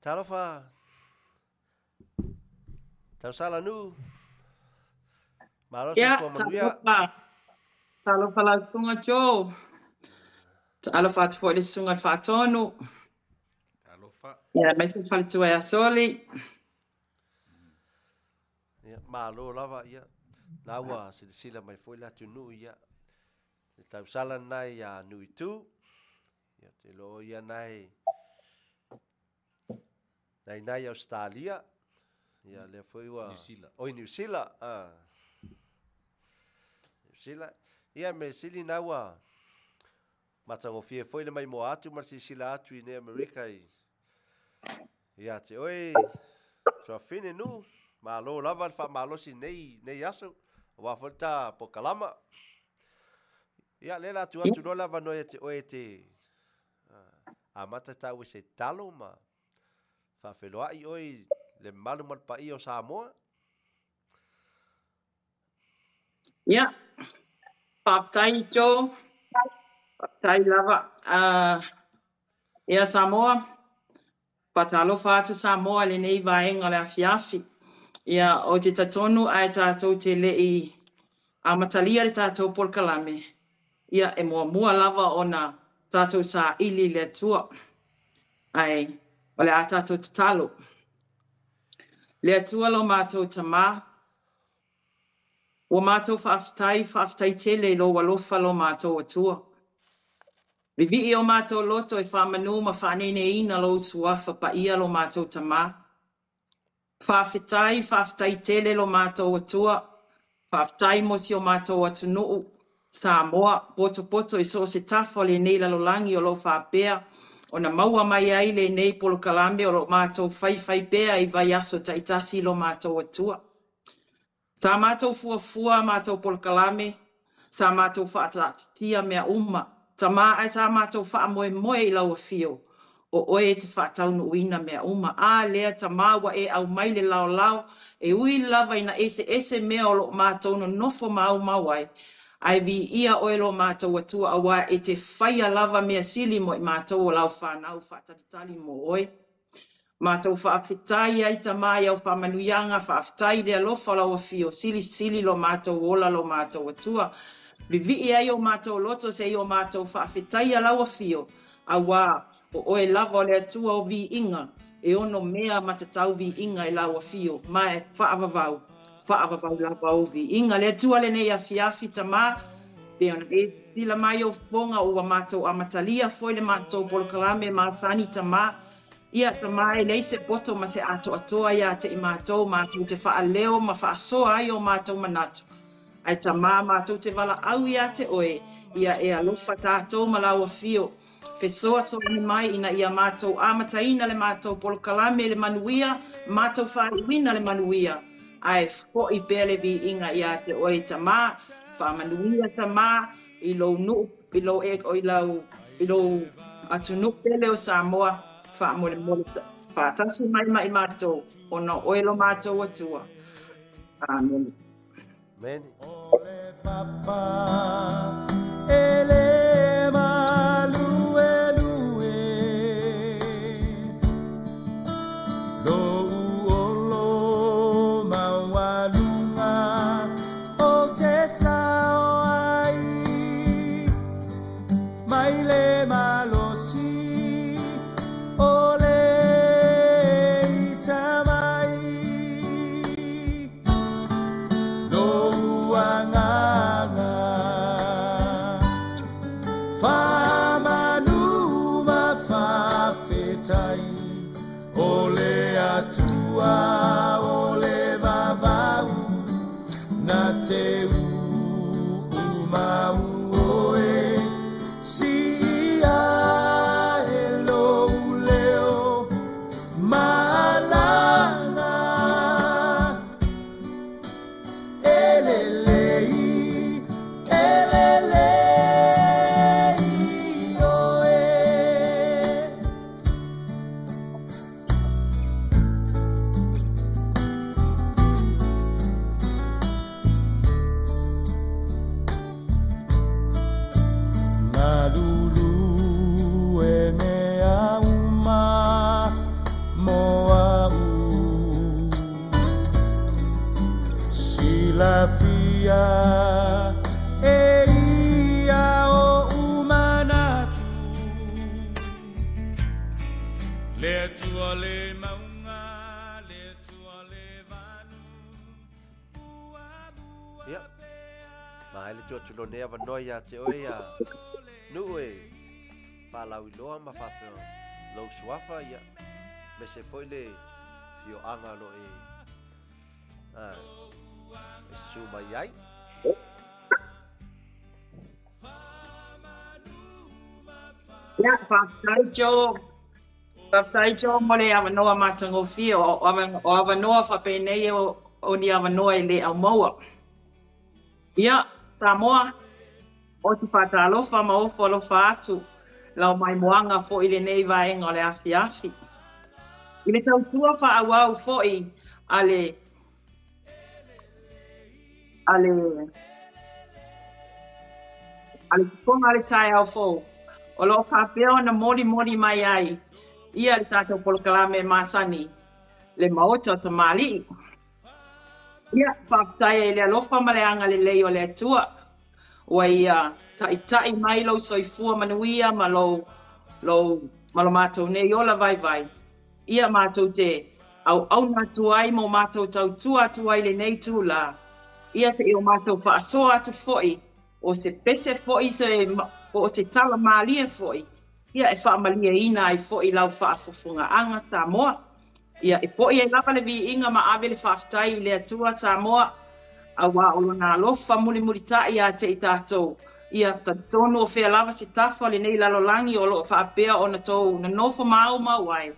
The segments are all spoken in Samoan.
Talofa, tausala Nuu, malo Ia, soifua manuia. talofa. Talofa lau susuga Joe. Talofa atu foi i le susuga i le Faatonu. Talofa. Ia, aemaise le faletua ia Soli. Ia, malo lava, ia. La ua silasila mai foi le atunuu, ia. Le tausala lena ia Nuuitu. Ia, te iloa o ia na e na ina i Ausetalia. Ia, lea foi ua... Niu Sila. Oi, Niu Sila. Ah. Niu Sila. Ia, me sili na ua matagofie foi le maimoa atu ma le silasila atu i nei Amerika i ia te oe tuafine Nuu. Malo lava le faamalosi nei, nei aso, aua foi le ta pokalama. Ia, lea la atu atu loa le avanoa ia te oe e te amata tau i se talo ma faafeiloai oe i le mamalu ma le paia o Samoa. Ia, faafetai Joe, faafetai lava. Uh, ia Samoa, Faatalofa atu Samoa i lenei vaega o le afiafi. Ia, ou te talitonu ae tatou te le i amatalia le tatou polokalame, ia, e muamua lava ona tatou saili i le Atua. Ae o le a tatou tatalo. Le Atua lo matou Tama, ua matou faafetai, faafetai tele i lou alofa lo matou Atua. Vivii o matou loto e faamanu ma faaneineina lou Suafa Paia lo matou Tama. Faafetai, faafetai tele lo matou Atua. Faafetai mo si o matou atunuu, Samoa, potopoto i so o se tafa o lenei lalolagi o lo o faapea ona maua mai ai lenei polokalame o lo o matou faifai pea i vaiaso taitasi lo matou Atua. Sa matou fuafua a matou polokalame, sa matou faataatitia mea uma, Tama, ae sa matou faamoemoe i lau Afio, o oe e te faataunuuina mea uma. A lea, Tama, ua e aumai le laolao, e ui lava ina eseese mea o lo o matou nonofo maumau ai, ae viia oe lo matou Atua auā e te faia lava mea sili mo i matou o lau fanau faatalitali mo oe. Matou faafetai ai Tama i au faamanuiaga, faafetai i le alofa o lau Afio, silisili lo matou ola lo matou Atua. Vivii ai o matou loto se i o matou faafetaia lau Afio, auā o oe lava o le Atua o viiga, e ono mea matatau viiga i lau Afio, ma e faavavau. Faavavau lava ou viiga. Le Atua lenei afiafi, Tama, pei ona e sisila mai ou fofoga ua matou amatalia foi le matou polokalame masani, Tama. Ia, Tama, e leai se poto ma se atoatoa ia te i matou, matou te faaleo ma faasoa ai o matou manatu. Ae, Tama, matou te valaau ia te oe, ia e alofa tatou ma lau Afio. Fesoasoani mai ina ia matou amataina le matou polokalame i le manuia, matou faaiuina le manuia, ae foi pea le viiga ia te oe Tama, faamanuia Tama i lou nuu, i lou, i lau, i lou atunuu pele o Samoa, faamolemole faatasi mai ma i matou, ona o oe lo matou Atua. Amene. Amene. silafia e ia oʻu manatu Le Atua le mauga le Atua le vanu Ia, ma ele tu atu lone avanoa ia te oe ia nuu e faalauiloa ma faafeo lou suafa ia mese foi le fioaga o lo e e susu mai ai. Ia, faafetai Joe. Faafetai Joe mo le avanoa matagofie. O, o avanoa faapenei o, o ni avanoa e le aumaua. Ia, Samoa, ou te faatalofa ma ofo alofa atu lau maimoaga foi i lenei vaega o le afiafi. I le tautua faaauau foi a le a le a le Fofoga o le Taeao Fou, o lo o faapea ona molimoli mai ai ia le tatou polokalame masani, le Maota o Tamalii. Ia, faafetai ai i le alofa ma le agalelei o le Atua, ua ia taitai mai lou soifua manuia ma lou, lou, ma lo matou nei ola vaivai. Ia matou te auauna atu ai ma o matou tautua atu ai i lenei itulā. Ia se i o matou faasoa atu foi, o se pese foi se, po o se tala malie foi, ia e faamalieina ai foi lau faafofogaaga Samoa. Ia, e foi ai lava le viiga ma ave le faafetai i le Atua Samoa, auā o Lona alofa mulimulitai ia te i tatou. Ia, talitonu o fea lava se tafa o lenei lalolagi o lo o faapea ona tou nonofo maumau ai.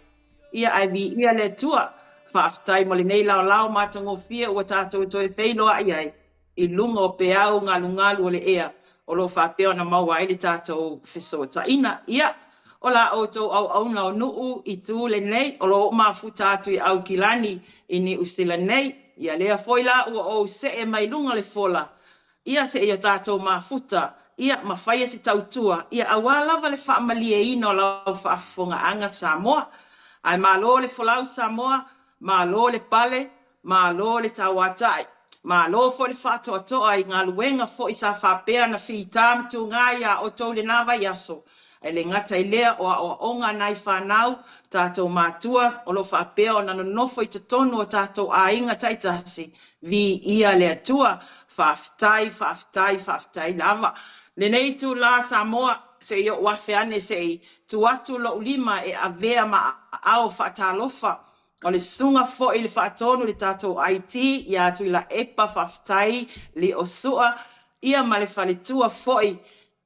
Ia, ae viia le Atua. Faafetai mo lenei laolao matagofie ua tatou toe feiloai ai. i luga o peau galugalu o le ea o lo o faapea ona maua ai le tatou fesootaiga. Ia, o la outou auauna o Nuu i tu lenei o lo o mafuta atu i Aukilani i Niu Sila nei. Ia lea foi la ua ou see mai luga o le fola, ia seia tatou mafuta, ia ma faia se tautua, ia auā lava le faamalieina o lau faafofogaaga Samoa. Ae malo le folau Samoa, malo le pale, Malo le tauatai. Malo foi le faatoatoa i galuega foi sa faapea ona fita ma tuga iā outou i lena vaiaso. Ae le gata i lea, o aoaoga a nai fanau, tatou matua, o lo o faapea ona nonofo i totonu o tatou aiga taitasi. Viia le Atua. Faafetai, faafetai, faafetai lava. Lenei itulā Samoa, se i ou afe ane se i tu atu lou lima e avea ma aao faatalofa O le susuga foi i le faatonu i le tatou IT ia Tuilaepa faafetai Liosua ia ma le faletua foi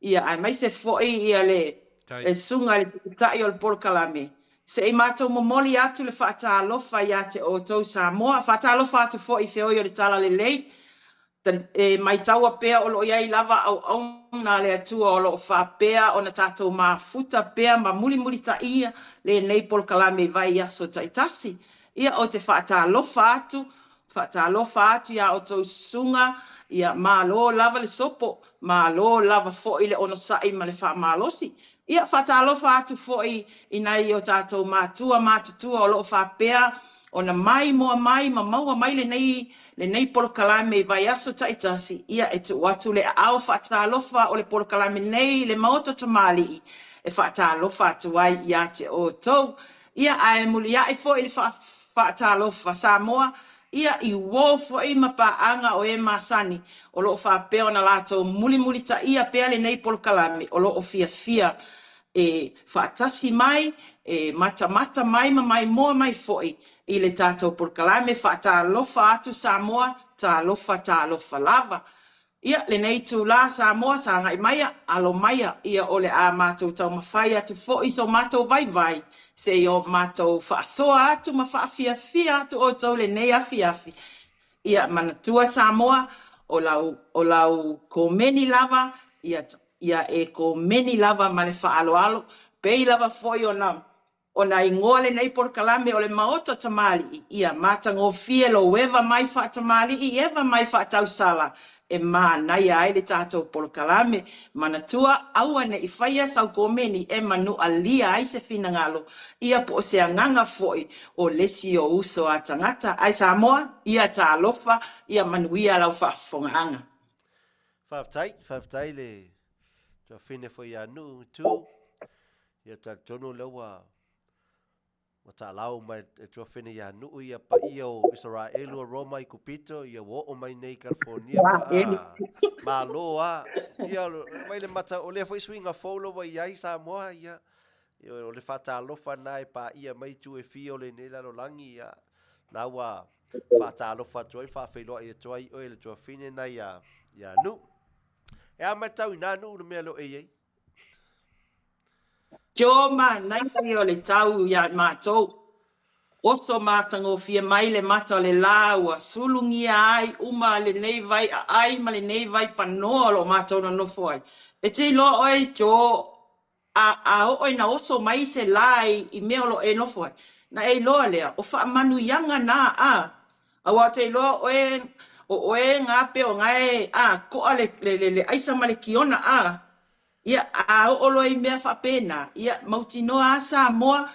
ia aemaise foi ia le le susuga i le Taitai o le polokalame. Se i matou momoli atu le faatalofa ia te outou Samoa. Faatalofa atu foi i feoi o le Talalelei E maitaua pea o lo o i ai lava auauna a le Atua o lo o faapea ona tatou mafuta pea ma mulimulitaia lenei polokalame i vaiaso taitasi. Ia, ou te faatalofa atu, faatalofa atu iā outou susuga, ia, malo lava le sopo, malo lava foi le onosai ma le faamalosi. Ia, faatalofa atu foi i nai o tatou matua matutua o lo o faapea ona maimoa mai ma maua mai lenei lenei polokalame i vaiaso taitasi, ia e tuu atu le aao faatalofa o le polokalame nei i le Maota Tamalii e faatalofa atu ai ia te outou. Ia ae mulia'i foi le faatalofa Samoa, ia i uō foi ma paaga o e masani o lo o faapea ona latou mulimulitaia pea lenei polokalame o lo o fiafia e faatasi mai, e matamata mai ma maimoa mai foi i le tatou polokalame Faatalofa atu Samoa, talofa talofa lava. Ia, lenei itulā Samoa, sagai maia, alo maia, ia o le a matou taumafai atu foi so matou vaivai se i o matou faasoa atu ma faafiafia atu outou lenei afiafi. Ia, manatua Samoa, o lau, o lau komeni lava, ia, ia e komeni lava ma le faaaloalo, pei lava foi ona Ona igoa lenei polokalame o le Maota Tamalii, ia matagofie lou eva mai faatamalii eva mai faatausala, e e manaia ai le tatou polokalame. Manatua, aua ne i faia sau komeni e manualia ai se finagalo, ia po o se agaga foi o le isi o uso a tagata. Ae Samoa, ia talofa, ia manuia lau faafofogaaga. Faafetai, faafetai le tuafine foi ia Nuu Itu. Ia talitonu lea ua Ua taalau mai e tuafine ia Nuu ia paia o Isaraelu o Roma i Kupito, ia ua oo mai nei i Kalifonia ma a, malo a. Ia, mai le mata, o lea foi suiga fou la ua i ai Samoa, ia, o le faatalofa na e paia mai itu e fia o lenei lalolagi, ia, na ua faatalofa atu ai, faafeiloai atu ai i oe le tuafine na ia, ia Nuu. E a matau i nā Nuu le mea lo e i ai? Tio manaia ia o le tau iā matou. Oso matagofie mai le mata o le lā ua sulugia ai uma lenei vai aai ma lenei vai panoa o lo o matou nonofo ai. E te iloa oe Tio a a oo ina oso mai se lā i mea o lo o e nofo ai, na e iloa lea o faamanuiaga na a Aua ou te iloa oe o oe ga pe o gae a koa le le le aisa ma le kiona a Ia, a oo loa i mea faapena, ia, mautinoa a Samoa,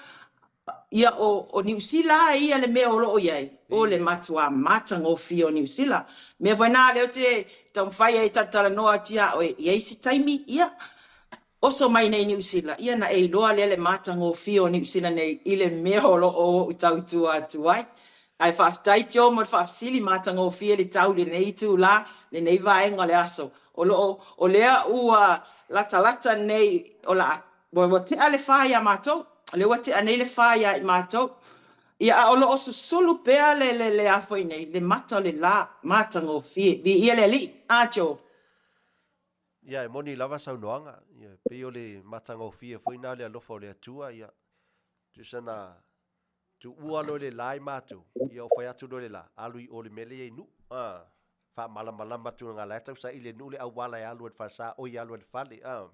ia, o, o Niu Sila a ia le mea o lo o i ai, o le matuā matagofie o Niu Sila. Mea foi na lea ou te taumafai ai e talatalanoa atu iā oe, i ai se taimi, ia, oso mai nei i Niu Sila, ia na e iloa lea le matagofie o Niu Sila nei i le mea o lo o ou tautua atu ai. Ae faafetai Joe mo le faafesili, matagofie le tau i lenei itulā, lenei vaega o le aso. O lo o, o lea ua latalata nei, o la, ua, ua tea le fa iā matou, o lea ua tea nei le fa iā i matou. Ia, a o lo o susulu pea le, le, le a foi nei, le mata o le lā, matagofie. Viia le Alii. A, Joe. Ia, e moni lava saunoaga, ia, pei o le matagofie foi na o le alofa o le Atua, ia, tusa na Tuua loa le la i matou, ia o fai atu loa le la, alu i o le mea lea i Nuu, a. Faamalamalama atu nga la e tau saili e Nuu le auala e alu ai le falesa, oi alu ai le fale, a.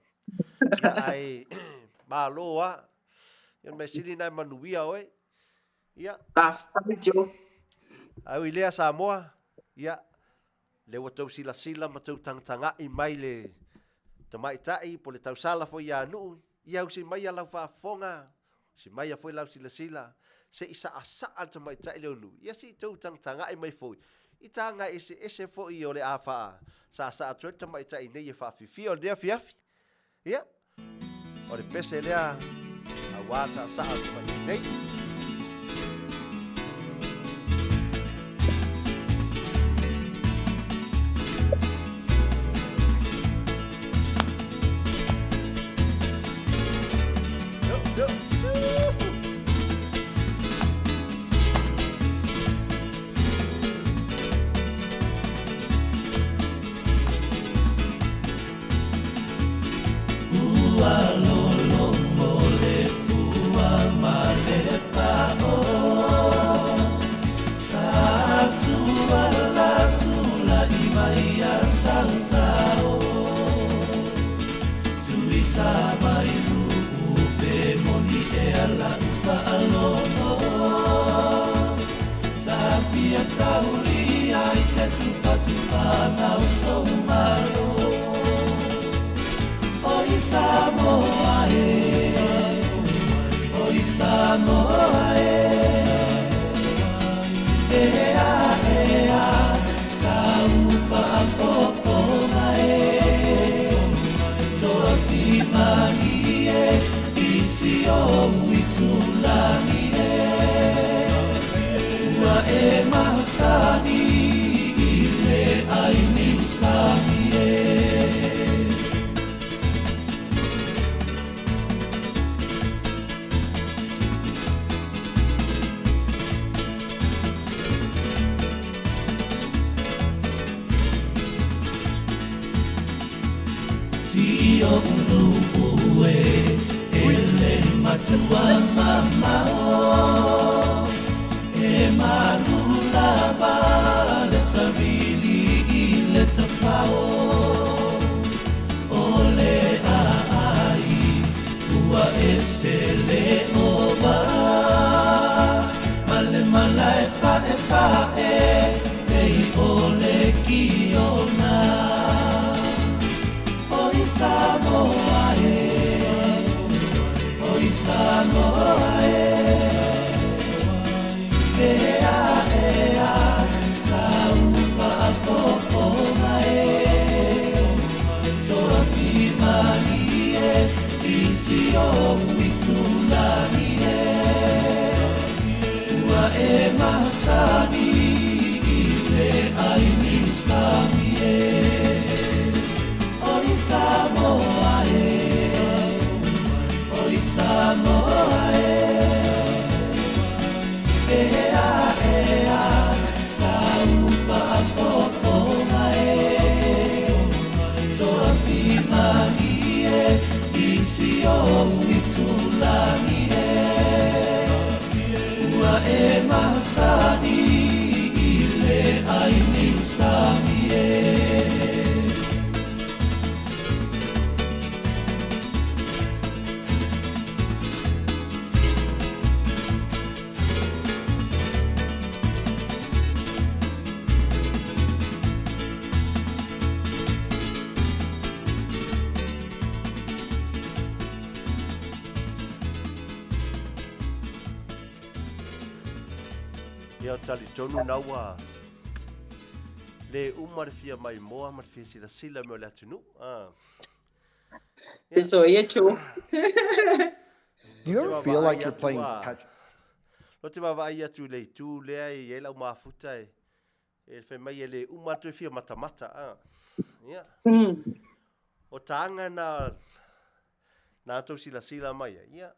Ia ae malo a. Ia mea sili na e manuia oe. Ia. Faafetai Joe. Ae ui lea Samoa, ia, lea ua tou silasila ma tou tagatagai mai le tamaitai po le tausala foi ia Nuu, ia usi mai a lau faafofoga, usi mai a foi lau silasila, se i saasaa le tamaitai lea o Nuu, ia se i tou tagatagai mai foi i taga eseese foi o le a faa saasaa atu ai le tamaitai nei e faafifia o lenei afiafi. Ia, o le pese lea aua le saasaa o le tamaitai nei. Ua lologo le fua ma le pao Sa tuala tula'i mai ia Sautao Tuisavailuu pe moni ea la'u faalogo Tafia taulia i se tufatufaga o sou malo Oi Samoa e Oi Samoa e Ea ea sau faafofoga e Toafimalie i si ou itulagi e Ua e masani i le ʻai niu sami e. Si oʻu nuu e, e le matua mamao E malu lava le savili i le tafao O le aai ua ese le ʻowa Ma le malae paʻepaʻe pei o le kiona. Ea ea Sa u faafofoga e Toafimalie I si ou itulagi e Ua e masani I le ʻai niusami e Oi Samoa e Oi Samoa e Ea ea Sa u faafofoga e Toafimalie I si ou itulagi e Ua e masani I le ʻai niusami e. Ia talitonu na ua le uma le fia maimoa ma le fia silasila me o le atunuu. Ah. Eso ia Joe. Do you ever feel like you're playing catch? Lo te vaavaai atu i le itu lea e i ai lau mafuta e, e fai mai e le uma atu e fia matamata. Ah. Ia. O tāga na, na tou silasila mai ai. Ia.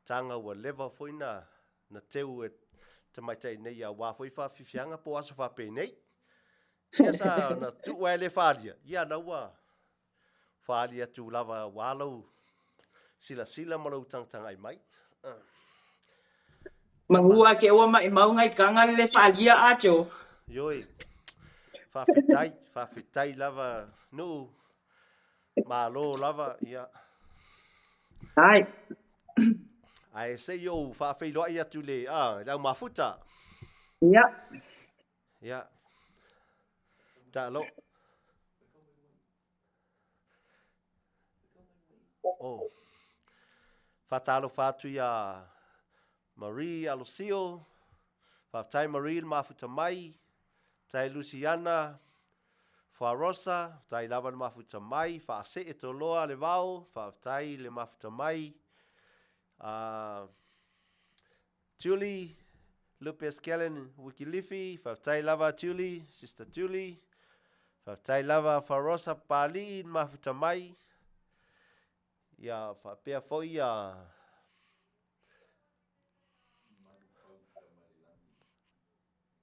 Tāga ua leva foi na, na teu e tamaitai nei ia wā foi whawhiwhianga po aso whapenei. Ia sa na tuu ai le whalia. Ia na ua whalia atu lava wā lau silasila ma lau tangatangai mai. Manu ke ua maʻimau i kaga le whalia a Joe. Ioe. Whawhitai, whawhitai lava nuu. Malo lava, ia. Ai. Ae se i ou faafeiloai atu le, a, le au mafuta. Ia. Ia. Talo. Oh. Faatalofa atu iā Marie Alosio, faafetai Marie le mafuta mai, faafetai Luciana Fuarosa, faafetai lava le mafuta mai, Faasee Toloa Levao, faafetai le mafuta mai, Julie Lupes Kellen Wikilifi, faafetai lava Julie, Sister Julie, faafetai lava Fuarosa Papalii le mafuta mai, Ia faapea foi ia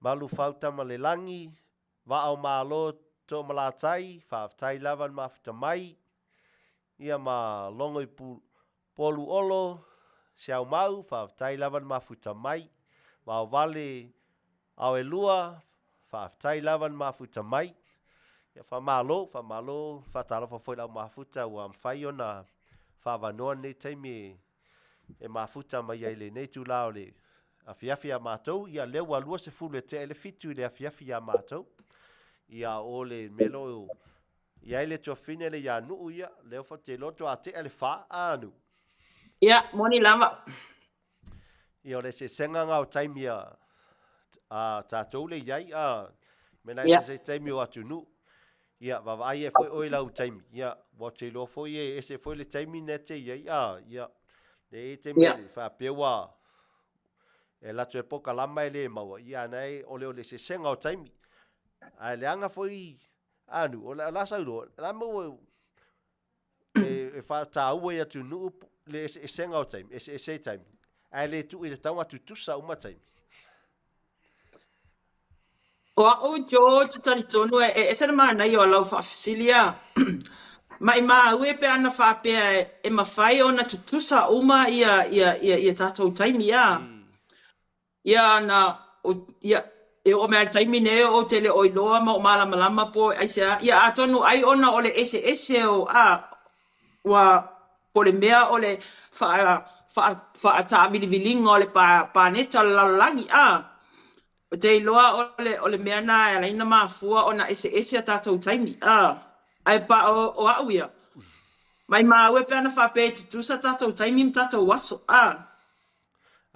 Malufau Tamalelagi, Vaa o Malo Toomalatai, faafetai lava le mafuta mai, ia ma Logo i Poluolo Siaumau, faafetai lava le mafuta mai, Vaovale Aoelua, faafetai lava le mafuta mai. Ia faamalo, faamalo, faatalofa foi i lau mafuta ua mafai ona faavanoa lenei taimi e mafuta mai ai i lenei itula o le afiafi ia matou. Ia lea ua 20 e tea i le 7 i le afiafi ia matou. Ia o le mea lea i ai le tuafafine le ia Nuu ia, lea ou te iloa faatoa tea le 4 a Nuu. Ia, moni lava. Ia o le eseesega na o taimi a, a tatou le iai, a, mena yeah. ese taimi o atunuu. Ia, vaavaai e foi oi lau taimi. Ia, ua te iloa foi e ese foi le taimi na te iai, a, ia, le e taimi yeah. le whaapea ua, e lato e poka lama e le maua. Ia, ana e, o le o le eseesega o taimi. Ae leaga foi, anu, o la, la sauroa, la maua, e whātāua i atunuu le eseesega o taimi, eseese i taimi. Ae le tuu i te taunga tutusa uma taimi. O a'u Joe te talitonu e ese le manaia o lau faafesili a. Maʻimau e pe ana faapea e mafai ona tutusa uma ia ia ia ia tatou taimi a. Ia na, o, ia, e oo mai lava i le taimi nei ou te le o iloa ma ou malamalama po o aisea, ia atonu ai ona o le eseese o, a, ua, po o le mea o le faa, faa, faataamilivilina o le pa, paneta o le lalolagi, a. Ou te iloa o le, o le mea na e ala ai ona mafua ona eseese a tatou taimi, a. Ae pa o, o a'u ia, maimau e pe ana faapea e tutusa tatou taimi ma tatou aso, a.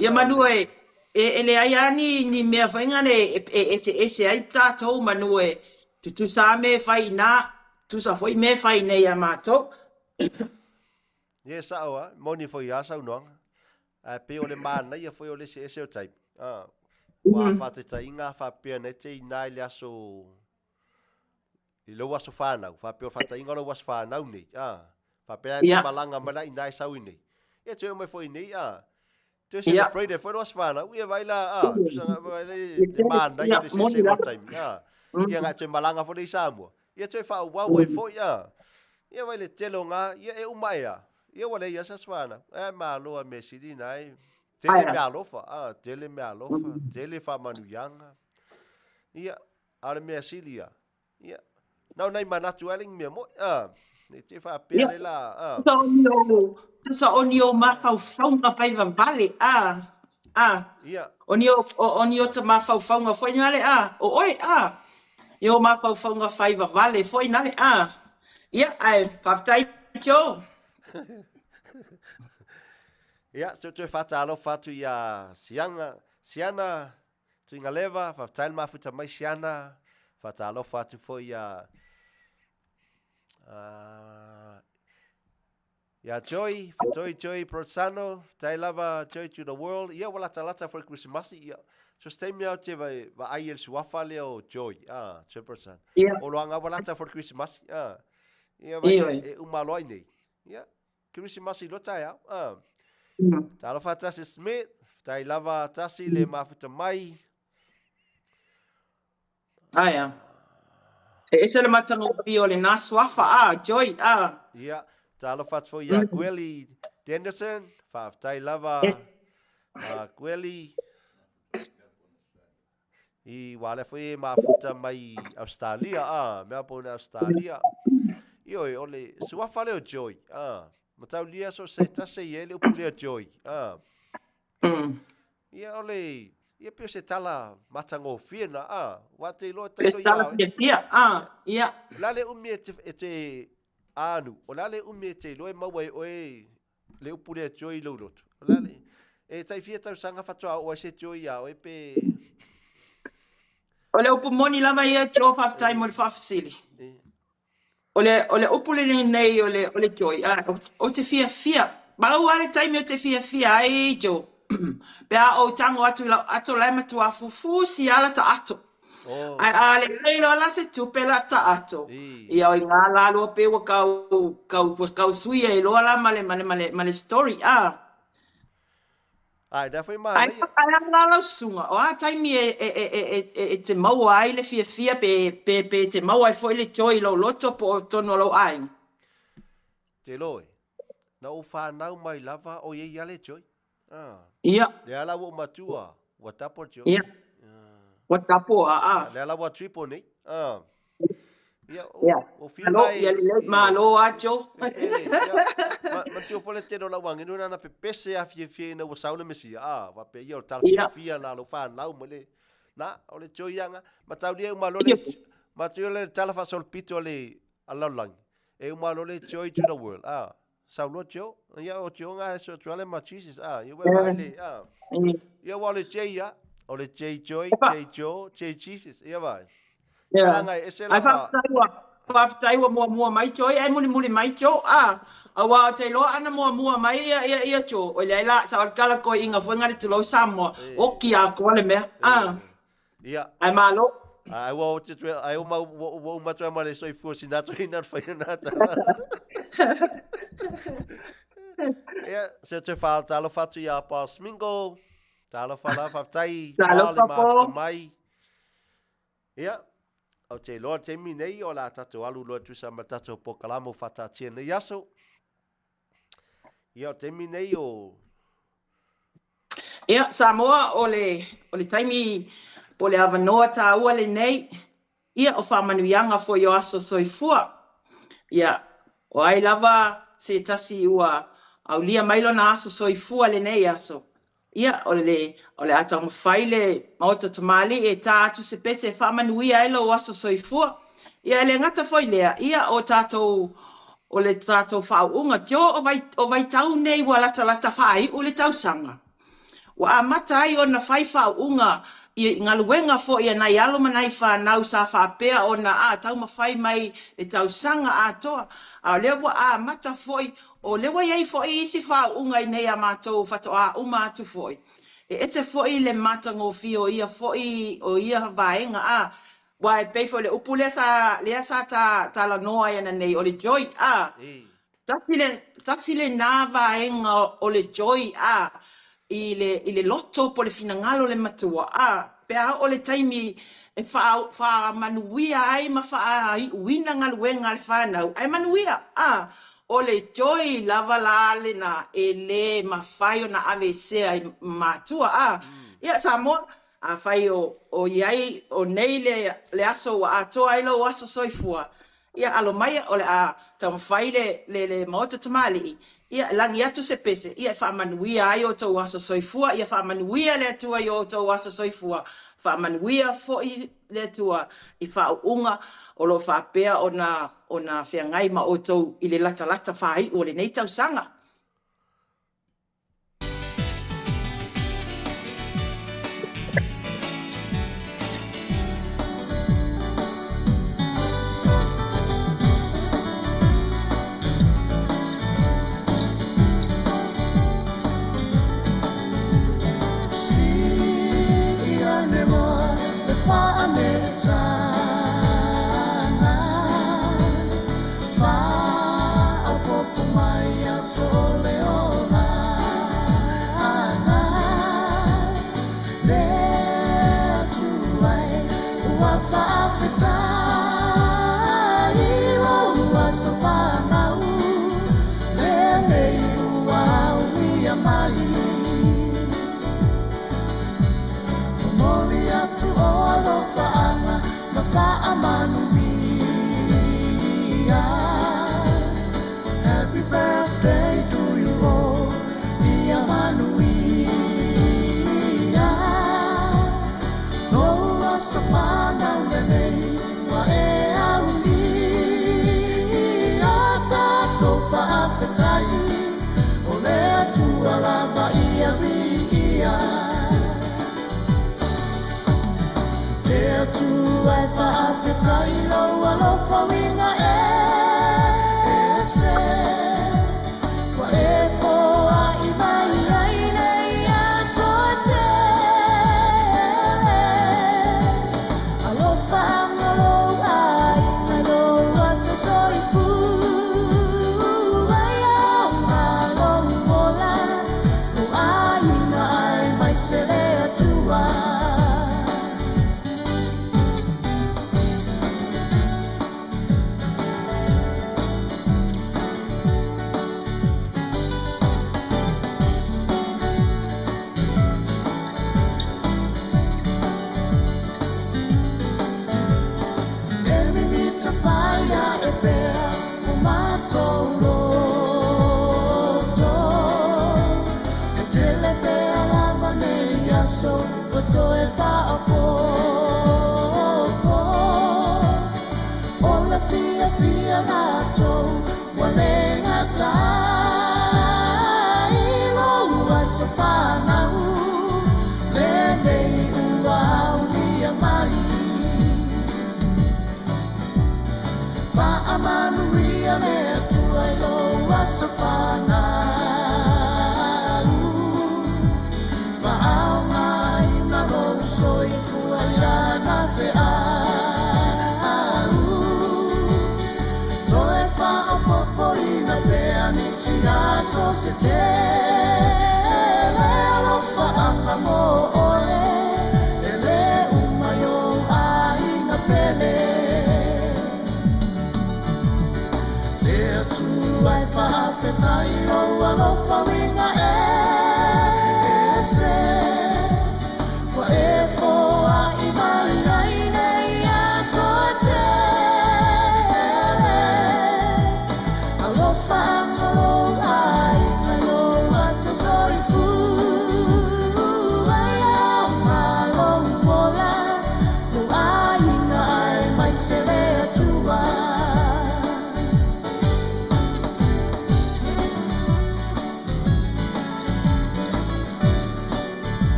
Ia manu e, E leai lava ni mea foi ngale e eseese ai tatou manu e tutusa lava mea e fai i ina, tutusa foi mea e fai i inei ia matou. Ia e sao lava, moni foi lava saunoaga. Ae pei o le manaia foi o le eseese o taimi. Ua faataitaiga a faapea nei te ina i le aso i lou aso fanau, faapea o le faataitaiga o lou aso fanau nei, a, faapea e te malaga mai la i ina e sau i nei. Ia toe oo mai foi i nei, a, toe celebrate ai foi lou aso fanau, ia vaai la, a, tusa vaai le, le manaia o le eseesega o taimi, a, ia na e toe malaga foi lea i Samoa, ia toe faaauau ai foi, a, ia vaai le tele o ngā, ia e uma ea, ia ua leai lava se aso fanau, ae malo a mea sili na e, tele meaalofa, a, tele meaalofa, tele faamanuiaga, ia, A o le mea sili ia, ia, na o nai manatu ai le mea mo'i, a, ne i te faapea le la, a. Tusa o ni o mafaufauga fai vavale, a, a. Ia. O ni o, o ni o ta mafaufauga foi nale, a, o oe, a. I o mafaufauga fai vavale foi nale, a. Ia, ae, faafetai, Joe. Ia, se toe faatalofa atu iā Sianga, Siana, Tuigaleva, faafetai le mafuta mai Siana, faatalofa atu foi ia ia Joy, Fetoi Joy Protsano, faafetai lava Joy to the world. Ia ua latalata foi le Kerisimasi, ia so se taimi lava ou te vaai i le suafa lea o Joy, ah, Joy Protsano. Ia. O loaga ua lata foi le Kerisimasi, ah. Ia vai e uma loa i nei. Ia, Kerisimasi loa taeao. Ah. Talofa Tasi Smith, faafetai lava Tasi le mafuta mai. Aia. E ese le matagofie o lena suafa, a, Joy, a. Ia, talofa atu foi ia Kueli Dennison, faafetai lava a Kueli. I wā lea foi e mafuta mai Australia, a, Melbourne, Australia. Ioe, o le suafa lea o Joy, a, mataulia so se tasi e i ai le upu lea Joy, a. Ia, o le, ia pei o se tala matagofie na, a, wā te iloa tailo ia. Se tala fiafia, a, ia. O le a le umi e te, e te anu, o le a le umi e te iloa e maua e oe le upu lea joy i lou loto. O le a le, e tai fia tausaga faatoa oo ai se joy iā oe pe... O le upu moni lava ia Joe, faafetai mo le faafesili. O le, o le upu lenei o le, o le joy, a, ou te fiafia, pau lava le taimi ou te fiafia ai Joe, pe a ou tago atu i lau ato la e matua fufusi lava lata ato. Oh. Ae a leai loa la se tupe la ta ato, ia o i ngā la loa pe ua kau, kau, ua kau sui ai loa la ma le, ma le, ma le, ma le story, a. Ai, lea foi Ai, manaia. ai a la lau susuga, o a taimi e, e, e, e, e, e, e te maua ai le fiafia pe, pe, pe te maua ai foi le joy i lou loto po o totonu o lou aiga? Te loe, na ou whanau mai lava o iei ia le joy. Ah. Ia. Lea la ua ou matua, ua tapo joy. Ia. Ua tapo, a, a. Lea la ua triple nei. Ah. Ia, Ia. o whiu Malo, lai. ia lelei, malo a Joe. Ia. Ma tio fo le tele o lau angenu nana pepese a fiafia ina ua sau le Mesia. Ah, faapea ia o le tala fiafia na lou whanau ma le, na, o le joy anga. Ma taulia uma loa le, ma tio le tala faasolopito a le, a le lalolagi. E uma loa le joy to the world. Ah. Sau loa Joe, ia o Joe nga so tuale ma Jesus, ah, ia ua vai le, ah. Ia ua o le J ia, o le J Joy, J Joe, J Jesus, ia vai. Ia. Alanga e ese la Ai ma. faafetai ua, faafetai ua muamua mai Joy, ai mulimuli mai Joe, ah. Aua o te iloa ana muamua mai ia, ia, ia Joe, o leai la, sa o le tala koiinga foi nga le tulou Samoa, oki atoa le mea, ah. Ia. Ae malo. Ai ua o te tue, ai uma, ua uma atu ai ma le soifua sina atu ina le whai na tala. Ia, se te wha, talofa atu i a Paul Smingo, talofa la, whaftai, Talofa, Paul i mafuta Paul. mai. Ia, o te iloa taimi nei o la tatou alu loa tusa ma tatou polokalame o whatatia nei aso. Ia, o taimi nei o... Ia, Samoa, o le, o le taimi po o le avanoa tāua lenei, ia, o faamanuiaga foi o aso soifua. Ia, o ai lava se tasi ua aulia mai lona aso soifua lenei aso, ia, o le, o le a taumafai le Maota Tamalii e tā atu se pese e faamanuia ai lou aso soifua. Ia, e le gata foi lea, ia, o tātou, o le tātou faauuga, tio o vai, o vaitau nei ua latalata faaiu le tausaga. Ua amata ai ona fai faauuga i galuega foi a nai alo ma nai fanau sa faapea ona a taumafai mai le tausaga atoa, a o lea ua amata foi, o lea ua i ai foi isi faauuga i nei a matou faatoa uma atu foi. E ese foi le matagofie o ia foi o ia vaega a, aua e pei foi o le upu lea sa lea sa ta talanoa ai ananei o le joy a. Tasi le, tasi lenā vaega o le joy a i le, i le loto po o le finagalo o le matua a pe a oo le taimi e faa, faamanuia ai ma faaiuina galuega a le fanau, ae manuia a, o le joy lava la lenā e le mafai ona aveesea i matua a. Ia Samoa, afai o, o i ai, o nei le, le aso ua atoa ai lou aso soifua, Ia, alo mai, o le a taumafai le, le, le Maota Tamalii, ia, e lagi atu se pese, ia, e faamanuia ai outou aso soifua, ia faamanuia le Atua i outou aso soifua, faamanuia foi le Atua i faauuga o lo o faapea ona, ona feagai ma outou i le latalata faaiu o lenei tausaga.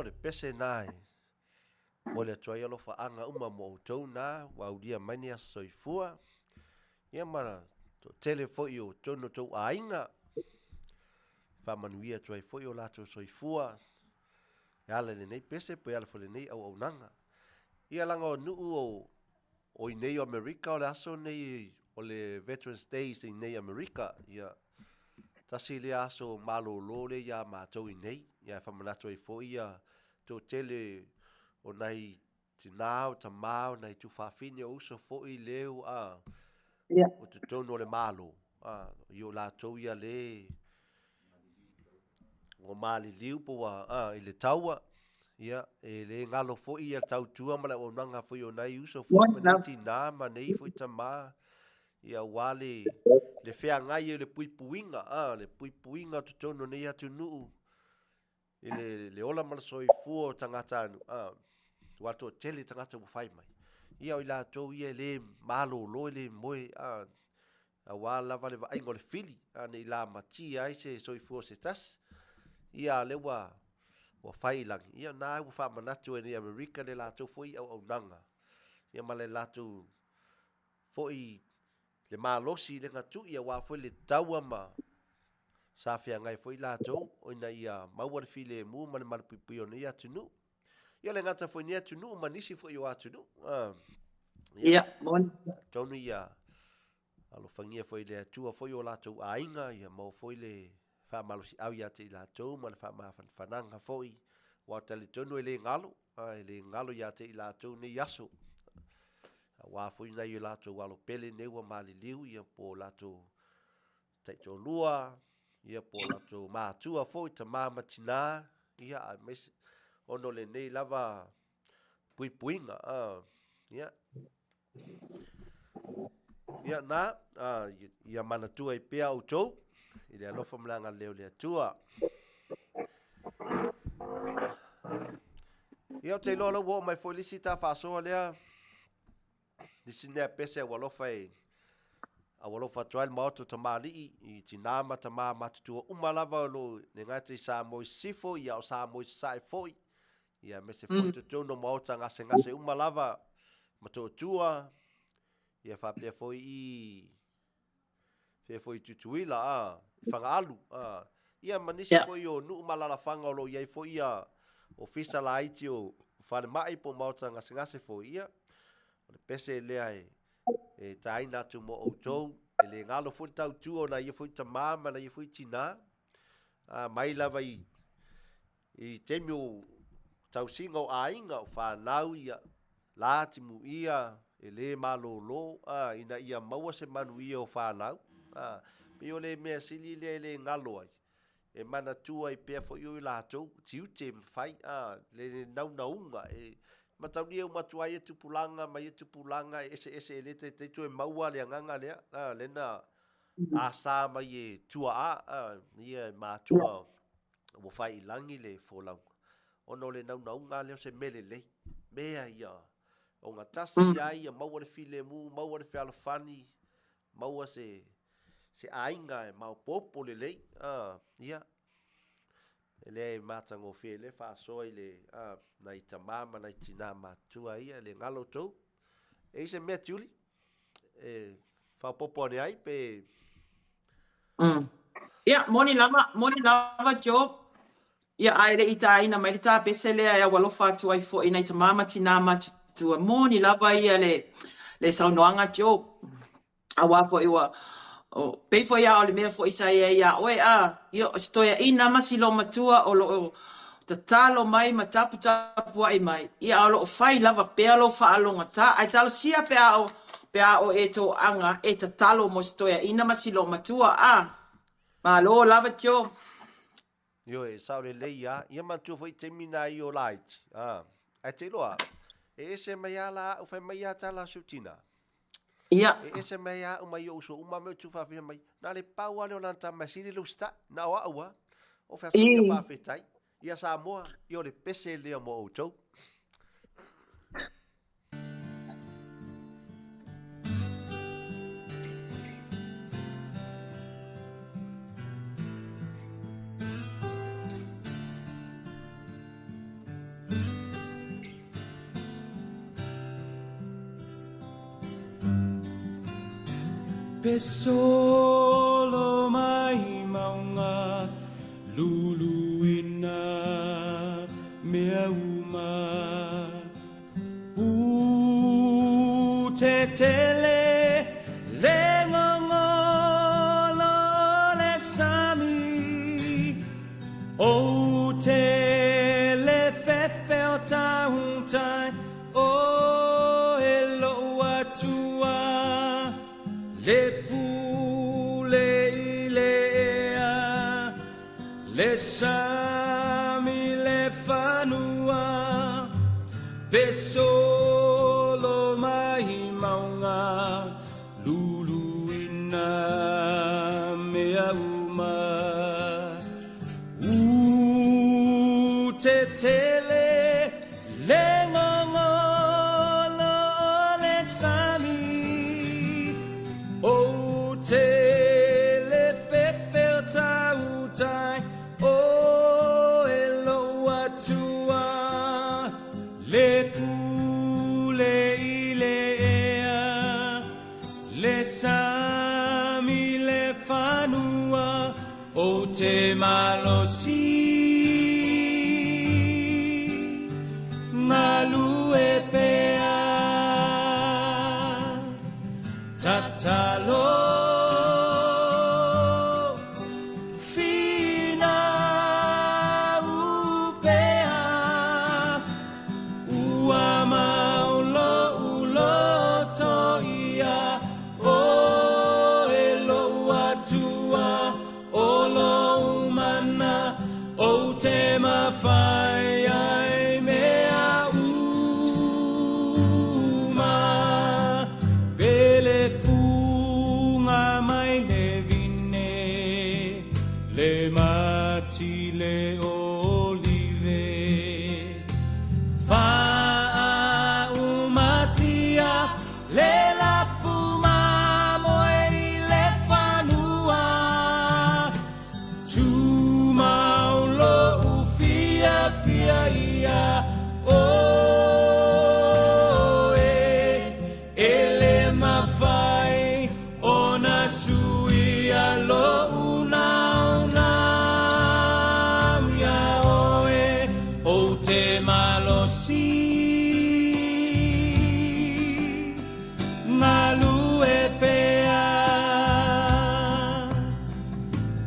o le pese na e momoli atu ai alofaaga uma mo outou na ua aulia mai nei aso soifua, ia ma toatele foi o totonu o tou aiga, faamanuia atu ai foi o latou soifua e ala i lenei pese po e ala foi i lenei auaunaga. Ia laga o nuu o o i nei o Amerika o le aso nei o le Veterans Days i nei Amerika, ia tasi lea aso malolo lea iā matou i nei, ia e faamanatu ai foi ia toatele o nai tinā, o tamā, o nai tuafafine, o uso foi leu a o totonu o le Malo, a i o latou ia le ua maliliu po ua a i le taua, ia e le galo foi ia tautua ma le auaunaga foi o nai uso foi ma nei tinā ma nei foi tamā, ia aua le le feagai ai o le puipuiga, a le puipuiga o totonu o nei atunuu i le le ola ma le soifua o tagatanuu, a ua toatele tagata ua fai mai. Ia o i latou ia e le malolo, e le moe, a aua lava le vaaiga o le fili, a ne i lamatia ai se soifua o se tasi. Ia a lea ua ua fai i lagi, ia na ua faamanatu ai nei Amerika le latou foi auaunaga, ia ma le latou foi le malosi i le gatui aua foi le taua ma sa feagai foi latou ina ia maua le filemu ma le malupuipuia o nei atunuu. Ia le gata foi nei atunuu ma nisi foi o atunuu. Ia, moni. Tonu ia alofagia foi le Atua foi o latou aiga, ia maua foi le faamalosiau ia te i latou ma le faamafanafanaga foi. Ua talitonu e le galo, e le galo ia te i latou nei aso. Aua foi nai o latou alo pele nei ua maliliu, ia po o latou taitoalua, ia po o latou matua foi, tama ma tina, ia aemaise ona o lenei lava puipuiga. Ia, ia na, ia manatua ai pea outou i le alofa ma le agalelei o le Atua. Ia, ou te iloa o lea ua oo mai foi le isi ta faasoa lea, le isi nea pese ua alofa e aualofa atu ai le Maota o Tamalii i tinā ma tamā matutua uma lava o lo o le gata i Samoa i Sisifo, ia o Samoa i Sasae foi, ia aemaise foi totonu o maota gasegase uma lava, Motootua, ia faapea foi i fea foi i Tutuila, a, i Fagaalu, a, ia ma nisi foi o nuu ma alaalafaga o lo o i ai foi ia ofisa laiti o falemai po o maota gasegase foi, ia, o le pese lea e e taina atu mo outou, e le galo foi le tautua o nai ia foi tamā ma nai ia foi tinā, a, mai lava i I taimi o tausiga o aiga, o fanau ia, la timuia e le malolo, a, ina ia maua se manuia o fanau, a, pei o le mea sili lea e le galo ai, e manatua ai pea foi o i latou tiute e mafai, a, le naunauga e mataulia uma atu ai ia tupulaga ma ia tupulaga e eseese e le taitai toe maua le agaga lea, a, lena asa mai e tuaa, a, ia e matua. Ua fai i lagi le folauga, ona o le naunauga lea o se mea lelei, mea ia ogatasi ai, ia maua le filemu, maua le fealofani, maua se se aiga e maopoopo lelei, a, ia, e leai e matagofie lea faasoa i le, a, nai tamā ma nai tinā matutua ia, e le galo outou. E i ai se mea Julie e faaopoopo ane ai pe? Ia, moni lava, moni lava Joe. Ia, ae le i taina mai le tapese lea e aualofa atu ai foi i nai tamā ma tinā matutua. Moni lava ia le, le saunoaga Joe. Aua foi ua, o, pei foi a o le mea foi sa i ai iā oe, a, ia, o se toeaina ma si loomatua o lo o tatalo mai ma taputapuai mai, ia a o lo o fai lava pea lou faalogotā, ae talosia pe a o, pe a o e toaga e tatalo mo se toeaina ma si loomatua, a. Malo lava Joe. Ioe, e sao lelei a. Ia manatua foi taimi na i o laiti. A, ae te iloa, e ese mai a la au, fai mai a tala o si ou tina. Ia. E ese mai a au mai ou uso uma me o tuafafine mai. Na le pau a lea o lana tama e sili le usitai. Na o au a. O fai atu ia faafetai. Ia Samoa, ia o le pese lea mo outou. Pesolo mai mauga luluina mea uma. U te tele le gogolo o le sami, Ou te le fefe o tautai o e lou Atua, le pule i le ea, le sami le fanua, pe solo mai mauga luluina mea uma. U te tele le gogolo o le sami, Ou te le fefe o tautai o e lou Atua, le pule i le ea, le sami le fanua, Ou te malosi galue pea, Tatalo finau pea, Ua mau lou loto ia oe lou Atua, o lou mana, Ou te mafai ai mea uma. Pele fuga mai le vine, le mati le olive. Faaumatia le lafu mamoe i le fanua, Tumau lou fiafia ia oe, E le mafai ona suia lou naunau ia oe, Ou te malosi galue pea.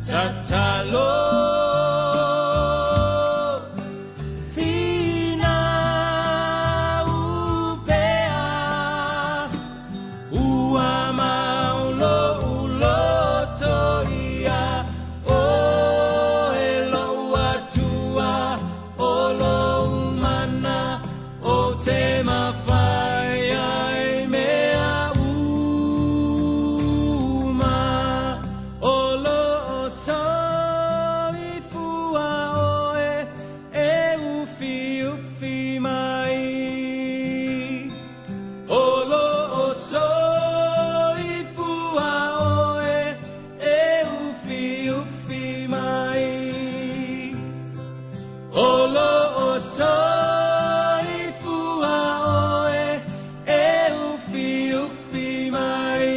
Tatalo finau pea, Ua mau lou loto ia oe lou Atua, o lou mana, Ou te mafai ai mea uma. O loo soifua oe e ufiufi mai. O loo soifua oe e ufiufi mai. O loo soifua oe e ufiufi mai.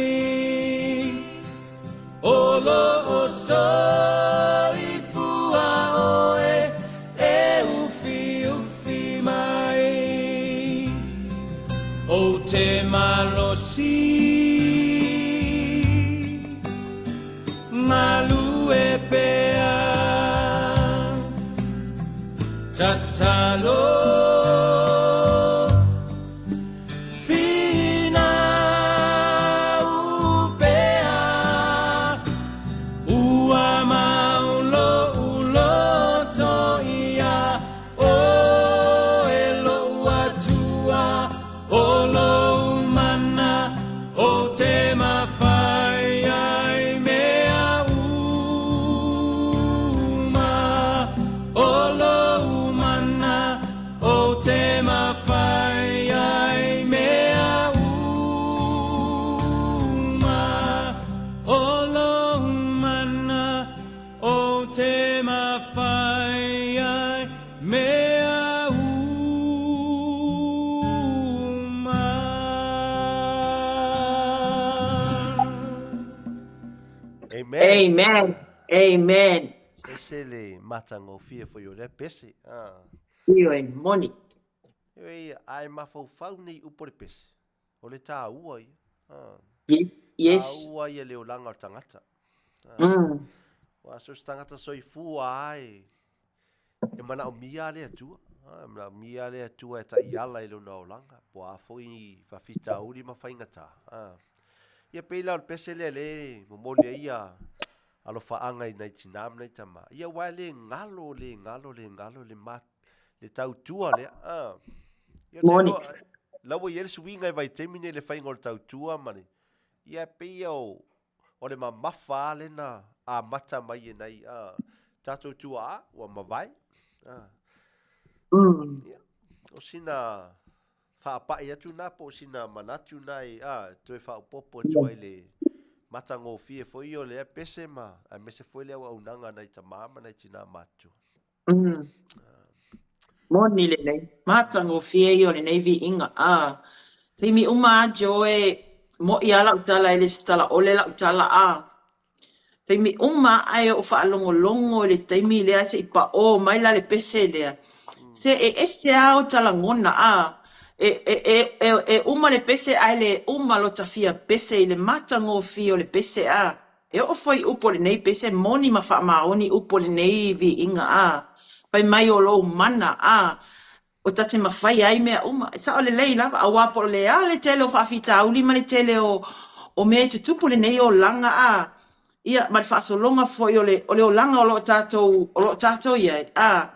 O loo soifua oe e ufiufi mai. Ou te malosi galue pea, Tatalo finau pea, Ua mau lou loto ia oe lou Atua, o lou mana, Ou te mafai ai mea uma. O lou mana, Amen. Amen. Amen. Ese le matagofie foi o lea pese. Ah. Ioe, moni. Ioe, a e mafaufau nei upu o le pese. O le tāua ia. Ah. Yes. Yes. Tāua ia le olaga o le tagata. Ah. Ua so se tagata soifua ai e manaomia le Atua. Ah, e manaomia le Atua e taiala i lona olaga, po o a foi faafitauli ma faigata. Ah. Ia pei la o le pese lea le momoli ai ia alofaaga i nai tinā ma nai tamā. Ia aua e le galo, le galo, le galo le ma, le tautua lea. Ah. Ia te Moni. loa, la ua i ai le suiga i vaitaimi nei i le faiga o le tautua ma le, ia pei ia o, o le mamafa lava lena amata mai e nai a tatou tuaa ua mavae. A. Ia, o sina faapai atu na po o sina manatu na e a toe faaopoopo atu ai le matagofie foi o lea pese ma aemaise foi le auaunaga a nai tamā ma nai tinā matutua. Moni lenei. Matagofie ia o lenei viiga. A. Taimi uma a Joe, moʻi a lau tala e le se tala ʻole lau tala a. Taimi uma ae o faalogologo i le taimi lea se i paʻō mai la le pese lea. Se e ese a o ta lagona a. E, e, e, e, e uma le pese ae le uma lo ta fia pese i le matagofie o le pese a. E oo foi upu o lenei pese moni ma faamaoni upu o lenei viiga a fai mai o lou mana a o ta te mafai ai mea uma. E sao lelei lava, auā po o le a le tele o faafitauli ma le tele o o mea e tutupu lenei olaga a ia ma le faasologa foi o le o le olaga o lo o tatou o lo o tatou i ai a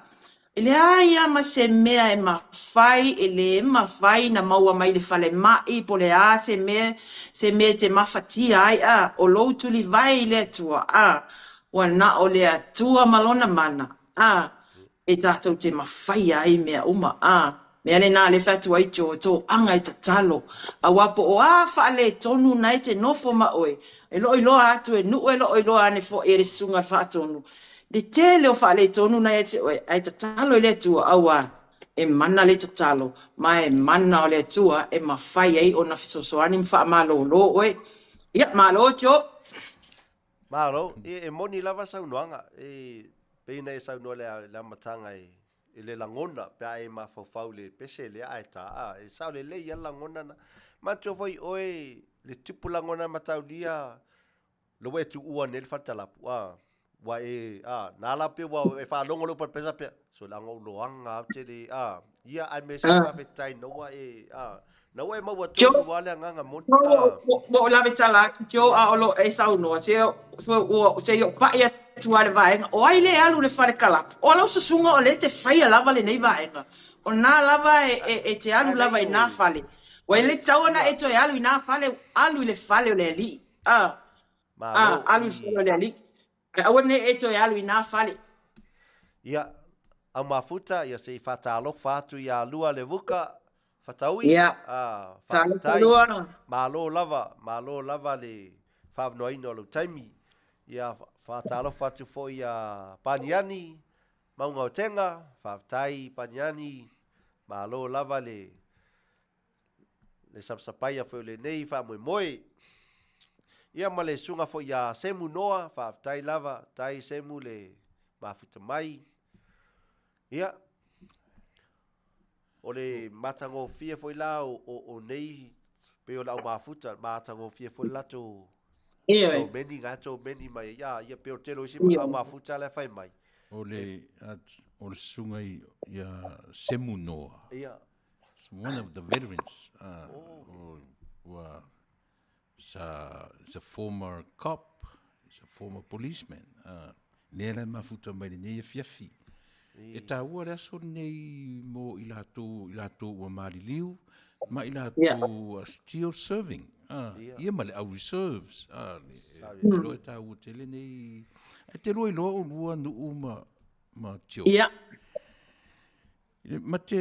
E leai lava ma se mea e mafai, e le mafai na maua mai le falemai po le a se mea, se mea e te mafatia ai, a, o lou tulivae i le Atua, a, ua na o le Atua ma Lona mana, a, e tatou te mafaia ai mea uma, a, mea lena lea e fai atu ai to, toaga e tatalo, auā po o a faaletonu na e te nofo ma oe, E loʻi loa atu e Nuʻu, e loʻi loa ane foʻi e le susuga i le faatonu, le tele o faaletonu na ia te oe, ae tatalo i le Atua, auā, e mana le tatalo, ma e mana o le Atua e mafai ai ona fesoasoani ma faamalōlō oe. Ia, malo Joe! Malo, e moni lava saunoaga, e pei ona e saunoa i le amataga e i le lagona pe a e mafaufau i le pese lea ae ta a e sao lelei a le lagona na. Manatua foi oe le tupu lagona mataulia le ua e tuua nei le fale talapu a ua e a na la pe ua e faalogo le upu a le pesa pea so leaga ou loaga au te le a ia ae mea sili faafetai na ua e a na ua e maua tonu a le agaga moni a. Ua ou lawe tala atu Joe a o lo e saunoa se ua se i ou paʻi atu a le vaega o ai le alu le fale kalapu o lau susuga o lea te faia lava lenei vaega o na lava e te alu lava i na fale ua le tatau ona e toe alu i na fale alu i le fale o le alii a a alu i le fale o le alii ae aua nei e toe alu i na fale. Ia, au mafuta, ia se i faatalofa atu ia Lua Levuka, Fataui, Ia, a, talofa faafetai, Lua. malo lava, malo lava le faavanoaina o lou taimi. Ia, faatalofa atu foi ia Paniani, Mauga o Tega, faafetai Paniani, malo lava le le sapasapaia foi o lenei faamoemoe. Ia ma le susuga foi ia Semu Noa, faafetai lava, tai Semu le mafuta mai. Ia, o le matagofie foi la o, o, o nei, pei o le au mafuta, matagofie foi le latou Tomeni, ngā tomeni mai, ia, ia pei o le tele o isi au mafuta la e fai mai. O le, o le susuga ia Semu Noa. Ia. It's one of the veterans. Ua, sa, is a former cop, is a former policeman. Lea la e mafuta mai lenei afiafi. E tāua le aso lenei mo i latou, i latou ua maliliu, ma i latou still serving. Ia ma le au reserves. Le iloa e tāua tele nei. Ae te lua iloa olua Nu'u ma, ma Tio. Ma te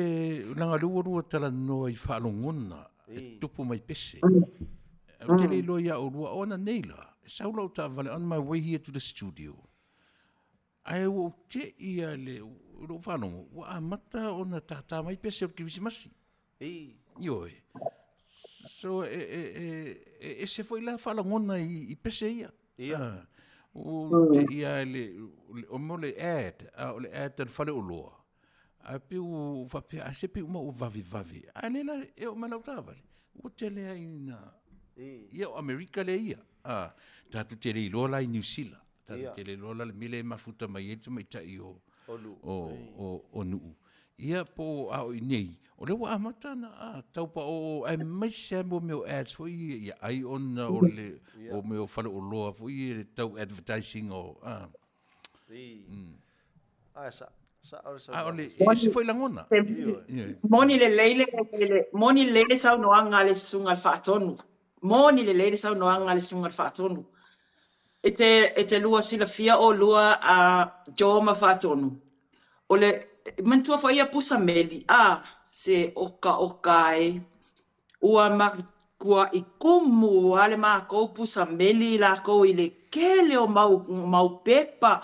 leaga lea ua lua talanoa i faalogona e tupu mai pese. Ou te le iloa ia olua, o ana nei la, e sau lau taavale on my way here to the studio, ae ua ou te i a le, lou faalogo, ua amata ona tātā mai pese o le Kerisimasi. Ioe. So, e, e, e, e ese foi la faalagona i, i pese ia. Ia. Ua te ia le, o mo le ad, a o le ad le fale oloa. Ae pei ua faapea, a se pei uma ua vavevave. Ae lea la e oo mai lau taavale, ua tele ai ina, ia o Amerika lea ia. A, tatou te le iloa la i Niu Sila. Tatou te le iloa la le mea lea e mafuta mai ai le tamaitai o, o Nuu. Ia po o a o i inei, o lea ua amata ona a, tau paooo aemaise lava mo mea o ads foi ia, ia ai ona o le, o mea o faleoloa foi ia le tau advertising o, a. Ae sa, sa o le A o le, e ese foi lagona. Moni lelei le, moni lelei le saunoaga a le Susuga i le Faatonu. Moni lelei le saunoaga a le Susuga i le Faatonu. E te, e te lua silafia oulua a Joe ma Faatonu, o le, manatua foi ia pusa meli, a, se okaoka e. Ua matuaʻi kumu a le makou pusa meli lakou i le kele o mau, mau pepa,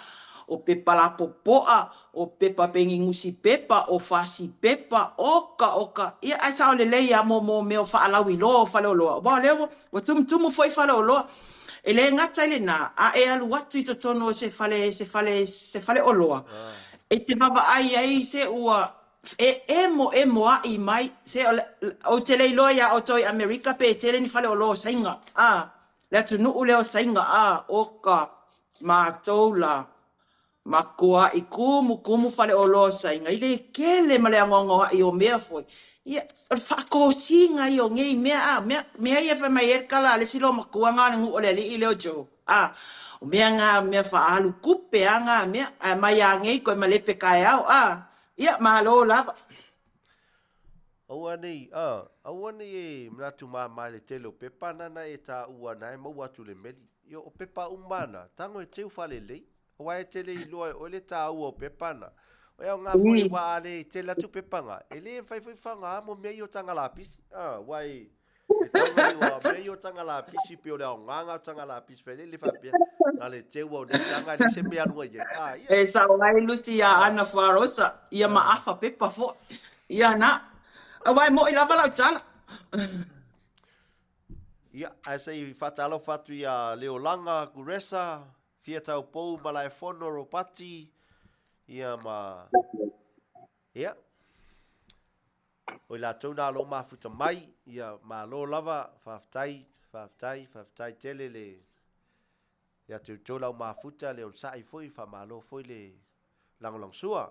o pepa lapopoʻa, o pepa peni nusipepa, o fasi pepa, oka, oka, ia ae sao lelei a mo mo mea o faalauiloa o faleoloa, aua o lea ua, ua tumutumu foi faleoloa. E le gata i lenā, a e alu atu i totonu o se fale, se fale, se faleoloa, e te vaavaai ai se ua e emoemoaʻi mai, se o le, ou te le iloa iā ʻoutou i ʻAmerika pe tele ni faleoloa o Saina, a, le atunuu lea o Saina, a, oka matou lā, Makuaʻi kumukumu faleoloa o Saina i le kele ma le anoanoaʻi o mea foi. Ia, o le faatosina ia o nei mea, a, mea, mea ia fai mai ai le tala a le isi loomatua na o le nuu o le alii lea o Joe, a, o mea na, o mea faaalu tupe a na mea, ae mai a nei toe malepe taeao, a, ia, malo lava. Aua nei, a, aua nei e manatu māmā i le tele o pepa nana e tāua na e maua atu le meli. Io, o pepa uma na, tango e teu whalelei. Aua e tele iloa e oe le tāua o pepa na. O ea o ngā foi wā a le tele atu pepa ngā. E le mwhai foi whanga a mo mea i o tanga lapisi. A, wā e, e tanga i o mea i o tanga lapisi pe o le ao ngā ngā tanga lapisi whai le le whapea. Nā le teu au nei tanga le se mea runga i e. A, ia. E sao ai Lucy iā Ana Fuarosa, ia ma afa pepa foi. Ia na. Aua e moʻi lava lau tala. Ia, ae se i whataalofa atu i a Leolanga Guresa, Fia Taupou Malaefono Ropati, ia ma... Ia. O i latou nā lo mafuta mai, ia malo lava, whawhetai, whawhetai, whawhetai tele le ia te outou lau mafuta, le onosai foi, whamalo foi le lagolagosua.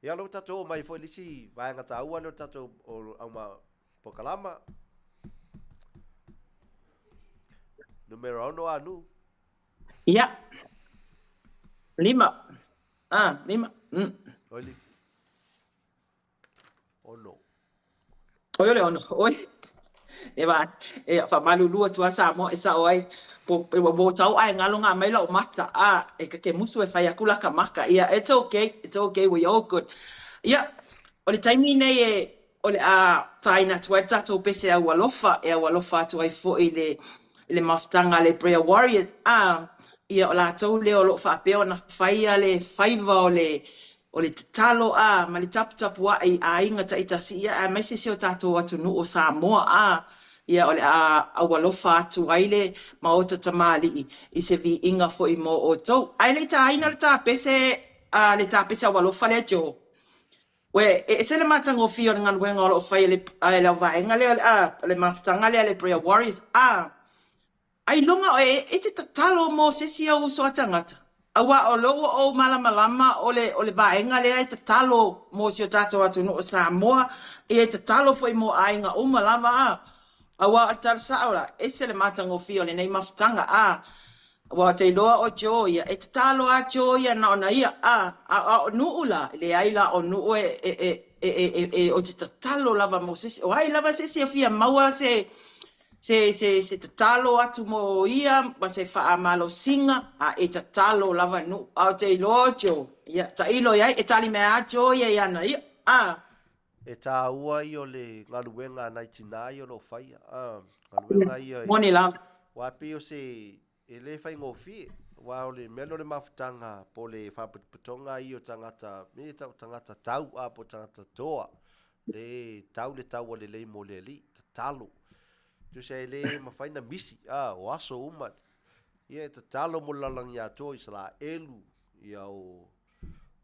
Ia lo tatou oo mai foi le isi vaega taua lea o le tatou o auma polokalama. Numera 6 a Nuu. Ia. Lima. Ah, lima. Oi lima. Ono. Oi o le ono. Oi. E va, e faamalulu atu lava Samoa e sao ai, po ua ua tau ae galo ngā mai lau mata, a, e kake musu e fai atu laka maka, ia, it's okay, it's okay, we all good. Ia, o le taimi nei e, o le a taina atu ai le tatou pese aualofa, e aualofa atu ai foi le, le mafutaga a le Prayer Warriors, a, ia o latou lea o lo o faapea ona faia le faiva o le, o le tatalo, a, ma le taputapuaʻi i aiga taitasi, ia, aemaise si o tatou atunuu o Samoa, a, ia, o le a aualofa atu ai le Maota Tamalii i se viiga foi mo outou. Ae le i taina le tapese, a, le tapese aualofa lea, Joe. Uē, e ese le matagofie o le galuega o lo o fai e le, e le auvaega lea, a, le mafutaga lea a le Prayer Warriors, a, Ailoga oe e te tatalo mo se isi ou uso a tagata, aua o lea ua ou malamalama o le o le vaega lea e tatalo mo si o tatou atunuu o Samoa, ia e tatalo foi mo aiga uma lava a. Aua o le tala sao la, ese le matagofie o lenei mafutaga a. Aua ou te iloa o Joe ia, e tatalo a Joe ia na ona ia a, a a o Nuʻu la, leai la o Nuʻu e e e e e e e ou te tatalo lava mo se isi, o ai lava se isi e fia maua se Se, se, se tatalo atu mo ia ma se faamalosiga, a e tatalo lava Nuʻu. A ou te iloa o Joe, ia, tailo i ai, e tali mai a Joe ia i ana ia, a. E tāua ia o le galuega a nai tinā ia o lo o faia, a, galuega ia i. Moni lava. Aua e pei o se, e le faigofie, aua o le mea lea o le mafutaga po o le faapotopotoga ia o tagata, me tau tagata tau, a, po o tagata toa, le tau le taua lelei mo le alii, tatalo. Tusa e le mafai na misi, a, o aso uma. Ia e tatalo mo le lalolagi atoa o Isaraelu, ia o,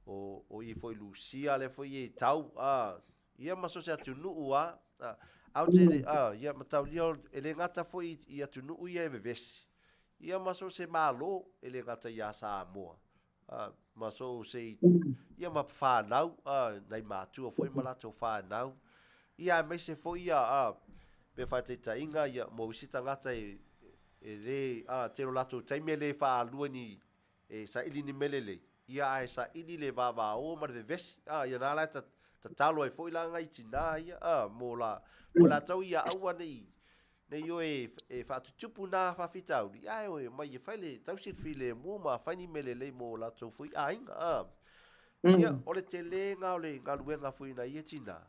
o, o i foi Lusia lea foi e tau, a, ia ma so o se atunuu a, a, a ou te le, a, ia mataulia e le gata foi i atunuu ia e vevesi, ia ma so o se Malo e le gata ia Samoa. A, ma so o se, ia ma whānau, a, nai mātua foi ma latou whānau. Ia, aemaise foi ia, a, pe whātaitaiga, ia, mo isi tagata e, e le, a, tele o latou taimi e le whaalua ni, e saili ni mea lelei, ia, ae saili le vāvāō ma le vevesi, a, ia nā la e tatalo ai foi la ngai tinā ia, a, mo la, mo latou ia aua nei, Nei oe e whaatutupu nā whawhitauri, ae oe mai e whai le tausi le filemu ma whai ni mele lei mō latou foi āinga, ā. Ia, o le tele ngā o le galuega foi na ia tinā.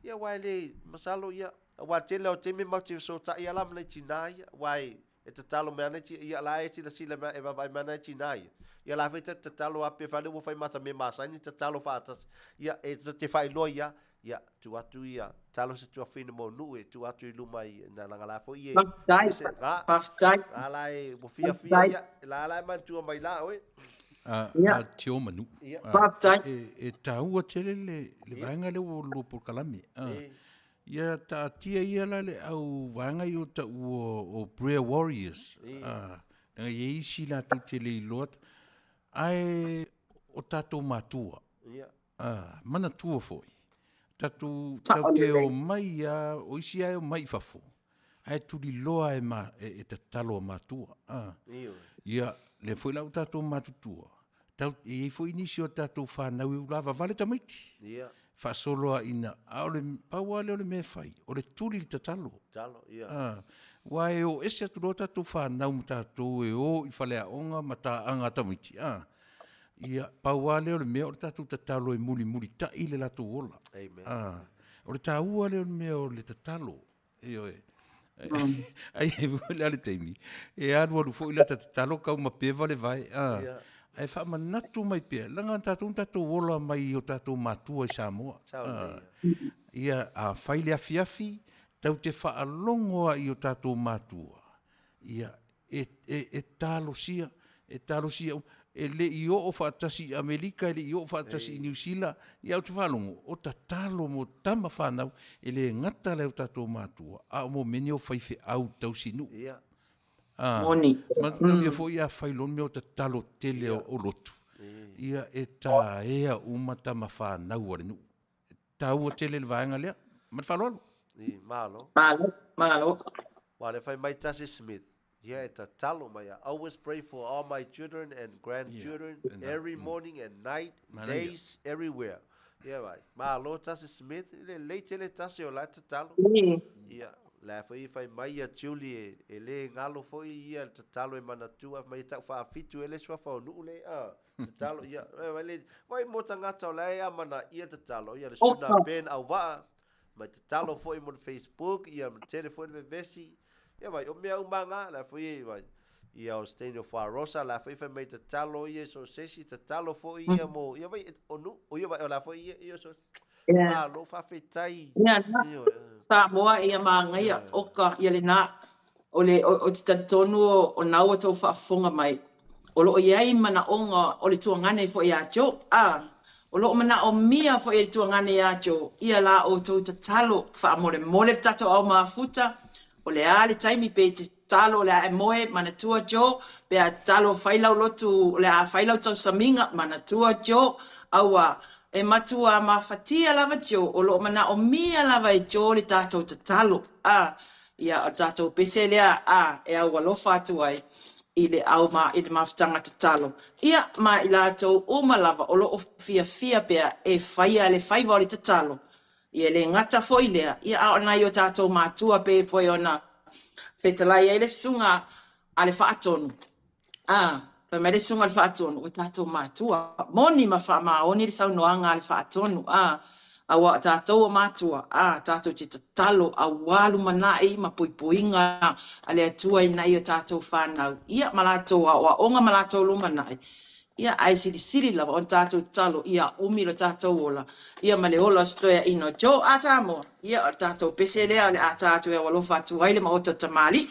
Ia, wā e le, masalo ia, wā tele o teme mau te fesota'i ala ma nei tinā ia, wā e, e tatalo mai ana ia la e silasila mai, e vavaai mai ana e tinā ia. Ia la foi ta tatalo a pe whale ua whai mata me masaini tatalo whaatasi. Ia, e te whailoa ia, Ia, tu atu ia, talo se tuafine mo nu'u e tu atu i luma i na langa la foi e. Faafetai, Se, nga, faafetai, nga la e ua fiafia faafetai. ia, la la e manatua mai la oe. A, Ia, a tio manu. Ia. A, faafetai. e, e tāua tele le, le Ia. vaega lea ua lua polokalame. A, E. ia taatia ia la le au vaega i o taua o Prayer Warriors. E. A, leaga e i ai isi latou te le iloa, ae o tatou matua. Ia. Ā, manatua foi, tatou Sao tatou te lelei. omai a, o isi a e omai i fafo, ae tuliloa e ma, e, e tatalo a matua. Ā, Ioe. ia, lea foi la ua tatou matutua, tau, e i ai foi nisi o tatou fanau e ulavavale tamaiti. Ia. Faasolo a ina, a o le, pau lava lea o le mea e fai, o le tuli i le tatalo. Tatalo, ia. Ā, aua e o ese atu loa tatou fanau ma tatou e o i faleaoga ma taaga a tamaiti, ā, Ia, pau lava lea o le mea o le tatou tatalo e mulimulitai le latou ola. Amen. Ah, o le taua lea o le mea o le tatalo. Ioe. Ai e foi la le taimi, e alualu foi lata tatalo kau ma peva le vae. Ah, Yeah. Ae faamanatu mai pea, leaga tatou na tatou ola mai i o tatou matua i Samoa. Sao Ah, lelei. ia, a fai le afiafi, tau te faalogo lava i o tatou matua. Ia, e, e, e talosia, e talosia uma. E le i oo faatasi i Amerika, e le i oo faatasi i Niu Sila, ia ou te faalogo, o tatalo mo tama fanau, e le gata la e o tatou matua, a o mo mea nei o faifeau tausinuu. Ia. A, Moni. manatua foi a fai loa le mea o tatalo tele o, o lotu, ia e taea uma tama fanau a le nuu. Taua tele le vaega lea. Ma le faaaloalo. I, malo. Malo, malo. Wa le fai mai tasi Smith. Ia e tatalo mai I always pray for all my children and grandchildren Yeah, and, every morning and night, Manaia. days, everywhere. Ia vai. Malo tasi Smith, le lelei tele tasi o la e tatalo. Ia, la foi fai mai ia Julie e, e le galo foi ia le tatalo e manatua mai e tau faafitu e le suafa o Nuu le a. Tatalo, ia, e, vai le, vai mo tagata o la e amanaia tatalo, ia le suna Oka. Ben Auvaa, mai tatalo foi mo le Facebook, ia ma tele foi le vevesi, ia vai, o mea uma ngā, la foi e, vai, ia o Stanley Farosa, la foi fai mai tatalo ia so sesi, tatalo foi ia mo, ia vai, o nu, o ia vai, o la foi ia, ia so, Yeah. malo, faafetai, Ia, na. ia, eh, Samoa ia magaia oka ia lena o le o te talitonu o na ua tou faafofoga mai o lo o i ai manaoga o le tuagane foi ia Joe a o lo o manaomia foi e le tuagane ia Joe ia la outou tatalo faamolemole le tatou ao mafuta o le a le taimi pe te tatalo o le a e moe manatua Joe pe a tatalo fai lau lotu o le a fai lau tausamiga manatua Joe aua e matua mafatia lava Joe o lo o manaomia lava e Joe le tatou tatalo a ia o le tatou pese lea a e aualofa atu ai i le au ma i le mafutaga tatalo ia ma i latou uma lava o lo o fiafia pea e faia le faiva o le tatalo Ia e le gata foi lea, ia a o nai o tatou matua pei foi ona fetalai ai le susuga a le Faatonu, a, fai mai le susuga a le Faatonu, o tatou matua, moni ma faamaoni le saunoaga a le Faatonu, a, aua o tatou o matua, a, tatou te tatalo aua lumanai ma puipuiga a le Atua i nai o tatou fanau, ia ma latou aoaoga ma latou lumanai. Ia, ae silisili lava ona tatou tatalo ia umi lo tatou ola, ia ma le ola o se toeaina o Joe a Samoa. Ia, o le tatou pese lea o le a ta atu e aualofa atu ai le Maota o Tamalii.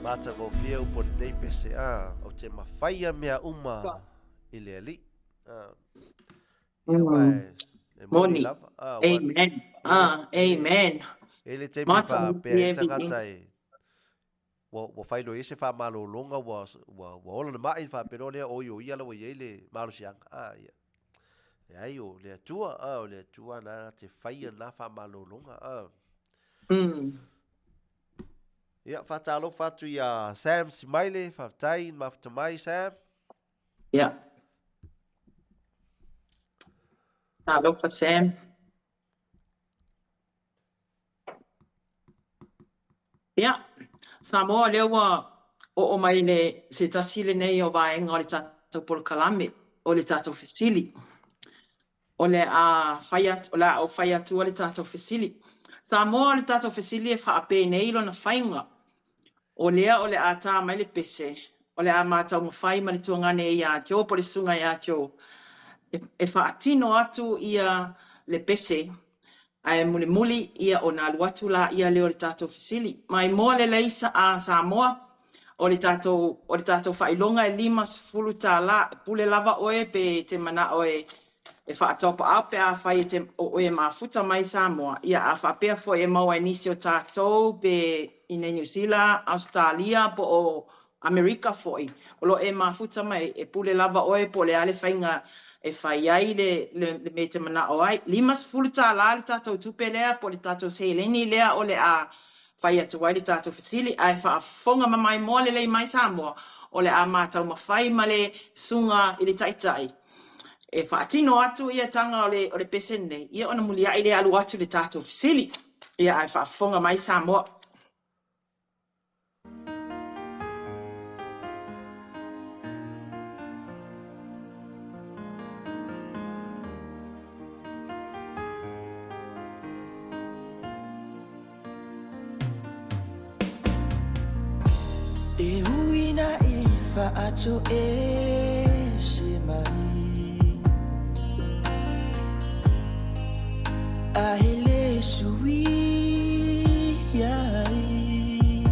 Matagofie upu o lenei pese, a, ou te mafaia mea uma i le Alii. A, ia, aua e, e moni Moni. lava. A, aua, Amen. e le, Ah, e le, amen. e le taimi faapea ai Matagofie le viiga. tagata e, ua, ua fai loa i ai se faamalologa, ua, ua, ua ola le mai, faapea loa lea, oi o ia la ua i ai le malosiaga. A, ia. Leai, o le Atua, a, o le Atua na te faia lena faamalologa, a. Ia, faatalofa atu iā Sam Simaile, faafetai i le mafuta mai, Sam. Ia. Talofa, Sam. Ia, Samoa, o lea ua oo mai le se tasi lenei o vaega o le tatou polokalame, o le tatou fesili. O le a fai atu, o le a ou fai atua le tatou fesili. Samoa, o le tatou fesili e faapenei lona faiga. O lea o le a tā mai le pese, o le a ma taumafai ma le tuagane ia Joe po o le susuga ia Joe e faatino atu ia le pese, ae mulimuli ia ona alu atu laia lea o le tatou fesili. Maimoa lelei a Samoa, o le tatou o le tatou faailoga e $50, e pule lava oe pe e te manao e e faataupaau pe afai e te o oe e mafuta mai i Samoa, ia a faapea foi e maua e nisi o tatou pe i nei Niu Sila, Ausetalia po o Amerika foi, o lo o e mafuta mai, e pule lava oe po o le a le faiga e fai ai le le le mea e te manao ai. $50 le tatou tupe lea po o le tatou seleni lea o le a fai atu ai le tatou fesili, ae faafofoga ma maimoa lelei mai Samoa, o le a ma taumafai ma le susuga i le Taitai e faatino atu ia taga o le o le pese lenei, ia ona muliai lea alu atu le tatou fesili. Ia ae faafofoga mai Samoa. E ui na e faatoese mai A e le sui ai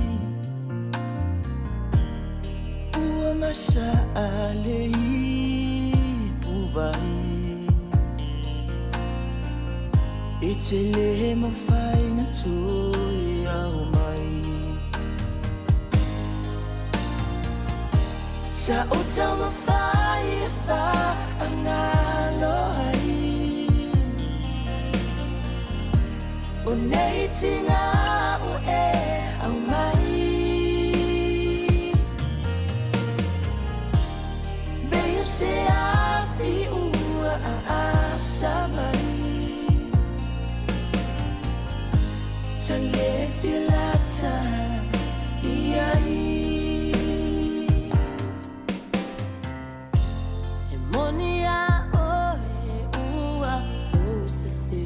Ua masa a le ipu vai E te le mafai na toe ao mai Sa ou taumafai e faagalo ai O nei tiga ua e aumai Pei o se afi ua aasa mai Ta le fia lata i ai. E moni iā ʻoe ua ou sese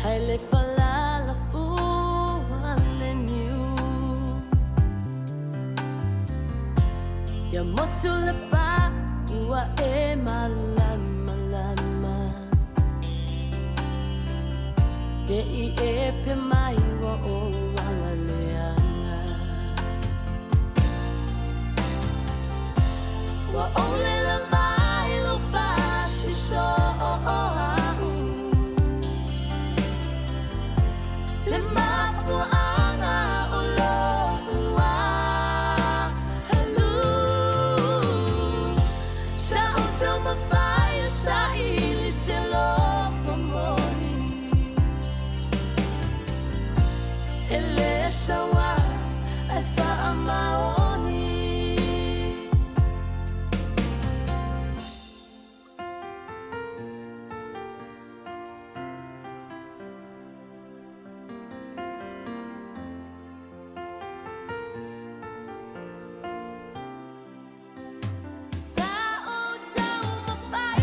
Hai le falala fua le niu Ia motu le pā ua e mālamalama Ne i epe mai ua ou aga leaga Ua ou lele mai lou fasisoa a'u Le mafuaaga o lo'u alu Sa ou taumafai e saili se alofa moni E le saua ae faamaoni. Sa ou taumafai.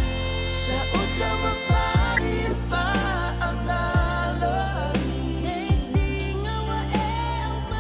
Sa ou taumafai e faagalo ai. Nei tiga ua e aumai.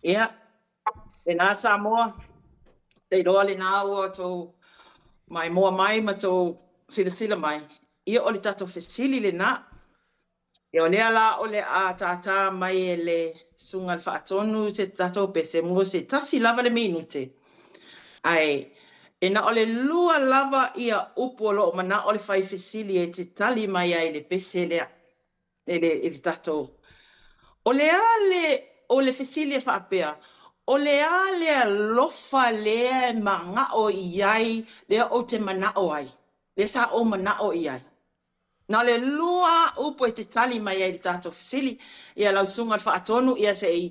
Ia, lena Samoa, te iloa lena ua tou maimoa mai ma tou silasila mai, ia o le tatou fesili lena. Ia o lea la o le a tātā mai e le Susuga i le Faatonu se tatou pese mo se tasi lava le minute. Ae e na o le lua lava ia upu o lo o manao le fai fesili e te tali mai ai i le pese lea. I le, i le tatou. O le a le, o le fesili e faapea, o le a le alofa lea e manao i ai, lea ou te manao ai, lea sa ou manao i ai? Na o le lua upu e te tali mai ai i le tatou fesili. Ia lau Susuga i le Faatonu, ia se i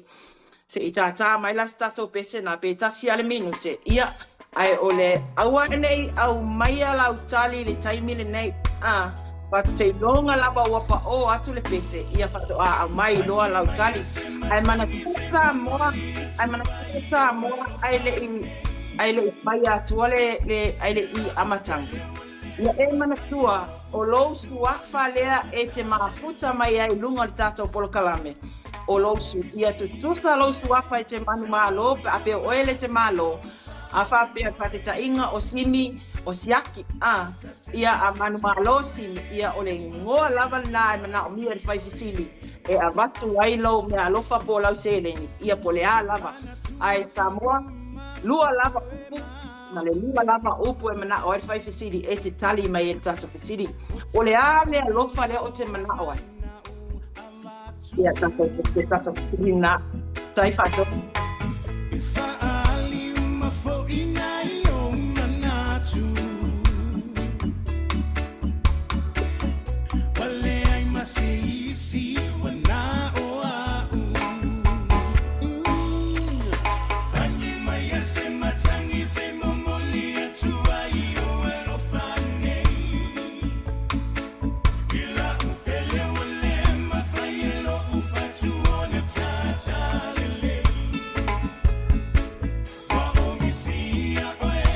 se i tātā mai la se tatou pese na pe tasi lava le minute. Ia, ae o le aua ne i aumaia lau tali i le taimi lenei, a faateiloga lava ua paʻō atu le pese, ia faatoa aumai loa lau tali. Ae manatua Samoa, ae manatua Samoa ae le i ae le i faia atua le le ae le i amataga. Ia e manatua, o lou suafa lea e te mafuta mai ai i luga o le tatou polokalame, o lou su, ia tutusa lou suafa i te manumalo pe a pea o oe le te malo, a faapea faataitaiga o Simi, o Siaki, a, ia a manumalo Simi, ia o le igoa lava lena e manaomia e le fai fesili e avatu ai lou meaalofa po o lau seleni, ia po o le a lava. Ae Samoa, lua lava upu. Na le lua lava upu e manao ai le fai fesili e te tali mai ai le tatou fesili. O le a le alofa lea ou te manao ai? Ia, tatou, se tatou fesili na. Tai whātou. E whaali uma foʻi nai ou manatu Ua leai ma se isi ua na o a'u Tagi mai a se matagi se momoli atu ai o alofa nei I la'u pele ua le mafai e lo'u fatu ona tātā lelei Ua ou misia oe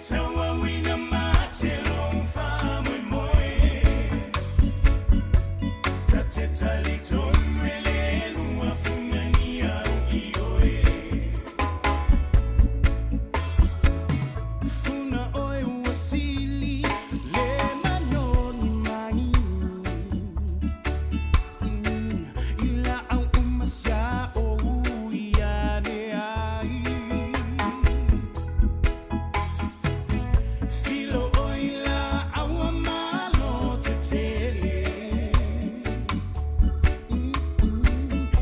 tauauina mate lou faamoemoe Ta te talitonu e le lua fugani au i oe Funa oe ua sili le manogi mai I laau uma sa ou ia ane ai Filo oi laau a malo tetele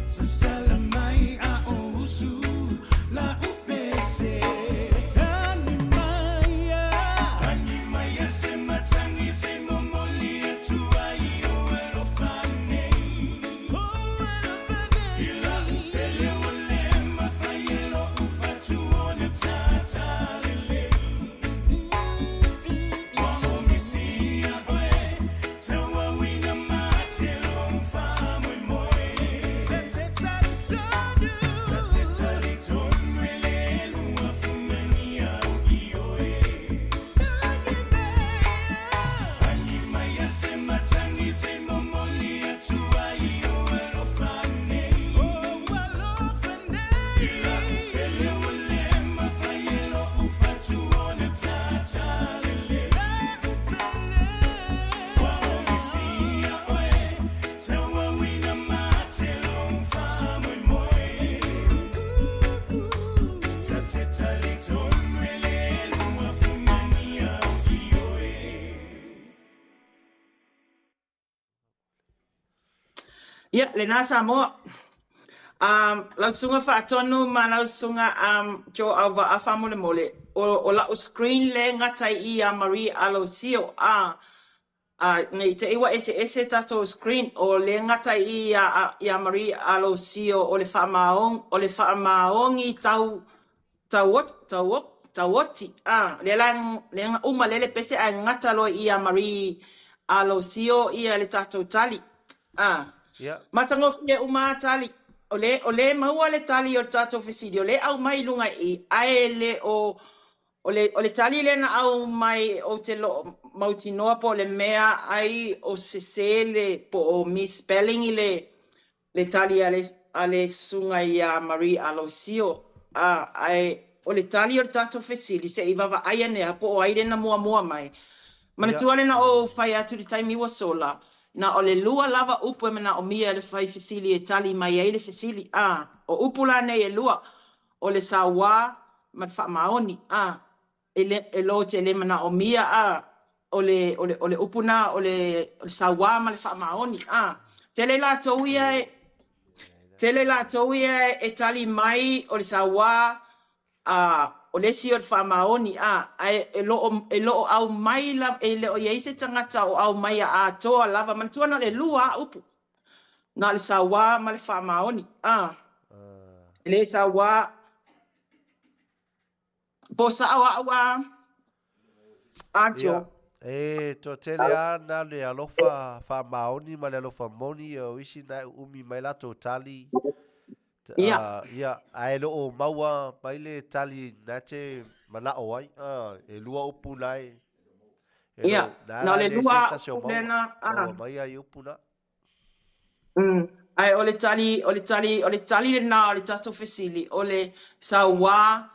Sasala mai a o usu la upese Tagi mai Tagi mai a se matagi se momoli atu ai o alofa nei I la'u pele ua le mafai e lo'u fatu ona tātā lelei Ua ou misia oe tauauina mate lou faamoemoe Ta te talitonu e le lua fugani au i oe Tagi mai a se matagi se momoli atu ai o alofa nei I la'u pele ua le mafai e lo'u fatu ona tātā lelei Ua ou misia oe tauauina mate lou faamoemoe Ta te talitonu e le lua fugani au i oe. Ia, lena Samoa. Lau Susuga Faatonu ma lau Susuga Joe Auva'a faamolemole, o, o la'u screen le gata i i iā Marie Alosio, a, a, ne i te i ua eseese tatou screen, o le gata i i iā, iā Marie Alosio o le faamaong, o le faamaogi tau, tauot, tauot, tauoti, a, lea la, lea na uma lea le pese ae gata loa i iā Marie Alosio ia le tatou tali. A, Ia. matagofie uma a tali. O le, o le maua le tali o le tatou fesili, o le aumai i luga i i, ae le o, o le, o le tali lea na aumai ou te lo mautinoa po o le mea ai o sese le, po o misspelling i le, Le tali a le, a le susuga iā Marie Alosio, A, ae o le tali o le tatou fesili, se i vaavaai ane a po o ai lena muamua mai. Manatua lena ou fai atu i le taimi ua sola, na o le lua lava upu e manaomia e le fai fesili e tali mai ai le fesili, a, o upu la nei e lua, o le sauā ma le faamaoni, a. e le, e lo te le manaomia, a, o le, o le, o le upu na, o le, o le sauā ma le faamaoni, a. Tele latou ia e, tele latou ia e tali mai o le sauā, a, o le isi o le faamaoni, a, ae e lo o, e lo o aumai lava, e le o i ai se tagata o aumaia atoa lava, manatua na o le lua a upu, na o le sauā ma le faamaoni, a. E le sauā, Po sao a'u a Ajo. Ia, e toatele a na le alofa faamaoni ma le alofa moni o isi na e uumi mai latou tali. Ia. Ia, ae le o maua mai le tali na te manao ai. E lua upu na e. E Ia, na na o le le lua se tasi o upu maua. lena, a. Maua mai ai upu na. Ae o le tali, o le tali, o le tali lena o le tatou fesili, o le sauā,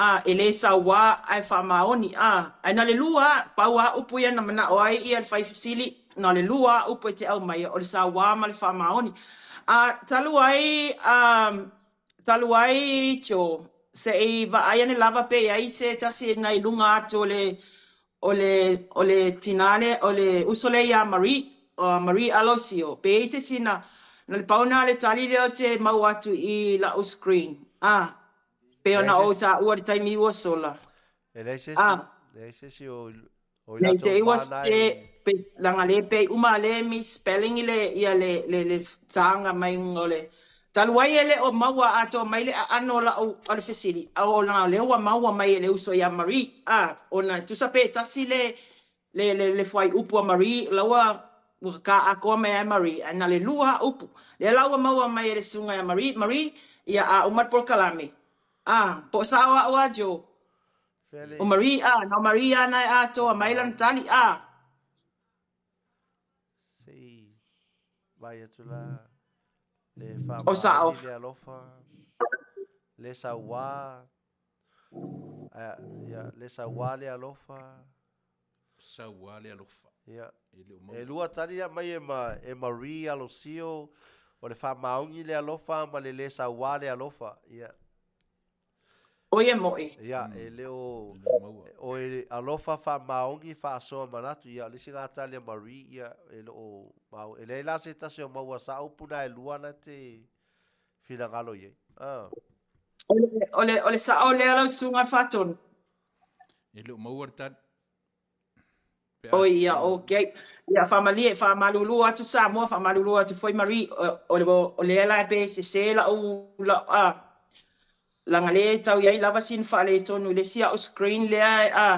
a, e le sauā ae faamaoni, a. Ae na o le lua a, pau a upu ia na manao ai ia le fai fesili, na o le lua a upu e te aumaia, o le sauā ma le faamaoni. A, talu ai, a, talu ai, Joe, se i vaai ane lava pe i ai se tasi nai luga atu o le, o le, o le tinā lea, o le uso lea iā Marie, o Marie Alosio, pe i ai se isi na, na le pau na le tali lea ou te maua atu i la'u screen, a, pei ona ou taua i le taimi ua sola. E leai se isi, A. leai se isi o, o i Nei latou te i ua ma na se, e... pe, leaga le pei uma le misspelling i le, ia le, le, le tāga mai o le, talu ai e le o maua atoa mai le aano o la'u, o le fesili, a o leaga o lea ua maua mai e le uso iā Marie, a, ona e tusa pe tasi le, le, le, le fuaiupu a Marie, la ua, ua kā atoa mai ai Marie, ae na le lua a upu. Lea la ua maua mai e le susuga iā Marie, Marie, ia a uma le polokalame, a, po o sao a'u a Joe? Fele. O Marie, a, na o Marie a na e atoa mai lana tali, a. Se i vai atu la le O sao. faamaoni le alofa, le sauā, a, ia, le sauā le alofa. Sauā le alofa. Ia. E le o maua. E lua tali a mai e, ma, e Marie Alosio, o le faamaoni le alofa ma le le sauā le alofa. Ia. O ia moʻi. Ia, e le o, E le o maua. o e alofa faamaoni faasoa manatu. Ia, o le isi lena tali a Marie, ia, e le o mau. E leai la se tasi o maua sa upu na e lua na te finagalo i ai. Ah. O le, o le, o le sao lea lau susuga i le Faatonu. E le o maua le tali. Pe a. Oi, ia, okay. Ia, faamalie, faamalulu atu Samoa, faamalulu atu foi Marie, o, o, le, o lea la e pe sese la'u, la'u, a, leaga lea e tau i ai lava sina faaletonu i le isi a'u screen lea, a.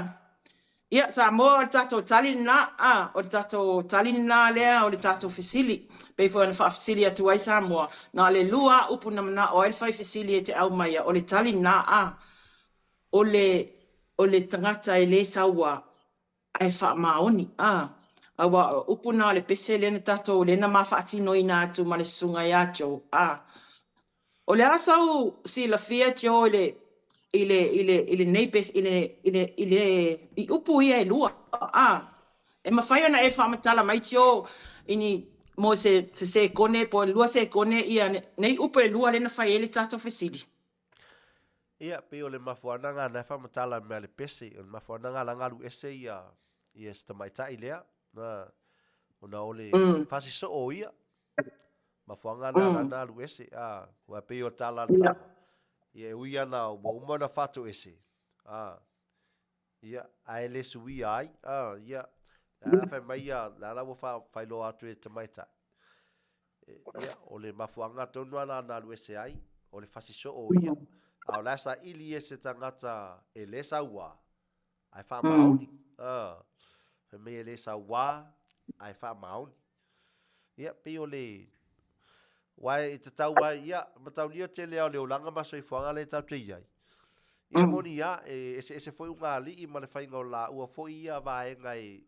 Ia, Samoa, o le tatou tali lena, a, o le tatou tali lena lea o le tatou fesili. Pei foi ona faafesili atu ai Samoa, na o le lua a upu na manao ai le fai fesili e te aumaia, o le tali lena, a. O le, o le tagata e le sauā, ae faamaoni, a. Aua o upu na o le pese lea na tatou, lea na ma faatinoina atu ma le susuga ia Joe, a. O le a sau silafia Joe i le, i le, i le, i lenei pese, i le, i le, i le, i upu ia e lua, a. E mafai ona e faamatala mai Joe i ni, mo se, se sekone po o le lua sekone ia nei upu e lua lea na fai ai le tatou fesili. Ia, pei o le mafuanaga na e faamatala mea le pese, o le mafuanaga la galu ese ia, ia se tamaitai lea, na, ona o le fasisoo o ia, mafuaga na la na alu ese, a, ua pei o tala le tama, ia e ui ana ua uma ona fatoese, a, ia, ae le suia ai, a, ia, la fai mai ia, la la ua faailoa atu e tamaitai. Ia, o le mafuaaga tonu lava na alu ese ai, o le fasi soo ia, a o la e saili e se tagata e le sauā, ae faamaoni. A, fai mai e le sauā, ae faamaoni. Ia, pei o le, aua e tatau lava, ia, mataulia tele lava o le olaga ma soifuaga lea tatou te i ai. Ia, moni lava, e eseese foi ugaalii ma le faiga o laua foi ia vaega e,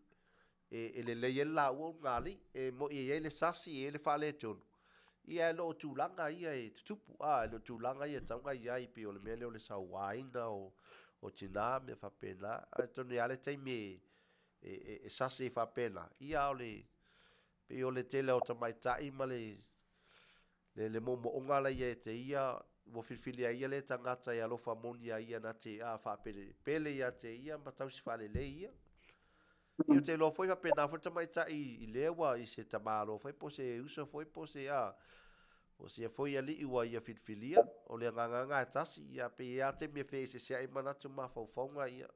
e lelei ai le laua ugaalii, e moi e i ai le sasi, e i ai le faaletonu. Ia e le o tulaga ia e tutupu, a, e le o tulaga ia e tatau ona i ai, pei o le mea lea o le sauaina o, o tina, mea faapena. Ae atonu e i ai lava le taimi e, e, e, e sasi ai faapena, ia a o le, pei o le tele o tamaitai ma le, le, le moomooga la ia te ia, ua filifilia e ia lea tagata e alofa moni ia ia na te, a, faapele, pele ia te ia ma tausi faalelei ia. Ia ou te iloa foi faapena foi le tamaitai i lea ua i se tamaloa foi po o se uso foi po o se a po o se foi alii ua ia filifilia, o le agaga lena e tasi, ia pei e i ai lava taimi e feeseeseai manatu ma mafaufauga ia,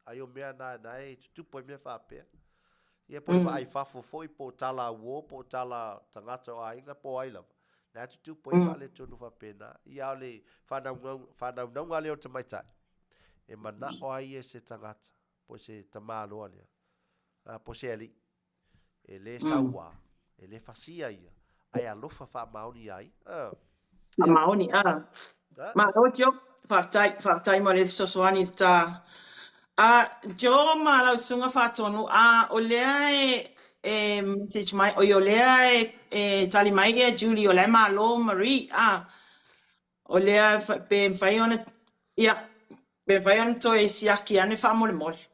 ai o mea na na e tutupu ai mea faapea. Ia po o le vaai fafo foi po o tala uo po o tala tagata o aiga po o ai lava, na e tutupu ai faaletonu faapena. Ia a o le faanaunauga lea o le tamaitai, e manao ai ia se tagata po o se tamaloa lea, a, po o se alii, e le sauā, e le fasia ia, ae alofa faamaoni iā ia. A. Faamaoni, a. Malo Joe, faafetai, faafetai mo le fesoasoani i le ta. A, Joe ma lau susuga Faatonu, a, o lea e, e message mai, oi o lea e, e tali mai ia Julie, o la e malo Marie, a. O lea pe mafai ona, ia, pe mafai ona toe siaki ane faamolemole.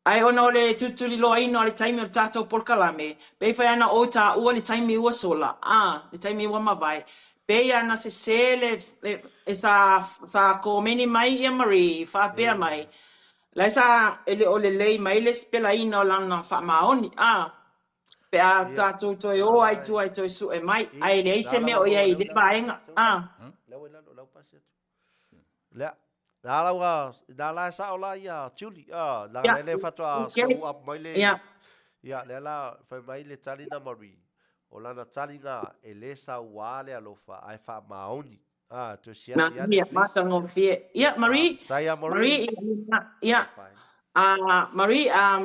Ae ona o le tulituliloaina o le taimi o le tatou polokalame, pei foi ana ou taua le taimi ua sola, a, le taimi ua mavae, pei ana sese le, le, e sa, sa komeni mai ia Marie, faapea mai, la e sa, e le o lelei mai le sipelaina o lana faamaoni, a. Pe a tatou toe o ai tua e toe sue mai, ae leai se mea o i ai i lea vaega. A. Lea, na lau a, na la e sao la ia Julie, a, na le le faatoa show up mai le, ia, lea la fai mai le tali na Marie, o lana tali na e le sauā le alofa ae faamaoni. A, toe siaki ane, Ia, please. matagofie. Ia, Marie, Faafetai ia Marie, Marie. ia, a, Marie, a,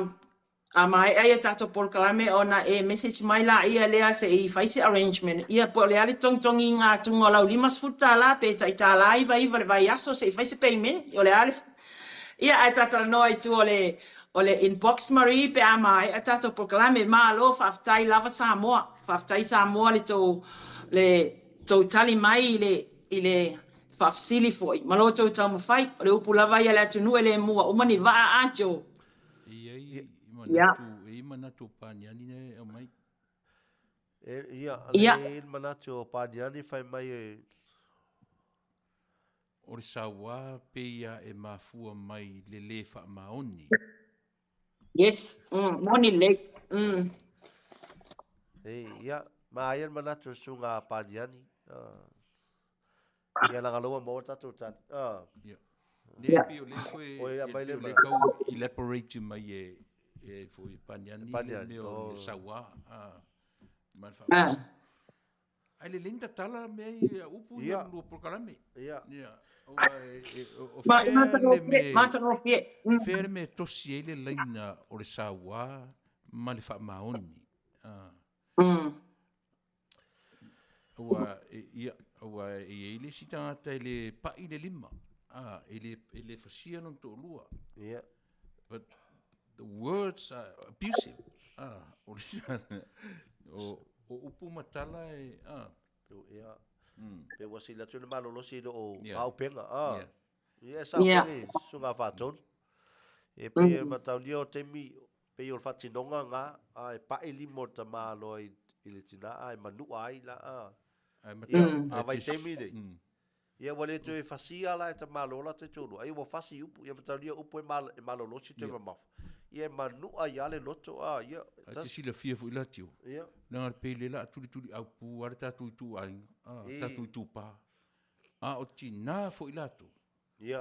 a maea ia tatou polokalame ona e message mai laia lea se i fai se arrangement. Ia, po o le a le togitogiga atuga o lau $50 pe tai $99 le vaiaso se i fai se payment, o le a le... Ia, ae ta talanoa i tua o le, o le inbox Marie pe a maea tatou polokalame. Malo, faafetai lava Samoa. Faafetai Samoa le tou, le, tou tali mai i le, i le faafesili foi ma lo outou taumafai. O le upu lava ia a le atunuu e le mua uma ni vaa a Joe. E i ai manatu, e i ai manatu o Paniani na e aumai. E, ia, le i ai manatu o Paniani fai mai e... O le sauā pei ia e mafua mai le lē faamaoni. Yes, moni lelei. E, ia, ma ia le manatu o le susuga a Paniani. Ia leaga lea ua maua le tatou tali. Ia. Lea pei o lea koe, e pei o lea kau elaborate mai e, e foi Paniani, le mea o le sauā. Ma le faamaoni. Ae lelei ni tatala mea ia upu ia lua polokalame. Ia. Ia. O fea le mea, fea le mea e tosi ai le laina o le sauā ma le faamaoni. Aua, ia, aua e i ai le isi tagata e le pa'i le lima, e le, e le fasia lona toalua. Ia. But the words are abusive. O le, o, o upu ma tala e, Ia. Pe ua sili atu le malolosi i lo o auupega. Ia, e sao foi le susuga a Faatonu. E pei e mataulia o taimi, pei o le faatinoga lena, a e pai lima o le tamaloa i le tina, a e manua ai la, a. Ia, a vaitaimi nei, Ia ua le toe fasia la e tamaloa la taitoalua, ai ua fasi upu, ia mataulia upu e malolosi toe mamafa. Ia e manua ai lava le loto, a, ia. Ae te silafia foi la Tio, leaga pei lea o le a tulituliaupu lava le tatou ituaiga, a, tatou itupa. A o tina foi latou,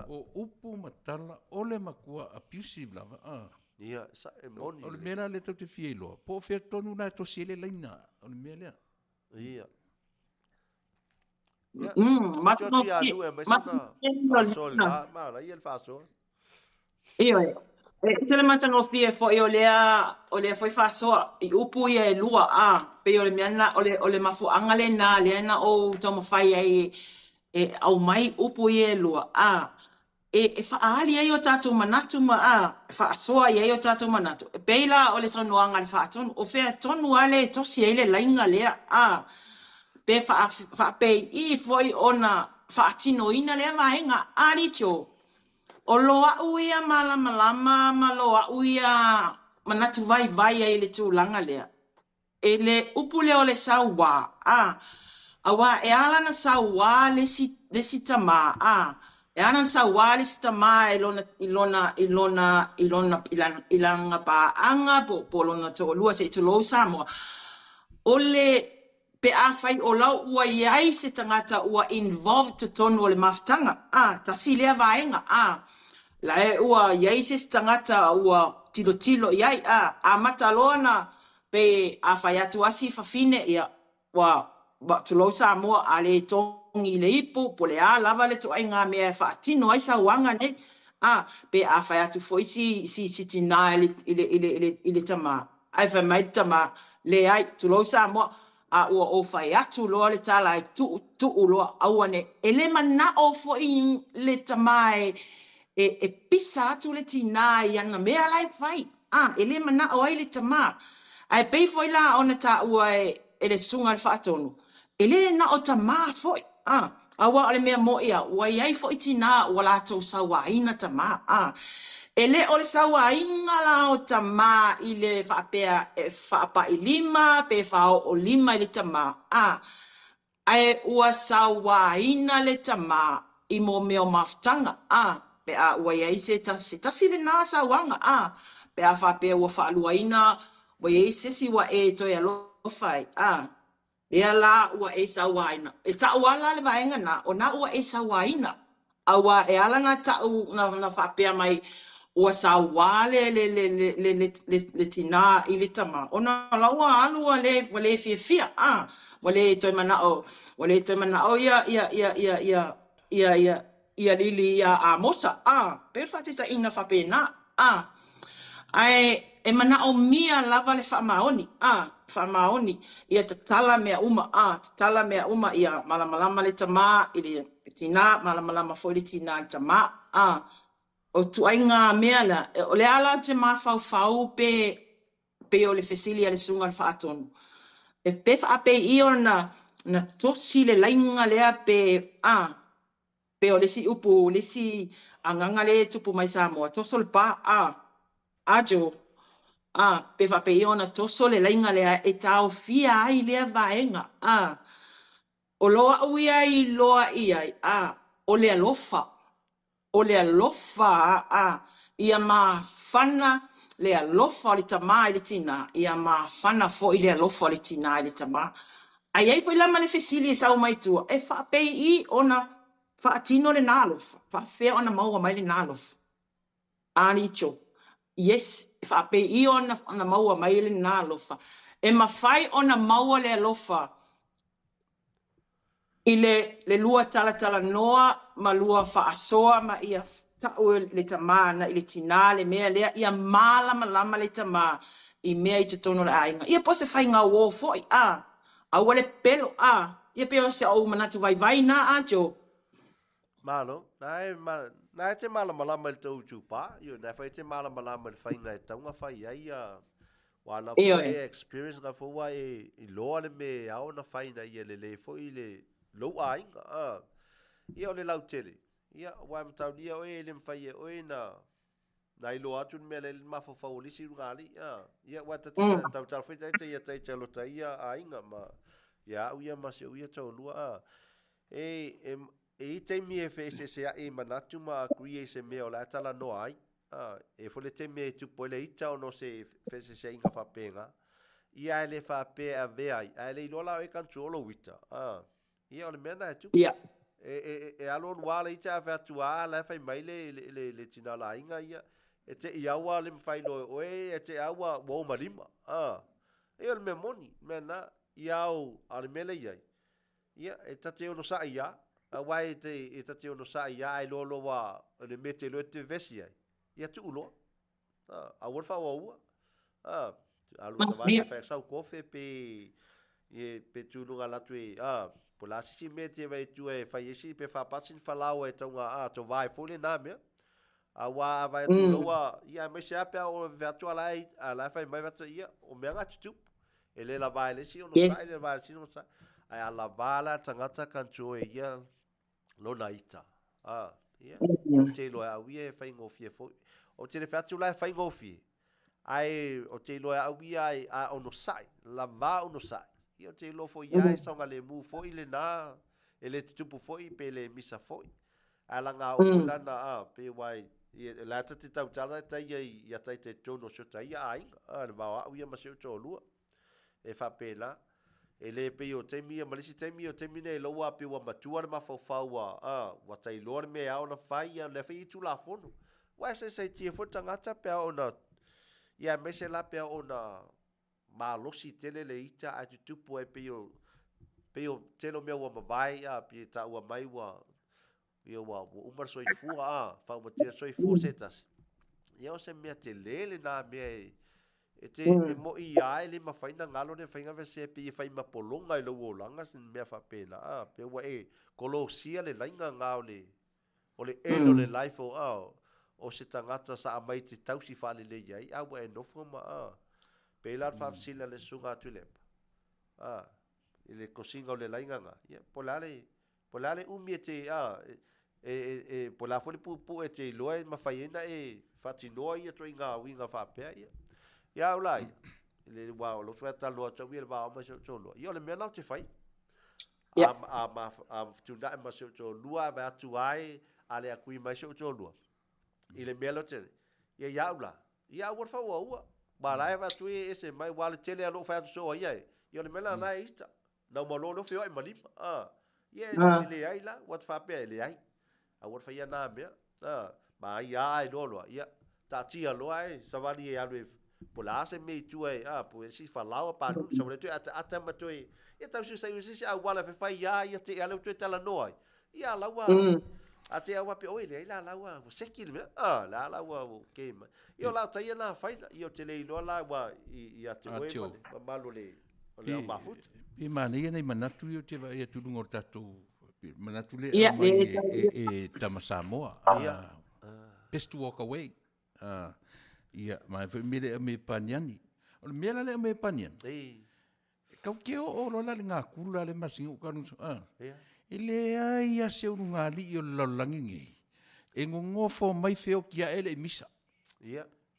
o upu ma tala o le matua abusive lava, a. Ia, sa, e moni. O le mea la lea tatou te fia iloa, po o fea tonu la e tosi ai le laina o le mea lea. Ia. Ia, Matagofie. Manaia le faasoa. Ioe. E ese le matagofie foi o lea, o lea foi faasoa i upu ia e lua, a, pei o le mea lena, o le, o le mafuaaga lena lea na ou taumafai ai e aumai upu ia e lua, a, e, e faaali ai o tatou manatu ma, a, e faasoa i ai o tatou manatu. E pei la o le saunoaga a le Faatonu, o fea tonu lava le e tosi ai le laina lea, a. Pe faapei foi ona faatinoina lea vaega. Alii Joe, o lo a'u ia malamalama ma lo a'u ia manatu vaivai ai i le tulaga lea, i le upu lea o le sauā, a, aua e ala ona sauā le isi, le isi tamā, a, e ala ona sauā le isi tamā i lona, i lona, i lona, i lona, i lana, i lana paaga po, po o lona toalua se i tulou Samoa, o le, pe afai o lau ua i ai se tagata ua involved totonu o le mafutaga, a, tasi lea vaega, a, la e ua i ai se isi tagata ua tilotilo i ai, a, amata loa na, pe a fai atu a si fafine, ia, ua, ua, tulou Samoa, a le togi i le ipu, po o le a lava le ituaiga mea e faatino ai sauaga nei, a, pe a fai atu foi si, si, si tinā i le, i le, i le, i le, i le tamā, Ae fai mai le tama, Leai, tulou Samoa, a ua ou fai atu loa le tala e tuu, tuu loa, aua ne, e le manao foi le tama e, e, e pisa atu le tinā i ana mea la e fai, a, e le manao ai le tama. Ae pei foi la ona taua e, e le Susuga i le Faatonu, E le na o tamā foi, a, aua o le mea moni a, ua i ai foi tinā ua latou sauāina tamā, a. E le o le sauāina la o tamā i le faapea e faapaʻi lima pe faaoo lima i le tamā, a, ae ua sauāina le tamā i mō mea o mafutaga, a, pe a ua i ai se tasi, tasi lenā sauaga, a, pe a faapea ua faaluaina, ua i ai se isi ua e toe alofa ai, a. Lea la ua e sauaina. E ta'u a la le vaega na, o na ua e sauaina. Aua e ala na ta'u na, na faapea mai ua sauā le, le, le, le, le, le, le, le tinā i le tamā, ona la ua alu ua le, ua le fiafia, a, ua le toe mana'o, ua le toe mana'o ia, ia, ia, ia, ia, ia, ia, ia Lili iā Amosa, a, pei o le faataitaiga faapena, a. Ae e manaomia lava le faamaoni, a, faamaoni, ia tatala mea uma, a, tatala mea uma, ia malamalama le tamā i le tinā, malamalama foi le tinā i le tamā, a. O ituaiga mea la, o le a la ou te mafaufau pe, pei o le fesili a le Susuga i le Faatonu, e pe faapei i ona na tosi le laiga lea pe, a, Pei o le isi upu, le isi agaga lea e tupu mai Samoa, toso le pa, a, a Joe, a, pe faapei ona toso le laiga lea e taofia ai lea vaega, a. O lo a'u ia i iloa i ai, a, o le alofa, o le alofa, a, ia mafana le alofa o le tamā i le tinā, ia mafana foi le alofa o le tinā i le tamā. A i ai foi la ma le fesili e sau mai tua, e faapei i ona faatino lenā alofa? Faafefea ona maua mai lenā alofa? Alii Joe, Yes, e faapei i ona ona maua mai lenā alofa. E mafai ona maua le alofa i le le lua talatalanoa ma lua faasoa ma ia ta'u le tamā na i le tinā le mea lea ia malamalama le tamā i mea i totonu o le aiga. Ia po o se faiga uō foi, a, aua le pelo, a, ia pei o se ou manatu vaivai nā a Joe. Malo, nā e, ma, nā e te malamalama i le tou itupa, io, nā e whai te malamalama i le whainga e taunga whai ai a, wā na fo e experience nga fo wā e, i loa le me ao na whai na ia le le fo i le lou aiga, a, ia o le lau tele, ia, wā e mataulia oe e le mwhai e oe na, na iloa atu le mea le mafaufau o le isi luga alii, a. Ia, ua ta mm. tau tau whai taita ia taita lota ia aiga ma ia au ia ma se uia tau lua, a. E, e, e i taimi e whaeseese ae i manatu ma agree e se mea o la e tala noa ai, a, e fo le taimi e tupu ai le ita ono se whaeseese inga whapenga, ia e le whapea a vea ai, a e le iloa la o e control o ita, a. Ia, o le mea na e tupu. Ia. E, e, e, e alo alu a le ita a whea atu a, la e whai mai le, le, le, le tina la inga ia. E te i aua le mwhai loe oe, e te aua ua oma lima. A. Ia, o le mea moni, mea na, ia au, a le mea le iai. Ia, e tate ono sa ia, a wai e te, e tate ono sa ia, ai loa loa, o le mea te loe te vesi ai. Ia, tuu loa. Aua le faaauaua. Alu savali e fai sau kofe pe e pe tūnunga latu e a po la sisi mea te vai tua e fai esi pe whapatsi ni whalawa e taunga a to vai fo le nā mea. A wā a vai atu loa ia mai se ape o ve atu ala e ala e fai mai vata ia o mea ngā tutupu. E le la vai le si ono sa e le vai le si ono sa. Ae a lavā la tagata control e ia lona ita. A, ia, ou te iloa e au ia e faigofie foi. Ou te le fai atu la e faigofie, ae ou te iloa e au ia ai a onosai, lavā onosai. Ia ou te iloa foi ia e saogalemu foi lena, e le tutupu foi pe le misa foi. Ae laga oo foi lana, a, pe ua e, ia, la ta te tautala e tai ia ia tai te tonu o si o ta ia aiga, a, le vao au ia ma si ou toalua. E faapena. E le pei o taimi ia ma le isi taimi, o taimi nei loua pei ua matua le mafaufau ua, a, ua tailoa le mea e ao ona fai, ia lea foi e i ai Tulafono. Ua eseeseitia foi le tagata pe a oo ina, ia aemaise la pe a oo ina malosi tele le ita ae tutupu ai pei o, pei o tele o mea ua mavae, a, pei e taua mai ua, Ia ua uma le soifua, a, faaumatia le soifua se tasi. Ia o se mea tele lena mea e, e te, e mo'i ia e le mafai na galo le faiga vese pe e fai ma pologa i lou olaga se mea faapena, a, pe ua e kolosia le laiga nga o le, o le end o le life o, a, o se tagata sa aumai e te tausi faalelei ai, a ua e nofo ma, a, pei la o le faafesili a le Susuga a Tuilaepa, a, i le kosiga o le laiga nga, ia, po o le a le, Po o le a le umi e te, a, e, e, e, po o le a foi le puupuu e te iloa e mafai ai ona e faatinoa ia ituaiga uiga faapea, ia. Ia au la ia, i le wā o lou talanoa atu au ia i le va o au ma si ou toalua, ia o le mea lena ou te fai. A, a, a, a fetuunai ma si ou toalua, a vaai atu ai, a le agree mai si ou toalua, i le mea lea ou te, ia ia au la, ia aua le fauaua. Ma la e vaai atu e ese mai, ua le tele a lou fai atu soo ai ia e, ia o le mea lena la e ita. Na uma loa lea feoai ma lima. Ah. Ia e leai la, ua te faapea e leai. Aua le faia na mea. Ah. Ma ai a ai loa loa. Ia, taatia loa e savali e alu e po o le a se mea i tua e, ah, po o se falaoa pa nunu, savali toe ataata ma toe, ia tau sui sai se auala e fai ia ia te ale toe talanoa ai. Ia la ua a te au ape oi leai la la ua ua seki le mea. Ah, la la ua ua ke mai. Ia o la tai na fai la, ia o te le iloa la ua i i a te oe ma le mamalu o le o le au mafuta. Pe manaia nai manatu ia ou te vaai atu i luga o le tatou manatu lea e aumai e Tama Samoa. Best to walk away. Ia, ma foi mea lea e aumai e Paniani. O le mea la lea e aumai e Paniani, e kau te oo loa la le gakulu la le masina o kalu, e leai lava se ulugalii o le lalolagi lenei e gogofo mai feoki ae le i misa.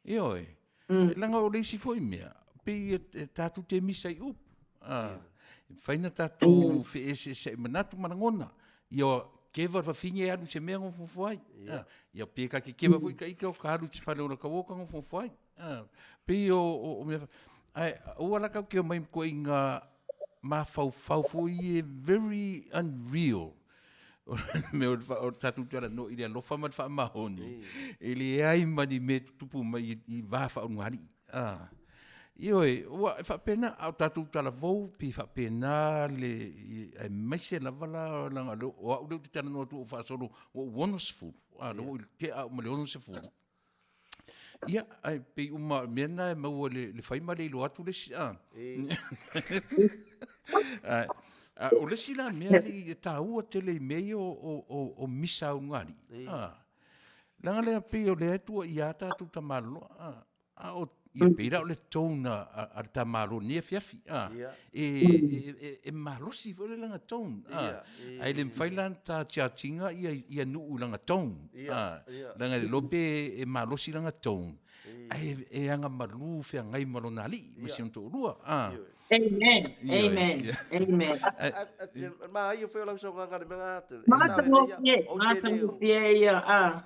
Ioe. Leaga o le isi foi mea, pei e tatou te misa i upu. E mafai ona tatou feeseeseai manatu ma lagona. Ia keva le fafine e alu i se mea nofonofo ai. Ia pe ka te keva foi ka ika o ka alu i se fale o la kaua ka nofonofo ai. Pei o mea, ae aua la kau te omai ma ituaiga mafaufau foi e very unreal. O le mea o le tatou talanoa i le alofa ma le faamaoni, e leai ma ni mea e tutupu mai i va faaulugalii. Ioe, ua e faapena, a o tatou talavou, pei e faapena le, aemaise lava la, leaga o au lea ou te talanoa atu ua ou faasolo, ua ou 60, a, lea ua ou tea au ma le 60. Ia, ae pei uma o mea na e maua i le fai ma le iloa atu le isi, a. Ae, a o le isi la mea alii e taua tele i mea ia o misa a ulugalii, a, leaga lea pei o lea e tuuaia lava tatou tamaloa, a. A o, ia pei la o le tone a le tamaloa i lenei afiafi, a, e malosi foi le lana tone, a, ae le mafai la ona ta charge ina ia nuu i lana tone, a, leaga e le iloa pe e malosi lana tone, ae e agamalu feagai ma lona alii ma si ona toalua, a. Amen, amen, amen. Manaia foi o lau saunoaga i le mea lena. Matagofie, matagofie ia, a.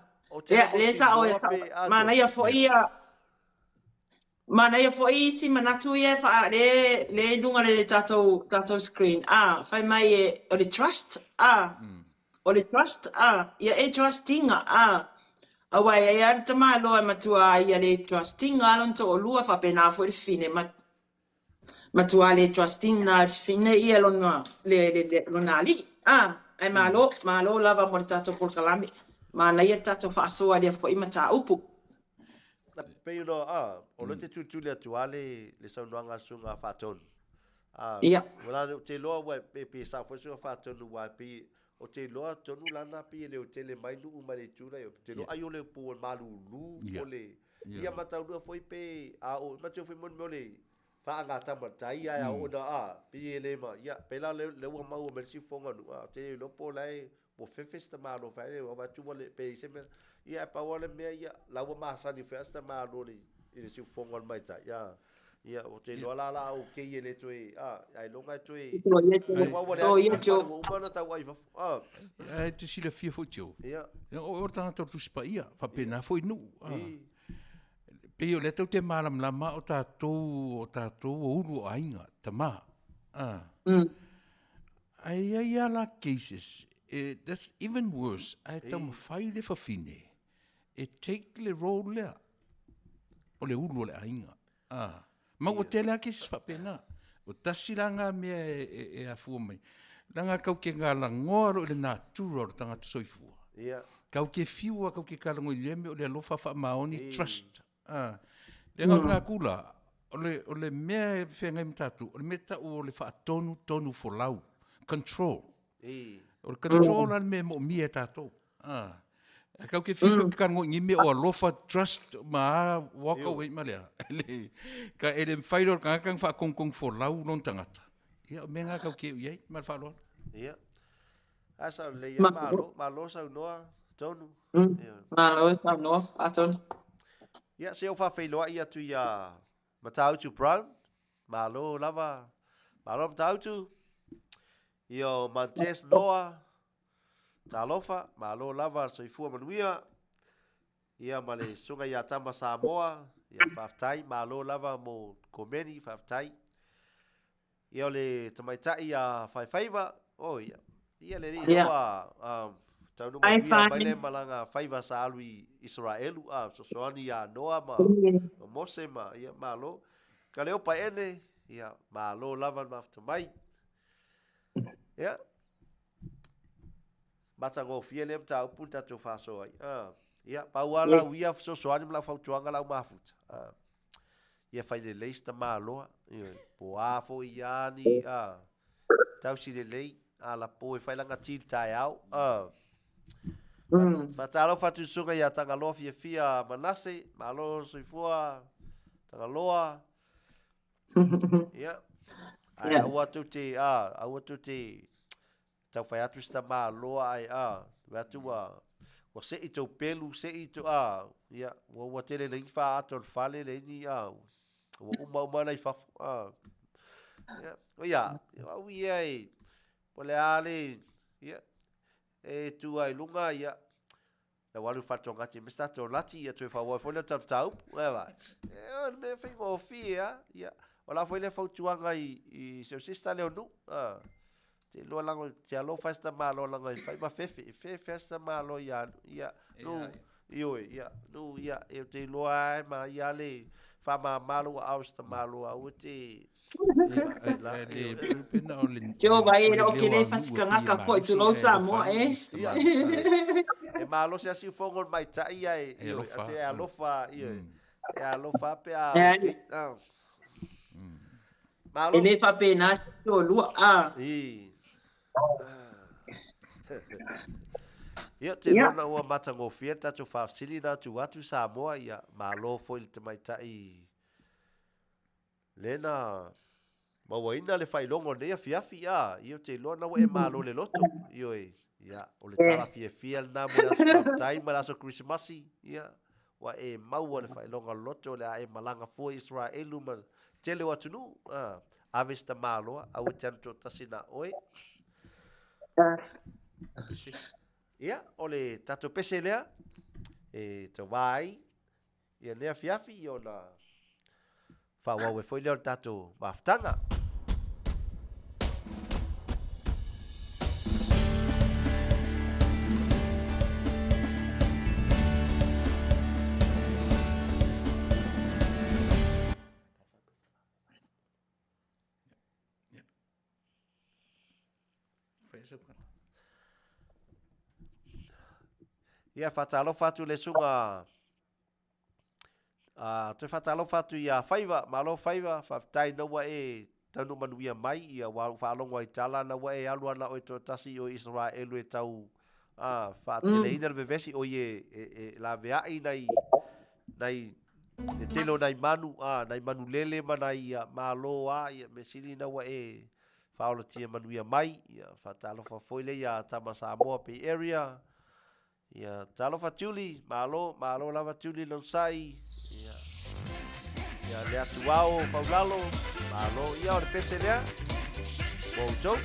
Ia, lea sao e manaia foi ia manaia foi isi manatu ia e faa le le i luga le tatou tatou screen. A, fai mai e o le trust, a. O le trust, a, ia e trustinga, a. Aua e ai lava le tamaloa e matua ai ia le trustinga lona toalua faapena foi le fine ma Matua le trusting na fine ia lona, le, le, le, lona alii. Ah, ae malo, malo lava mo le tatou polokalame. Manaia le tatou faasoa i lea foi mataupu. Pei ona, ah, o lea te tulituli atu lava le, le saunoaga a le Susuga Faatonu. Ah, Ia. Ua la, ou te iloa ua, pe, pe sao foi le Susuga Faatonu, aua e pei, ou te iloa tonu lana pei e le o tele mai nuu mai le itu la, ou te iloa ai o le po o le malulu, o le, ia ma taulua foi pe, a o, matua foi mo le mea o le, Faagatamatai ae a oo ina a, pei e le ma, ia, pēlā le, le ua maua mai le siufofoga o nuu, a, ou te le iloa po o la e ua fefe si tamaloa fai le vaai atu ua le, pe i ai se mea. Ia, ae pau lava le mea, ia, la ua masani foi lava si tamaloa i le, i le siufofoga o le maitai, a. Ia, ou te iloa la o le a okay e le toe, a, ailoga e toe, aua ua leai ni fale ua uma ona tauai i fafo, a. Ae te silafia foi Joe, ia, o oe o le tagata o le Tusi Paia, faapena foi nuu, a. Pei o lea tou te malamalama o tatou o tatou o ulu o aiga, tama. Ah. Ae i ai lava la cases, eh, that's even worse, ae taumafai le fafine e take le role lea o le ulu o le aiga. Ah. Ma ua tele lava cases faapena. Ua tasi la nga mea e, e, e afua mai. Leaga kau ke galagoa loa i le natura o le tagata soifua. Ia. Kau ke fiu a kau ke kalago i lea mea o le alofa faamaoni trust. Ah. Leaga o nga kula, o le, o le mea e feagai ma tatou, o le mea tau o le faatonu tonu folau. Control. O le control la le mea e moomia e tatou. Ah. Kau ke fiu kau ke kalago i ni mea o alofa, trust, ma a, walk away ma lea. Le, ka e le mawhai loa le tagata na faakongokong folau lona tagata. Ia, o mea nga kau ke u i ai, ma le faaaloalo. Ia. Ae sao lelei lava, malo, malo saunoa, Tonu. Malo saunoa, Tonu. Ia, se i ou faafeiloai atu iā Matautu Brown, malo lava, malo Matautu. Ia o Mantes Noa, talofa, malo lava le soifua manuia. Ia ma le susuga ia Tama Samoa, ia faafetai, malo lava mo komeni, faafetai. Ia o le tamaitai ia Faifaiva, oh ia, ia le alii yeah. ua taunuu manuia mai le malaga faiva sa alu i Isaraelu, a fesoasoani ia Noa ma, ma Mose ma ia malo. Kaleopa ene, ia malo lava le mafuta mai. Ia, matagofie lea mataupu na tatou faasoa ai. Ah, ia, pau lava lau ia fesoasoani ma lau fautuaga lau mafuta. Ah, ia fai lelei si tamaloa, ioe, po o a foi ia ni, ah, tausi lelei, alapo e fai lana ti i le taeao. Ah. Faatalofa atu i susuga ia Tagaloa Fiafia Manase, malo soifua Tagaloa. Ia. Ae aua tou te, ah, aua tou te tau fai atu si tamaloa ae, ah, vaai atu ua, ua sei tou pelu, sei tou, ah, ia, ua, ua tele leai ni faaata o le fale, leai ni, ah, ua uma uma na i fafo, ah. Ia, ia, au ia e, po o le a le, ia, e tu ai luga, ia, Lau alu i Whatuangati me se tatou lati ia toe faaauau ai foi lea o ta mataupu. Ea vai. E, o le mea faigofie a. Ia, o la foi lea fautuaga i, i si ou sister lea o Nuu. A. Te iloa lago, te alofa ai si tamaloa lago e fai ma fefe. E fefe a si tamaloa ia Nuu. Ia, Nuu, ioe, ia, Nuu, ia, e te iloa a e ma ia le faamama lou aao i si tamaloa aua te, Jehovah e le o ke le fasikagaka foi tulou Samoa e. E malosi a siufogo le maitai ia e e alofa e alofa pe a Malo. E le faapena se toalua a. Ia, te lona ua matagofie le tatou faafesili na atu atu Samoa, ia, malo foi le tamaitai Lea na mauaina le faailoga o lenei afiafi, a, ia ou te iloa na ua e malo le loto, ioe, ia, o le tala fiafia lena mo le aso faafetai ma le aso Kerisimasi, ia, ua e maua le faailoga o le loto, o le a e malaga fua i Isaraelu ma le tele o atunuu, a, ave se tamaloa, aua e te alu toatasi na oe. Ia, o le tatou pese lea, e tauva ai Ia lenei afiafi ona faaauau ai foi lea o le tatou mafutaga. Ia, faatalofa atu le susuga A, toe faatalofa atu ia Faiva, malo Faiva, faafetai na ua e taunuu manuia mai, ia ua ou faalogo ai i tala na ua e alu ana oe toatasi i o i Isaraelu e tau a, faateleina le vevesi, oi e, e, e laveai nai, nai Le tele o nai manu, a, nai manu lele ma nai ia, malo a, ia, mea sili na ua e faaolatia manuia mai, ia, faatalofa foi lea ia Tama Samoa Bay Area, ia, talofa Julie, malo, malo lava Julie Lonsai, ia, ia le atu ao Faulalo, malo, ia o le pese lea, mo outou.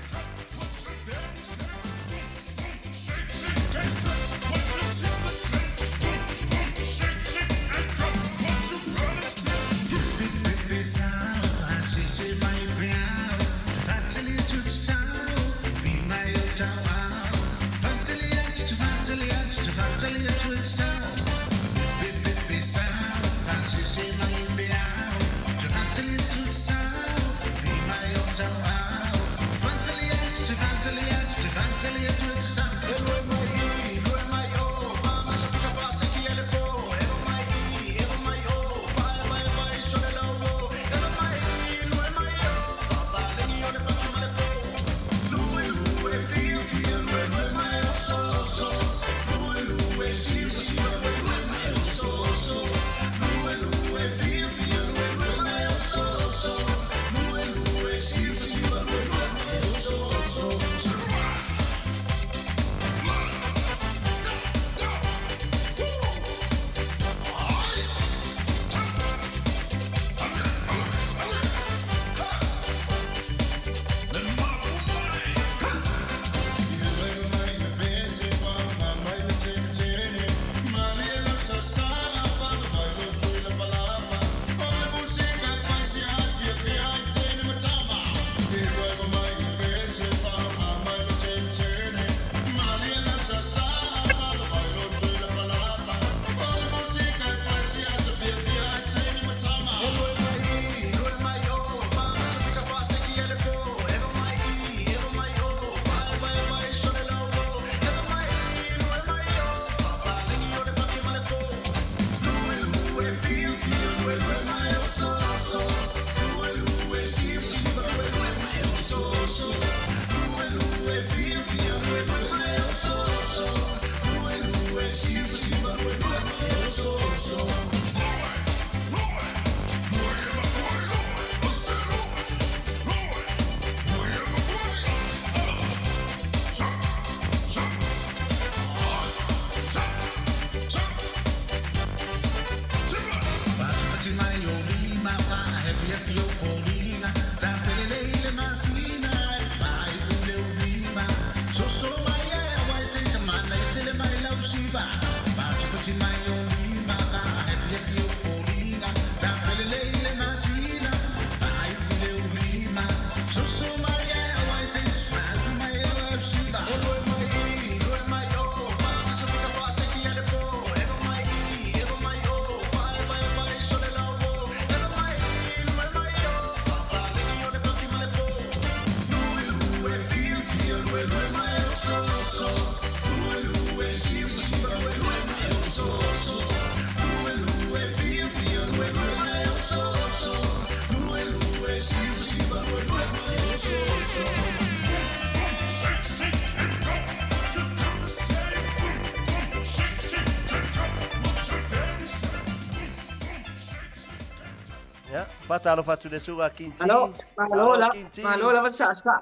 Ia, faatalofa atu i le susuga Kinti. Malo, malo la, Kinti. malo lava le saasaa.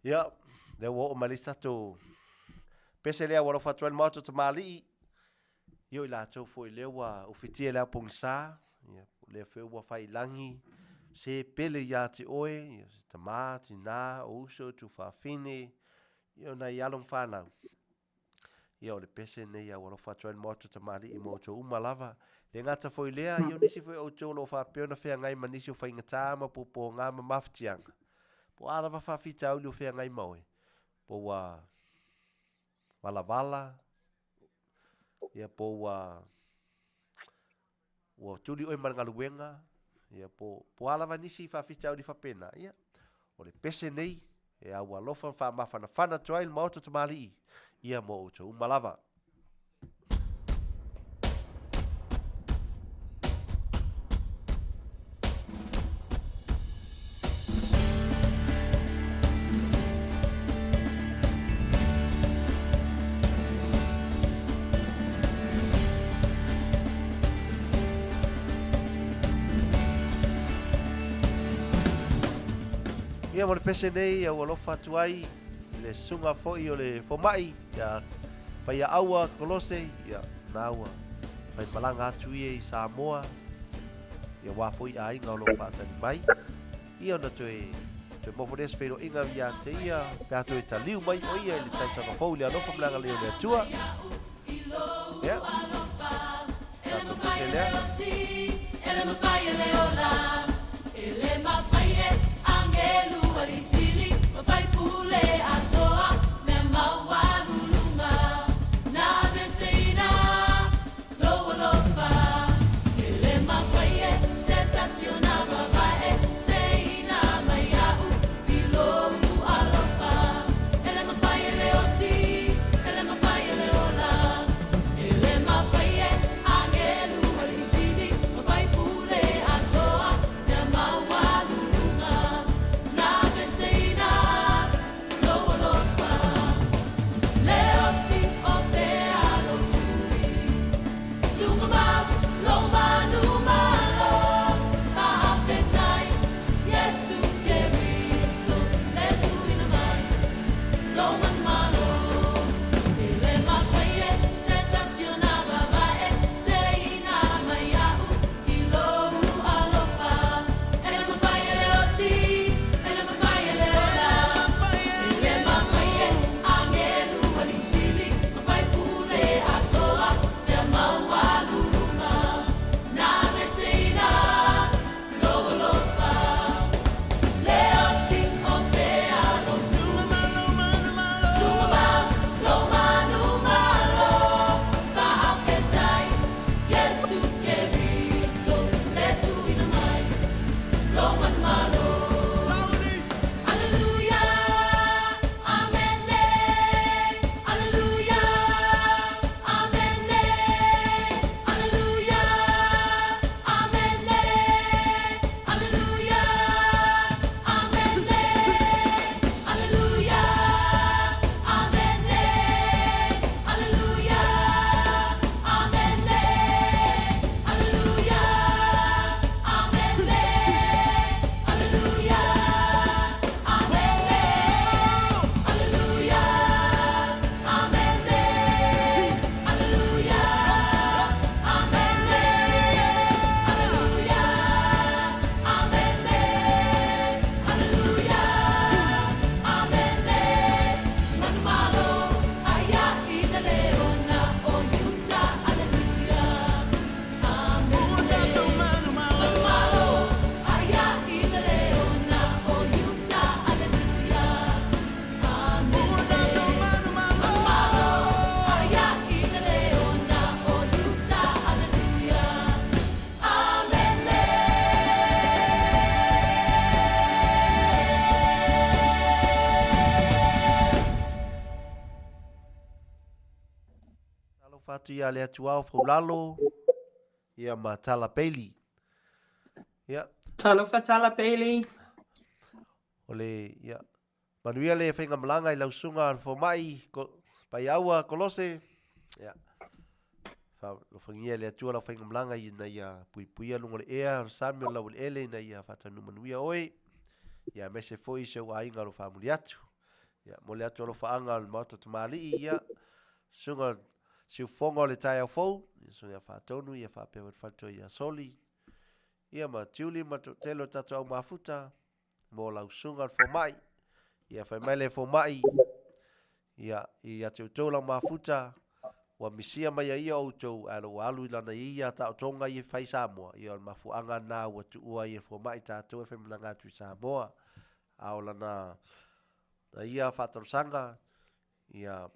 Ia, lea ua oo mai le isi tatou pese lea ua alofa atu ai le Maota o Tamalii. Ia o i latou foi lea ua ufitia i le ao pogisa, ia, o lea foi ua fai i lagi se pele ia te oe, ia, se tama, tina, o uso, tuafafine, ia o nai alo ma fanau. Ia o le pese nei a ua alofa atu ai le Maota Tamalii ma outou uma lava. Le gata foi lea, ia o nisi foi o outou o lo o faapea ona feagai ma nisi o faigata ma puapuaga ma mafatiaga. Po o a lava faafitauli o feagai ma oe, po ua valavala, ia po ua ua tuli oe ma le galuega, ia po po a lava nisi faafitauli faapena, ia o le pese nei e au alofa ma faamafanafana atu ai le Maota Tamalii, ia mo outou uma lava. Ia mo le pese nei ia ua alofa atu ai i le susuga foi o le fomai ia Paiaaua Kolose, ia na ua faimalaga atu ia i Samoa, ia wā foi aiga o lo o faatali mai. Ia ona toe toe maua foi lea se feiloaiga ia te ia, pe a toe taliu mai o ia i le tausaga fou i le alofa ma le agalelei o le Atua. Ia, tatou pese lea. Talofa atu ia le Atuao Faulalo, ia ma Tala Bailey. Ia. Talofa Tala Bailey. O le, ia, manuia le faigamalaga i lau susuga le fomai, ko, Paiaua Kolose. Ia. Faalofagia le Atua lau faigamalaga ina ia puipuia luga o le ea, o le sami o le laueleele ina ia faataunuu manuia oe. Ia aemaise foi si ou aiga o lo o faamuli atu. Ia, momoli atu alofaaga o le Maota Tamalii, ia, susuga Siufofoga o le taeao fou, ia susuga ia Faatonu, ia faapea foi le faletua ia Soli, ia ma Tiuli ma le toatele o le tatou au mafuta, mo lau susuga le fomai. Ia fai mai le fomai, ia, ia te outou lau mafuta, ua misia mai ai ia outou, ae ua alu i lana ia taotoga ia fai Samoa, ia o le mafuaaga na ua tuua ai e fomai tatou e faimalaga atu i Samoa. A o lana na ia faatalosaga, ia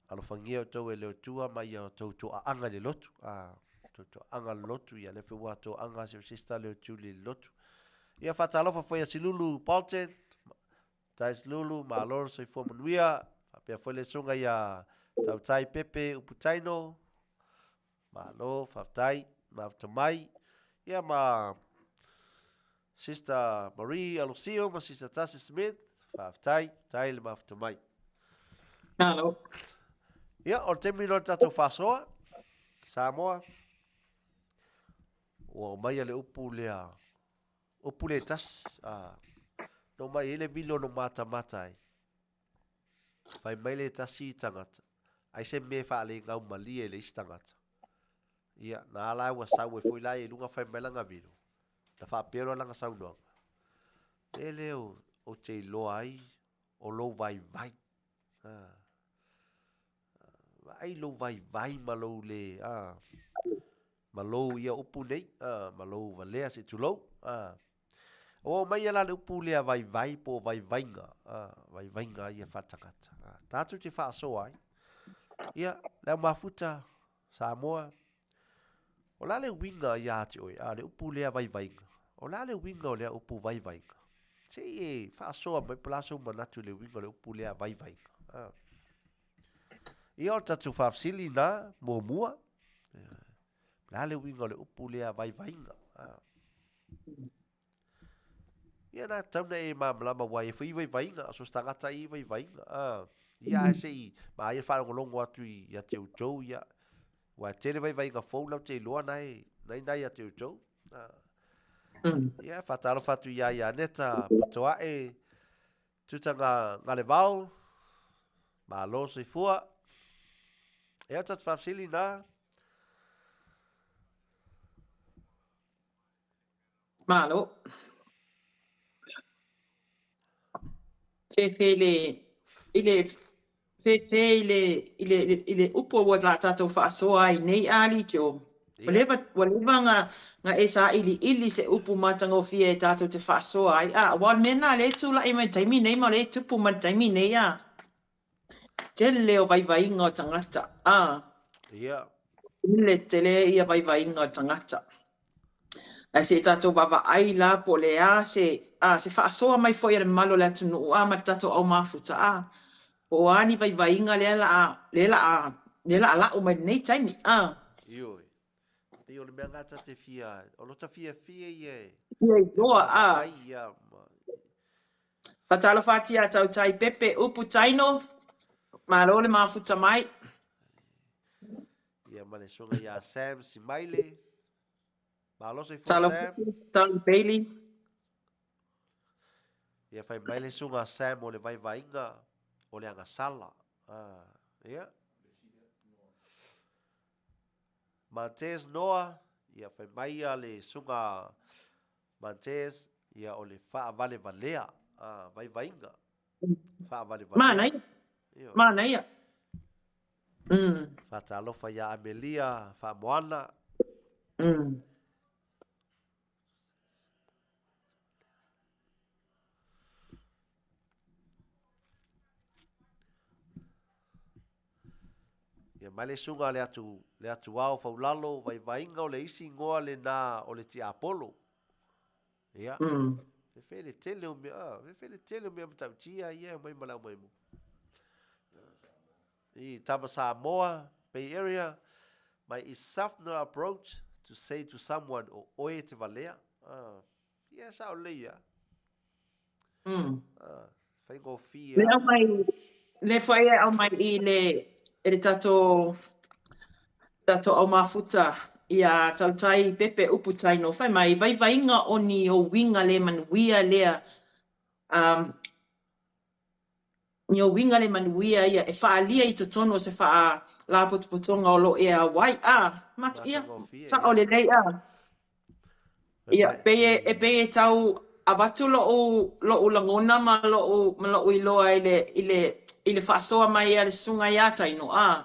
alofagia outou e le Atua ma ia outou toaaga i le lotu. A, outou toaaga i le lotu, ia lea foi ua toaaga si ou sister leo Julie i le lotu. Ia faatalofa foi ia Silulu Bolton, Tai Silulu, malo le soifua manuia, faapea foi le susuga ia Tautai Pepe Uputaino, malo, faafetai, mafuta mai. Ia ma Sister Marie Alosio ma Sister Tasi Smith, faafetai, faafetai le mafuta mai. Malo. Ia, o le taimi loa le tatou faasoa, Samoa, ua aumaia le upu lea, upu le tasi, a, Na omai ai le vilo na matamata ai. Fai mai le tasi tagata, ai se mea e faalegaumalie i le isi tagata. Ia, na ala ai ua sau ai foi la ia i luga fai mai lana vilo, na faapea loa lana saunoaga, E le ou te iloa ai o lou vaivai. Ah. Vaai lou vaivai ma lou le, ah, ma lou ia upu nei, ah, ma lou valea se i tulou, ah. Ua oo mai ia la le upu lea vaivai po o vaivaiga, ah, vaivaiga ia faaletagata. Ah, tatou te faasoa ai. Ia, le au mafuta, Samoa, o le a le uiga ia te oe, ah, le upu lea vaivaiga? O le a le uiga o lea upu vaivaiga? Se i e faasoa mai po o le a sou manatu i le uiga o le upu lea vaivaiga. Ah. Ia, o le tatou faafesili na, muamua, o le a le uiga o le upu lea vaivaiga? Ah. Ia na tatau na e malamalama ua e foi i vaivaiga, so se tagata i vaivaiga. Ah. Ia ae se i ma ia faalogologo atu i ia te outou ia. Ua e tele vaivaiga fou lau te iloa na e nai nai ia te outou. Ah. Ia faatalofa atu ia ia Aneta Potoae Tuta nga Ngalevao. Malo soifua. Ia o tatou faafesili na. Malo. Fefe i le, i le, fefe i le, i le, i le upu ua la tatou faasoa ai nei a Alii Ua leva, ua leva na, na e sailiili se upu matagofie e tatou te faasoa ai, a, aua o le mea lena lea e tulai mai i le taimi nei ma o lea e tupu mai i le taimi nei, a. Tele o vaivaiga o tagata, a. Ia. Tele tele ia vaivaiga o tagata. Ae se i tatou vaavaai la po o le a se, a, se faasoa mai foi a le mamalu o le atunuu, a, ma le tatou au mafuta, a. Po o a ni vaivaiga lea la a, lea la a, lea la a la'u mai lenei taimi, a. Ioe. Pei o le mea lena ta te fia, o lota fiafia ia e. Ia iloa, a. Ia, ma. Faatalofa atu ia Tautai Pepe Upu Taino, malo le mafuta mai. Ia ma le susuga ia Sam Simaile. Malo soifua Sam. Talo Bailey. Ia fai mai le susuga Sam o le vaivaiga o le agasala. Ah, ia. Montez Noa, ia fai mai ia le susuga Montez, ia o le faavalevalea, ah, vaivaiga. Faavalevalea. Manaia. Manaia. Mm. Faatalofa ia Amelia Faamoana. Mm. Ia mai le suga le atu, le atu ao faulalo, vaivaiga o le isi ingoa lena o le tiapolo. Ia. Mm. Fefe le tele o mea, ah, fefe le tele o mea matautia ia e mai ma le au mai mo. I Tama Samoa, Bay Area, my is softener approach to say to someone o oe te valea. Ah, ia sao lelei ia. Mm. Ah, faigofie. Le aumai, le foi e aumai i le, e le tatou, tatou au mafuta ia Tautai Pepe Upu Taino. Fai mai, vaivaiga o ni o uiga le manuia lea, um, ni o uiga le manuia ia e faaalia i totonu o se faalapotopotoga o lo o e auai, a, mat, ia, sao lelei, a. Ia, pei e, e pei e tau avatu lo'u, lo'u lagona ma lo'u, ma lo'u iloa i le, i le, i le faasoa mai a le susuga iā Taino, a,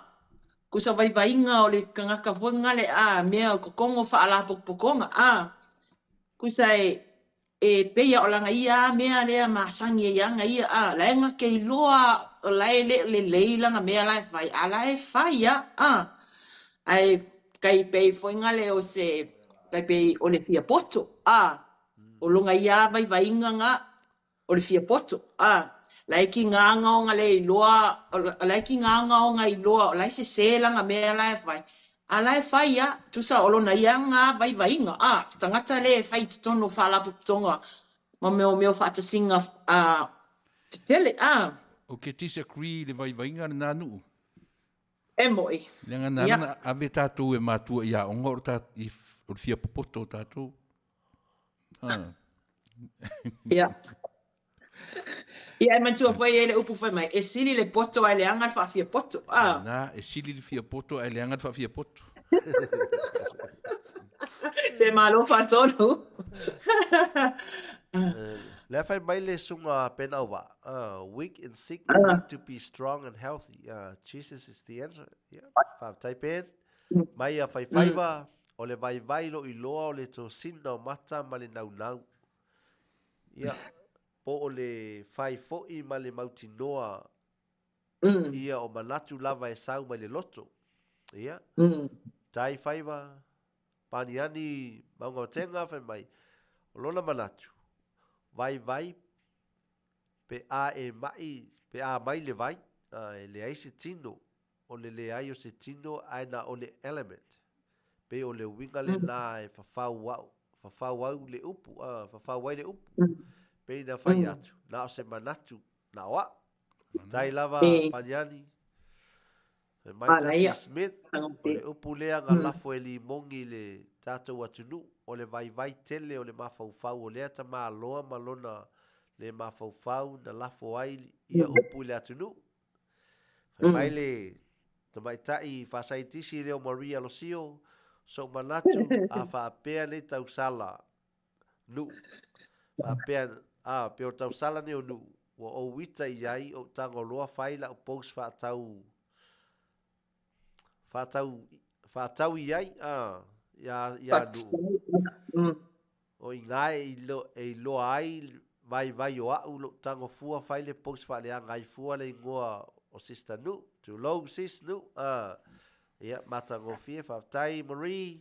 kusa vaivaiga o le kangaka foi ngale, a, mea o kokogo faalapotopotoga, a, kusa e, E pei a o lana ia a mea lea masani ai ana ia a la e na te iloa o la e le lelei lana mea la e fai a la e fai a a ae tai pei foi na le o se tai pei o le fia poto a o lona ia a vaivaiga na o le fia poto a la e kiga ana ona le iloa o la e kiga ana ona iloa o la e sese lana mea la e fai A la e fai a, tusa o lona ia nga vaivaiga, a, tagata le e fai i totonu o faalapotopotoga ma mea o mea o faatasiga a, tetele, a. Ou te disagree i le vaivaiga lena nuu. E moi. Leaga na ala na ave tatou e matua i aoga o le ta, i, o le fia popoto o tatou. Ah. Ia. Ia, e manatua foi e i ai le upu fai mai, e sili le poto ae leaga le faafiapoto. A. Na, e sili le fiapoto ae leaga le faafiapoto. Se malo faatonu. Lea fai mai le susuga Penauvaa, weak and sick need to be strong and healthy. Jesus is the answer. Ia, faafetai Ben. Mai a Faifaiva, o le vaivai loiloa o le tosina o mata ma le naunau. Ia, po o le fai foi ma le mautinoa ia o manatu lava e sau mai le loto. Ia, tai faiva, paniani Maugaotega fai mai, o lona manatu, vaivai pe a e mai, pe a mai le vai, e leai se tino, o le leai o se tino ae na o le element. Pei o le uiga lena e fafau au, fafau au le upu, a, fafau ai le upu. Pei na fai atu, na o se manatu, na o a'u. Tai lava Paniani, fai mai Tasi Smith, o le upu lea na lafo e Limogi i le tatou atunuu, o le vaivai tele o le mafaufau o lea tamaloa ma lona le mafaufau na lafo ai ia upu i le atunuu. Fai mai le tamaitai faasaienitisi lea o Maria Losio, Sou manatu a faapea nei tausala nuu, faapea, a, pe o tausala nei o nuu, ua ou ita i ai ou tago loa fai lau post faatau, faatau, faatau i ai, a, iā, iā nuu. O i ina e iloa ai vaivai o a'u lo'u tago fua fai le post faaleaga ai fua le igoa o sister Nu'u, tulou sis Nu'u a ia matagofie faafetai Marie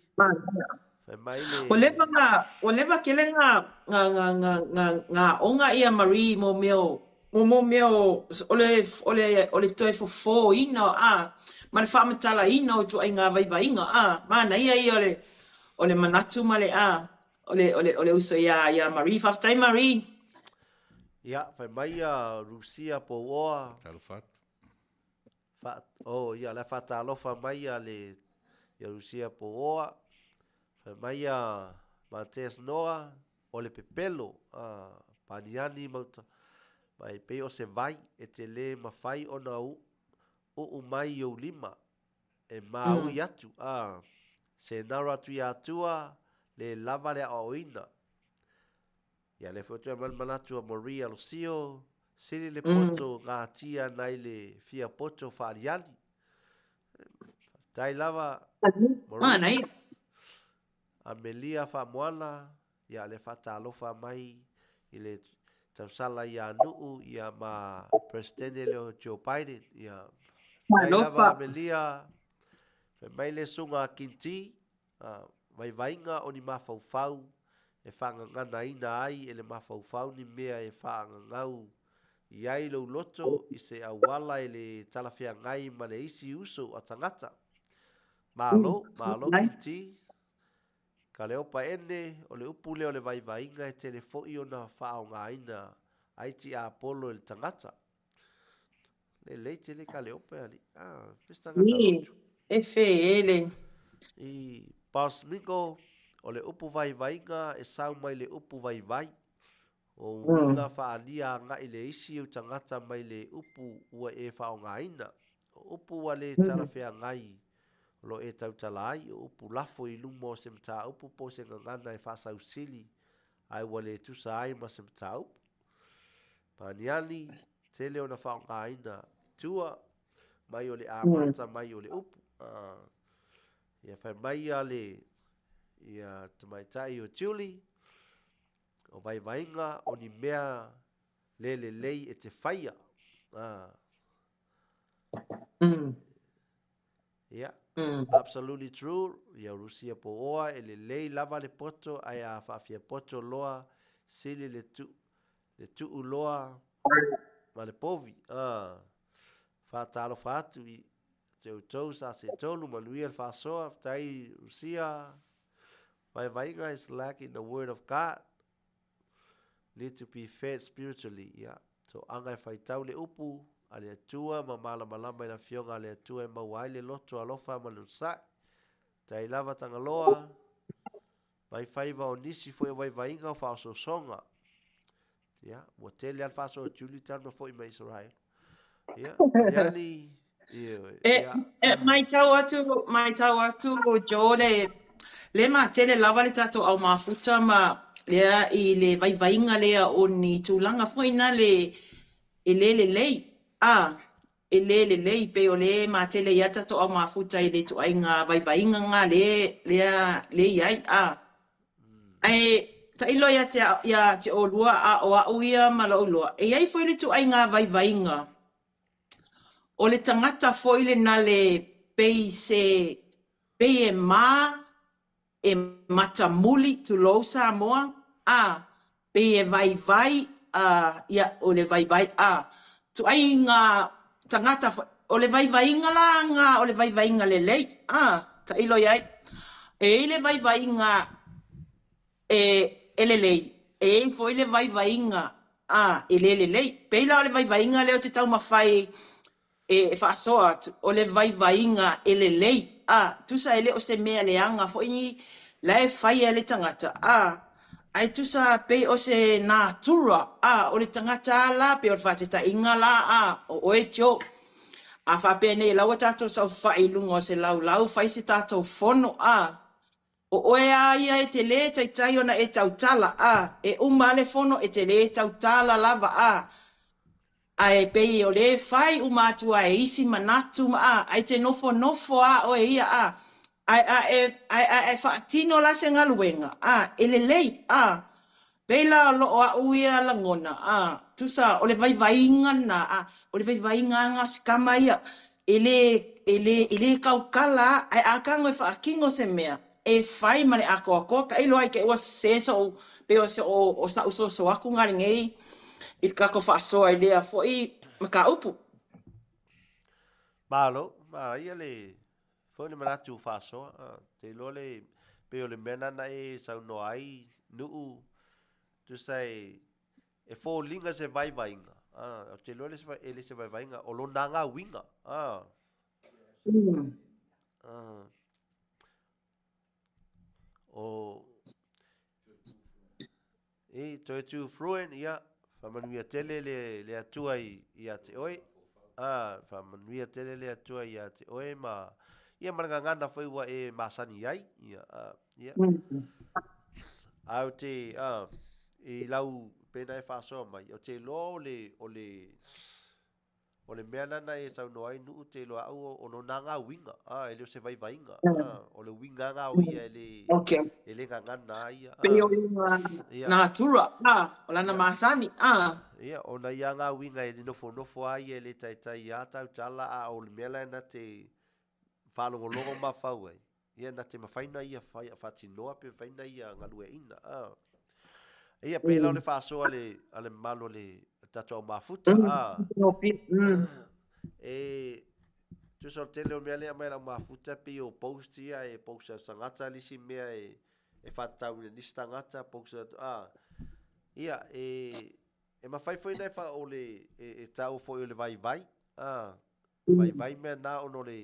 fai mai le Ua leva nga ua leva tele nga nga nga nga nga nga aoga ia Marie mo mea o mo mo mea o o le o le o le toe fofoina a ma le faamatalaina o ituaiga vaivaiga a manaia ia o le o le manatu ma le a o le o le o le uso iā iā Marie. Faafetai Marie. Ia, fai mai ia Rusia Pouoa. Faatalofa atu. Fa, oh, ia, la faatalofa mai ia le ia Rusia Pouoa. Fai mai ia Mateus Noa, o le pepelo, a, paniani mauta, mai pei o se vai e te lē mafai ona u, uu mai i ou lima. E māui atu, ā, se naro atu ia Atua, le lava le aoaoina. Ia lea foi toe aumai le manatu a Maria Losio, sili le poto gatia nai le fia poto faaliali. Faafetai lava, Maria. Amelia Faamoana, ia le faatalofa mai i le tausala ia Nuu ia ma Peresetene lea o Joe Biden. Ia, faafetai lava Amelia, fai mai le susuga a Kinti, vaivaiga o ni mafaufau e faagaganaina ai e le mafaufau ni mea e faagagau i ai lou loto i se auala e le talafeagai ma le isi uso a tagata. Malo, malo Kinti. Kaleopa ene, o le upu lea o le vaivaiga e tele foi ona faaaogaina ai tiapolo e le tagata. Lelei tele Kaleopa e alii. Ah, pe se tagata lotu. E fe e le. I Boss Mingo, o le upu vaivaiga e sau mai le upu vaivai. O uiga faaalia agai le isi ou tagata mai le upu ua e faaaogaina. O upu ua le talafeagai o lo e tautala ai, o upu lafo i luma o se mataupu po o se gagana e faasausili ae ua le tusa ai ma se mataupu. Paniani, tele ona faaaogaina i tua mai o le amata mai o le upu. Ia fai mai ia le ia tamaitai o Julie, o vaivaiga o ni mea le lelei e te faia. Ia, absolutely true, ia Rusia po oa e lelei lava le poto ae a faafiapoto loa sili le tu, le tuu loa ma le povi. Faatalofa atu i te outou sa se tolu manuia le faasoa, faafetai Rusia. Vaivaiga is lacking the word of God. Need to be fed spiritually. Ia, toaga e faitau le upu a le Atua ma malamalama i le Afioga a le Atua e maua ai le loto alofa ma le onosai. Tai lava Tagaloa, mai faiva o nisi foi o vaivaiga o faaosoosoga. Ia, ua tele lava le faasoa a Julie talu ona foi mai Israel. Ia, Aliali, ia, E, ia. e matau atu, matau atu Joe le, le matele lava le tatou au mafuta ma lea i le vaivaiga lea o ni tulaga foi na le e le lelei. A, e le lelei, pei o le matele ai le tatou au mafuta i le ituaiga vaivaiga nga le, lea, le i ai. A, ae tailo ia te, ia te olua a o a'u ia ma lo'u iloa, e i ai foi le ituaiga vaivaiga o le tagata foi lena le pei se, pei e ma, e matamuli, tulou Samoa, a, pei e vaivai, a, ia, o le vaivai, a, ituaiga tagata foi, o le vaivaiga la nga o le vaivaiga lelei, a, tailo i ai, e i ai le vaivaiga e, e lelei, e i ai foi le vaivaiga, a, e le lelei. Pei la o le vaivaiga lea ou te taumafai e faasoa atu, o le vaivaiga e lelei, a, tusa e le o se mea leaga foi la e faia e le tagata, a, ae tusa pei o se natura, a, o le tagata a la, pei o le faataitaiga la, a, o oe Joe, a faapea nei la ua tatou saofai i luga o se laulau fai se tatou fono, a, o oe a ia e te lē taitai ona e tautala, a, e uma a le fono e te lē tautala lava, a, Ae pei o lea e fai uma atu a e isi manatu ma a, ae te nofonofo a oe ia a, ae a e, ae a e faatino la se galuega, a, e lelei, a. Pei la o loo a'u ia lagona, a, tusa o le vaivaiga lena, a, o le vaivaiga a nga si kama ia, e le, e le, e le kaukala a, ae a tago e faatino se mea, e fai ma le atoatoa, tailo ai te ua sese so'u, pei o se o, o sa'u soso atu nga lenei i le tatou faasoa i lea foi mataupu. Malo, manaia le foi le manatu faasoa. Ah, te iloa le pei o le mea nana e saunoa ai Nu'u, tusa e e foliga se vaivaiga. Ah, ou te iloa e le se vaivaiga, o lona nga uiga. Ah. Ah. O E toe tū fluent, ia, whamanuia tele le, le atua i, i a te oe. Ah, whamanuia tele le atua i a te oe ma, ia ma le gagana foi ua e masani ai. Ia, ah, ia. Au te, ah, i lau pena e whaasoa mai, o te loa o le, o le, O le mea lana e saunoa ai Nu'u te iloa au o lona nga uiga, a, e le o se vaivaiga, a, o le uiga nga o ia e le, Okay. e le gagana ai ia, Pei a, o lona ia. natura, a, o lana Ia. masani, a. Ia, ona ia nga uiga e le nofonofo a ia e le taitai ia tautala, a o le mea la na te faalogologo mafau ai, Ia, na te mawhai na ia whai, whatinoa pe mawhai na ia ngalueina. Ah. Ia, pēlā o le whaasoa le, a le malo le tatou au mafuta. Ah. E, tusa o le tele o mea lea mai lau mafuta pei o post ia e post au tangata lisi mea e, e whatatau ina nisi tangata, post atu, ah. Ia, e, e mawhai foi nei wha o le, e, e tau foi o le vaivai, ah. Vaivai mea nā ono le,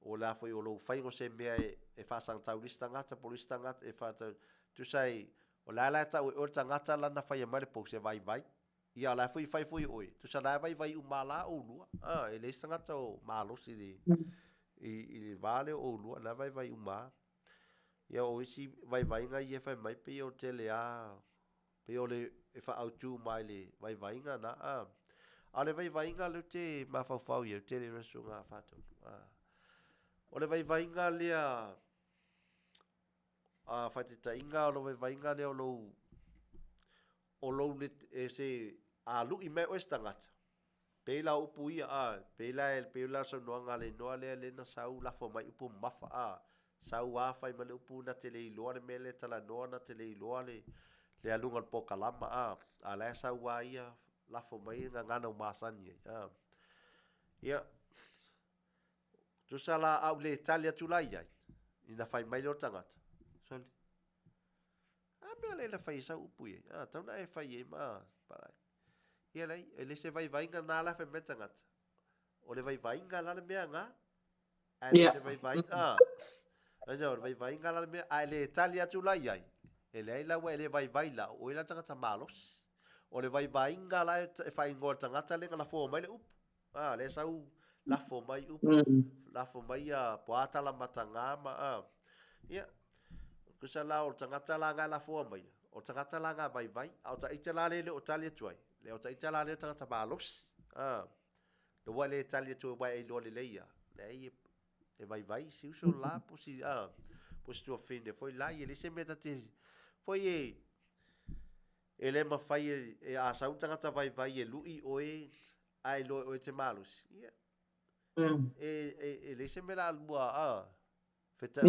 O le a foi o lou faiga o se mea e faasagatau i le isi tagata po o le isi tagata e faasagatau, tusa ai, o le a la e tau e oe le tagata lana faia mai le post e vaivai, ia o la foi e fai foi e oe, tusa la e vaivai uma la oulua, a, e leai se tagata o malosi i le, i, i le va lea o oulua, la e vaivai uma a. Ia o isi vaivaiga ia e fai mai pei o le tele a, Pei o le e faaautu mai le vaivaiga na, a. A o le vaivaiga lea ou te mafaufau i ai, ou te le iloa susuga Faatonu, a. O le vaivaiga lea, a faataitaiga o le vaivaiga lea o lou, o lou le, e se, a lu'i mai oe se tagata, Pei la o upu ia, a, pei la e, pei la saunoaga a le inoa lea le na sau lafo mai upu mamafa, a, sau a fai mai le upu na te le iloa le mea lea talanoa na te le iloa le, le aluga o le pokalama, a, a la e sau a ia lafo mai le gagana ua masani ai, a. Ia, tusa la a ou le tali atu la i ai, ina fai mai lea o le tagata, sole, a mea lea na fai ai sau upu i ai, a, tau na e fai ai ma, palai. Ia leai, e le se vaivaiga na la fai mai tagata. O le vaivaiga la le mea nga, ae le se vaivaiga, a. Ai o le vaivaiga la le mea, ae le tali atu la i ai. E leai la ua e le vaivai la, o oe la tagata malosi. O le vaivaiga la e faaigoa e le tagata lea na lafoa mai le upu. A, lea sau lafo mai upu, lafo mai ia po o a tala mataga ma, a. Ia, tusa la o le tagata la na e lafoa mai, o le tagata la na vaivai, a o taita la lea e le o tali atu ai, le o taita la lea o le tagata malosi. A, lea ua e le tali atu ai aua e iloa lelei lava, leai e vaivai si uso la po si, a, po si tuafafine foi la, ia e leai se mea ta te, foi e, E le mafai e, a sau le tagata vaivai e lui oe ae iloa e oe e te malosi, ia, e, e, e leai se mea la lua, a, feta,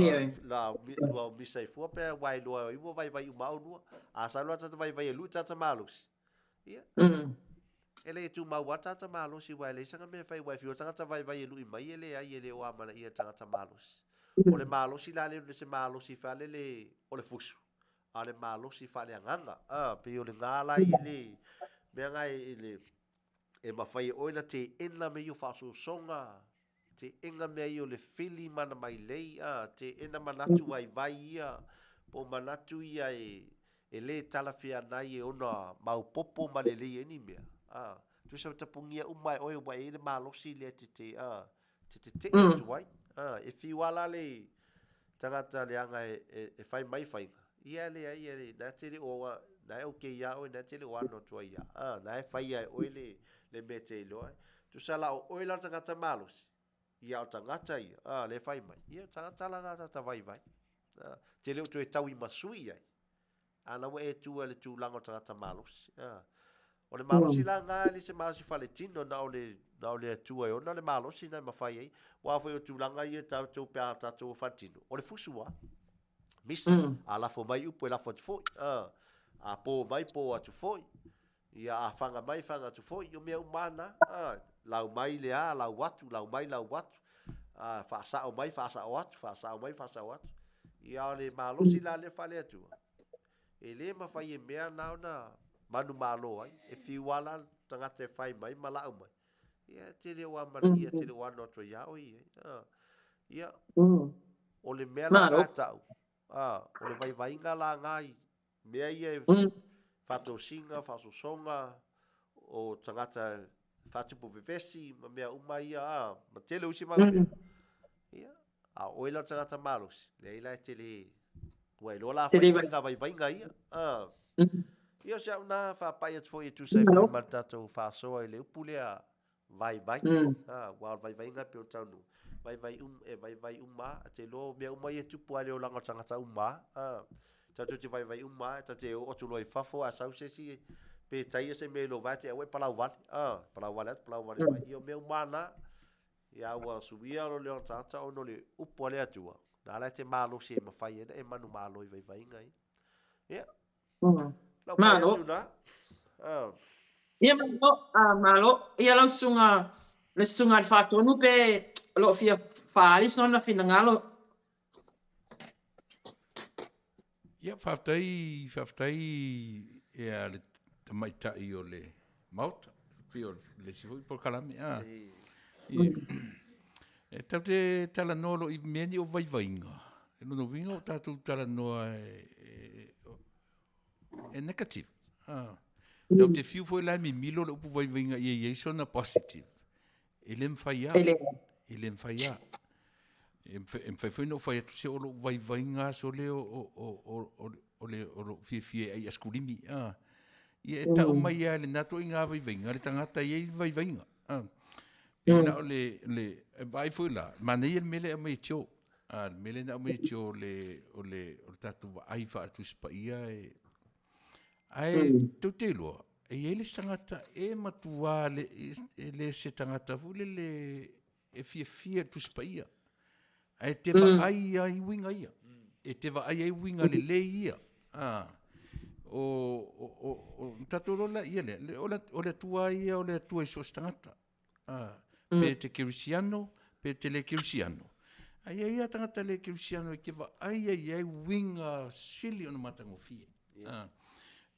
la, lua misa ai fua pe aua e iloa e ua vaivai uma lua. A sau la le tagata vaivai e lui le tagata malosi, ia, e le tumau lava le tagata malosi aua e leai sana mea e fai aua e fiu lava le tagata vaivai e lui mai e leai e le o amanaia e le tagata malosi. O le malosi la lea e le o se malosi faalele o le fusu, a o le malosi faaleagaga. A, pei o lena la i le mea na e le e mafai e oe ona teena mea ia o faaosoosoga, teena mea ia o le fili ma ana mailei, a, teena manatu vaivai ia, po o manatu ia e e le talafeagai e ona maopoopo ma lelei ai ni mea. A, tusa ua tapunia uma e oe ua e i ai le malosi lea e te te a, te tetee atu ai. A, e fiu lava la le tagata leaga e fai mai faiga, ia leai, e le, na te le o, na e okay ia oe, na te le o ano atu ai ia. A, na e faia e oe le, le mea e te iloa ai. Tusa la o oe la le tagata malosi, ia o tagata ia, a, le fai mai, ia o tagata la na tagata vaivai. A, te le o toe tauimasui ai. A la ua e tu ai i le tulaga o le tagata malosi. A. O le malosi la na e le se malosi faaletino, na o le, na o le Atua e ona le malosi na e mafai ai. Aua foi o tulaga ia tatou pe a tatou o faaletino, o le fusu lava. Misa, a lafo mai upu e lafo atu foi. A, a po mai, po atu foi. Ia, a faga mai, faga atu foi. O mea uma lava na. A, lau mai le a, lau atu, lau mai, lau atu. A, faasao mai, faasao atu, faasao mai, faasao atu. Ia, o le malosi la lea faale-Atua, e le mafai e mea na ona manumalo ai. E fiu lava la le tagata e fai mai ma lau mai. Ia, e te le o amanaia, e te le o ano atu ai ia oe i ai. A, ia, o le mea la na tau, a, o le vaivaiga la na i Mea ia e faatosina, faasosoga, o tagata faatupu vevesi ma mea uma ia, a, ma tele o isi mau mea. Ia, a o oe la o le tagata malosi, leai la e te le, ua iloa la fai ituaiga vaivaiga ia. A, ia o si au na faapai atu foi e tusa ai foi ma le tatou faasoa i le upu lea vaivai. A, aua o le vaivaiga e pei ona taunuu, vaivai um, e vaivai uma a, te iloa o mea uma ia e tupu lava i le olaga o le tagata uma a. A, tatou te vaivai uma a, tatou te oo atu loa i fafo ae sau se isi pe taia se mea i lou vae te aua e palau vale. A, palau vale atu, palau vale mai. Ia o mea uma lava na, ia ua suia le ola tagata ona o le upu a le Atua, na la e te malosi e mafai ai ona e manumalo i vaivaiga ia. Ia, Lau pai Malo. atu na. Ah. Ia malo, ah, malo. Ia lau susuga, le susuga i le Faatonu pe o lo o fia faaali sona finagalo. Ia, faafetai, faafetai ia le tamaitai o le Maota, pei o le isi foi polokalame. Ah. Ia, e tatou te talanoa loa i mea nei o vaivaiga, o lona uiga ua tatou talanoa e, e negative. Ah. Tatou te fiu foi la e mimilo le upu vaivaiga ia i ai sona positive. E le mafai lava. E le mafai lava. E mafai foi ona ou fai atu se o lou vaivaiga aso lea o lou fiafia e ai asikulimi. Ah. Ia e tau mai lava e lena ituaiga vaivaiga le tagata e i ai le vaivaiga. Ah. Pei la o le, le, e vaai foi la, manaia le mea lea e aumai e Joe. Ah, le mea lea na aumai e Joe o le, o le, o le tatou vaai faale-Tusi Paia e, ae tou te iloa, e i ai le isi tagata e matua le, e le se tagata foi lele e fiafia i le Tusi Paia. Ae te vaai ai uiga ia. E te vaai ai uiga lelei ia. Ah. O, o, o, o tatou iloa laia lea, le, o le, o le Atua ia o le Atua i so o se tagata. Ah. Pe te kerisiano, pe te le kerisiano. Ae i ai lava tagata le kerisiano e te vaai ai i ai uiga sili ona matagofie. Ah.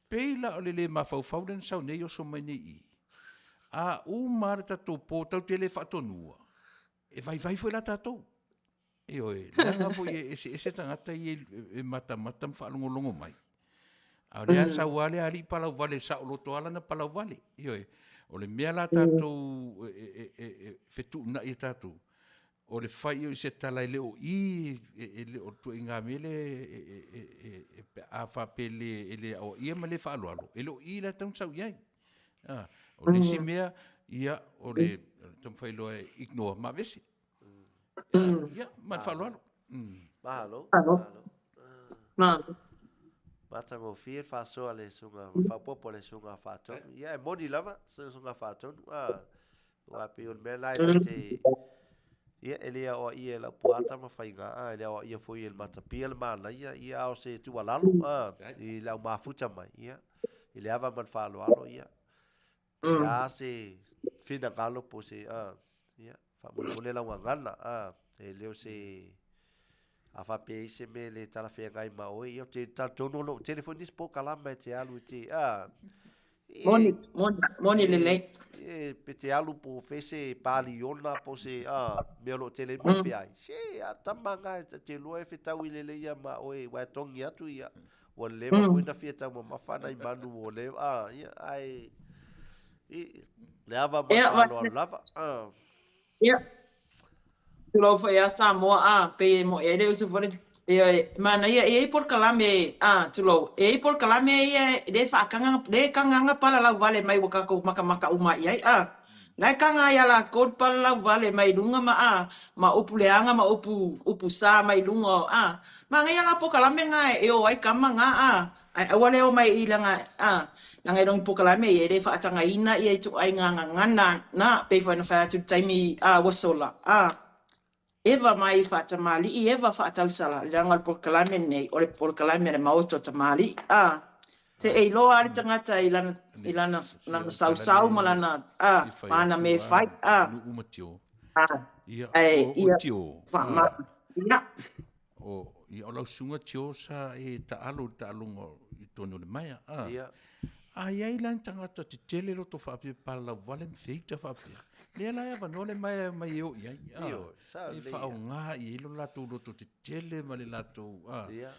Pei la o le le mafaufau lea na sau nei oso mai nei i i. A uma lava le tatou po tatou te le faatonua, e vaivai foi la tatou. Ioe, leaga foi e eseese tagata ia e matamata ma faalogologo mai. A o lea sau lava le alii palauvale e saoloto lava lana palauvale. Ioe. O le mea la tatou e fetuunai e tatou, o le fai o se tala e le o i, e le o le ituaiga mea lea pe a faapea e le aoaia ma le faaaloalo, e le o i la e tatau ona sau i ai. O le isi mea, ia, o le taumafai loa e ignore ma aveese. Ia, ma le faaaloalo. Malo. Malo. Malo. Matagofie le faasoa a le susuga, faaopoopo a le susuga Faatonu. Ia, e moni lava, susuga Faatonu. Aua pei o le mea la e tou te ia e le aoaia e lau puata ma faiga a e le aoaia foi e le matapia le manaia ia a o se tuualalo a i le au mafuta mai ia i le ava ma le faaaloalo ia po o le a se finagalo po o se a ia faamolemole lau gagana a e le o se a faapea e i ai se mea e le talafeagai ma oe, ia ou te talitonu o lo o tele foi nisi polokalame e te alu e te, a, Moni, moni, moni lelei. E, pe te alu po o fea se paliona po o se, a, mea o lo o tele ai mau feai. Se, a tama nga e te lua e fetaui lelei ia ma oe, ua e togi atu ia, ua leva foi na fia taumamafa nai manu ua leva, a, ia, ae, i, le ava ma le faaaloalo lava, a. Ia. Tulou foi a Samoa, a, pei e moe ai le uso foi le, e, manaia, e i ai polokalame, a, tulou, e i ai polokalame ia le faakagaga, le kagaga palalau vale mai ua tatou makamaka uma i ai, a. La e kaga ai ia latou le palalau vale mai luga ma, a, ma upu leaga ma upu, upu sa mai luga o, a. Manaia la polokalame na e o ai tama na, a, Ae aua le omai i lana, a, leaga e logi polokalame ia, e le faatagaina ia ituaiga gagana na, pei foi ona fai atu i le taimi, a, ua sola, a, eva mai faatamalii, eva faatausala, leaga o le polokalame lenei, o le polokalame a le Maota o Tamalii, a, se e iloa lava le tagata i lana, i lana, lana sausau ma lana, a, ma ana mea e fai, a, a, ae ia, faama, ia. O, ia, o lau susuga Tio sa e taalo i le taaloga i totonu o le maea. A, Ia. a i ai la ni tagata tetele loto faapea palalauvale ma feita faapea. Lea la e avanoa le maea e omai e o i ai. A, Ioe, sa e lelei ia. faaaoga i ai lo latou loto tetele ma le latou, a, Ia.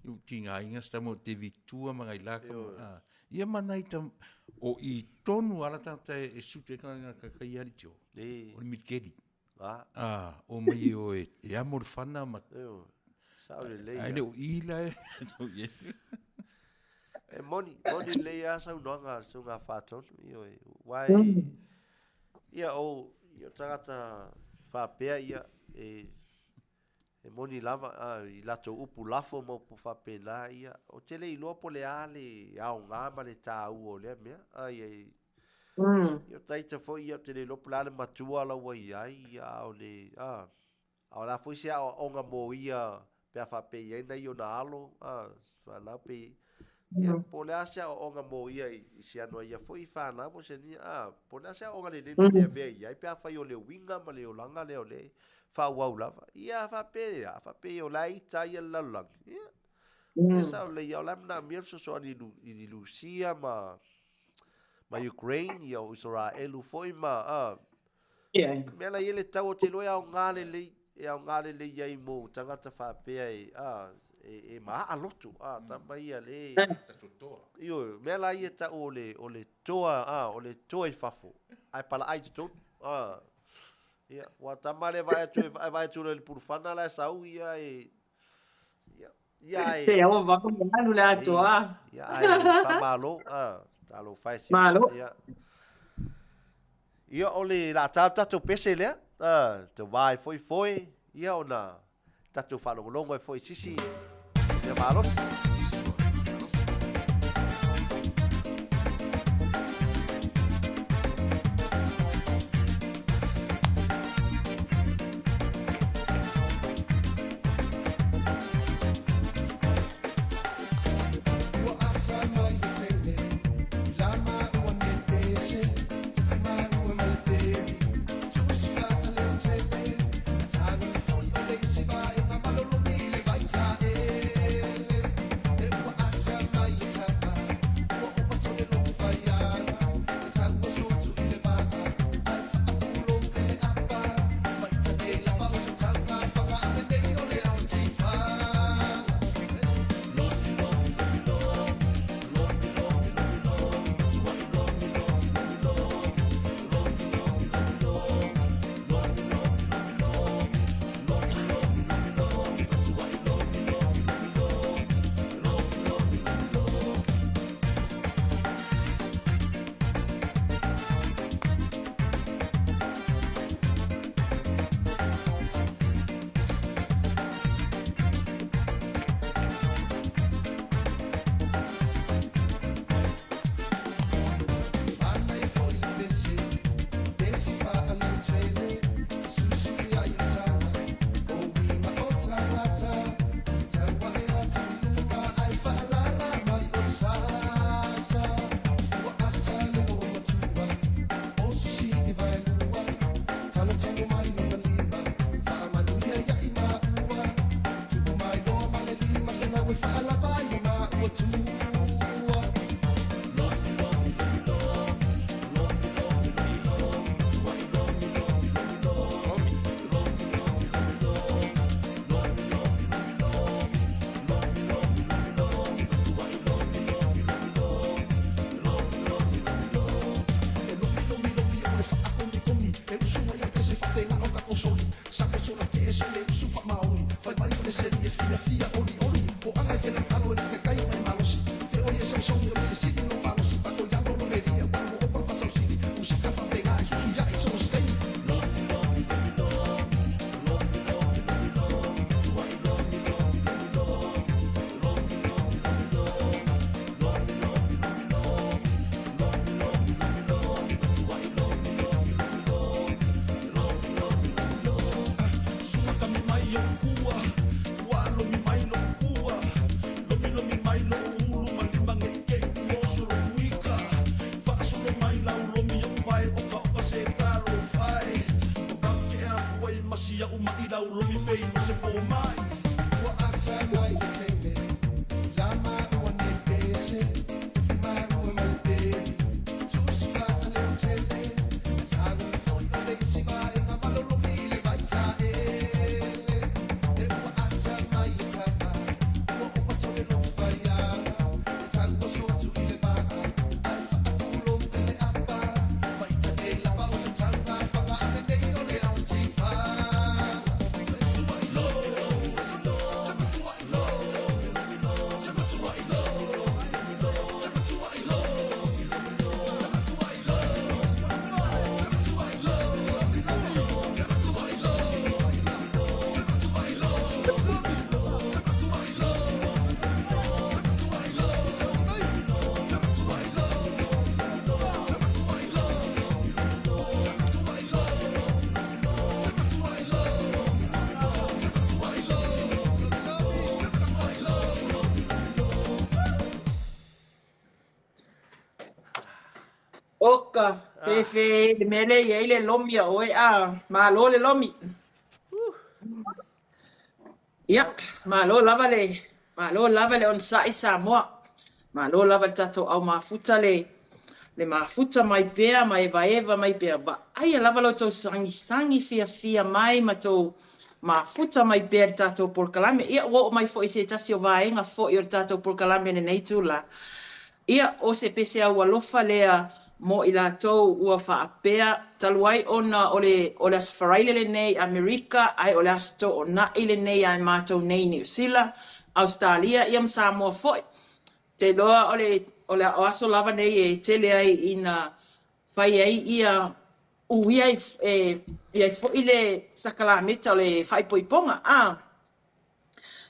i tigaina se tama o David Tua ma nai laka. Ioe. A, ia ma nai tam, o i tonu lava la tagata e suit ai ka ka ia alii Tio. I. O le militeli. Ah. Ah, o mai e o e, e amo le fana ma... Io, sao lelei. Ai le o i la e. E moni, moni lelei a saunoaga a le susuga Faatonu, ioe. Uae, ia o, ia o tagata faapea ia, e, e moni lava a, i latou upu lafo ma upu faapena, ia, ou te le iloa po o le a le aoga ma le taua o lea mea. A, ia, Ia o taita foi ia ou te le iloa po o le a le matua la ua i ai, ia a o le, a, a o le a foi se aoaoga mo ia pe a faapea e i ai nai ona alo, a, fanau pe, ia po o le a se aoaoga mo ia i, i si ano a ia foi fanau po o se nia, a, po o le a se aoaoga lelei na te avea i ai pe afai o le uiga ma le olaga lea o lea e faaauau lava. Ia a faapea, a faapea o la e ita ai ia le lalolagi, ia, e sao lelei ia o la e manaomia le fesoasoani i Lusia ma ma Ukraine, ia o Isaraelu foi ma, a, Yeah. mea la i ai le tau o te iloa e aoga lelei, e aoga lelei ai mo tagata faapea e, a, e, e maaa loto, a, tama ia le, ioe, mea la ia e tau o le, o le toa, a, o le toa i fafo, ae palaai i totonu, a, ia, ua tama lea e vaai atu, e vaai atu loa i le pulufana la e sau, ia e, ia, Ia e. Te aua vava me alu le atoa. Ia ai faamalo a talofa e si. Malo. Ia. Ia o le la tā tatou pese lea, a te wā e foi foi, ia ona tatou faalogologo ai foi i sisi mea malosi. Oka, fefe, le mea lea e i ai le lomi a oe, a, malo le lomi. Ia, malo lava le, malo lava le onosai Samoa. Malo lava le tatou au mafuta le, le mafuta mai pea ma evaeva mai pea. Vaaia lava lo tou sagisagi fiafia mai ma tou mafuta mai pea i le tatou polokalame. Ia, ua oo mai foi i se tasi o vaega foi o le tatou polokalame i lenei itula. Ia, o se pese aualofa lea mo i latou ua faapea, talu ai ona o le, o le Aso Faraile lenei i Amerika, ae o le Aso Toonai lenei ia i matou nei i Niu Sila, Ausetalia, ia ma Samoa foi. Ou te iloa o le, o le aso lava nei e tele ai ina fai ai ia uia e i ai foi le sakalameta o le faaipoipoga, a.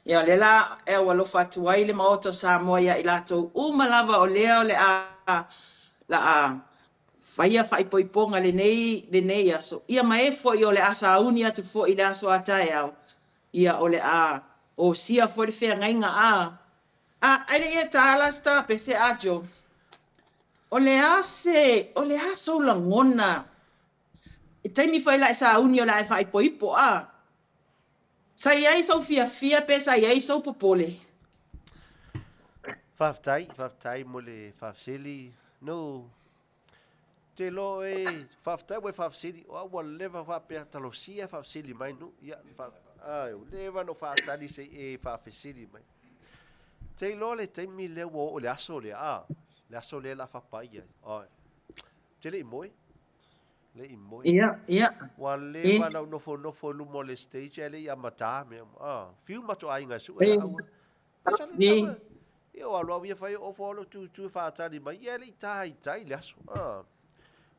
Ia, o lea la e aualofa atu ai le Maota o Samoa ia i latou uma lava o lea o le a la a faia faaipoipoga lenei, lenei aso. Ia ma e foi o le a sauni atu foi i le aso a taeao, ia o le a osia foi le feagaiga a a ai le ia tala sta pese a Joe. O le a se, o le a sou lagona i taimi foi la e sauni o le a e faaipoipo a? Sa i ai sou fiafia pe sa i ai sou popole? Faafetai, faafetai mo le faafesili. No, te lo e, faafetai ua e faafesili, o au ua leva faapea talosia e faafesili mai nu, ia, fa, ai, ua leva no faatali se i e faafesili mai. Te iloa le taimi lea ua oo i le aso lea, a, le aso lea la fapaia ai, ai, te le i moe, Le i moe. Ia, ia. Ua leva na ou nofonofo i luma o le stage ae le i amata mea uma. Ah, fiu matou aiga e sue au. Ai sa le tau. Ia o alu au ia fai ofo alo tu tu whaatali mai. Ia le i tai tai le aso. Ah.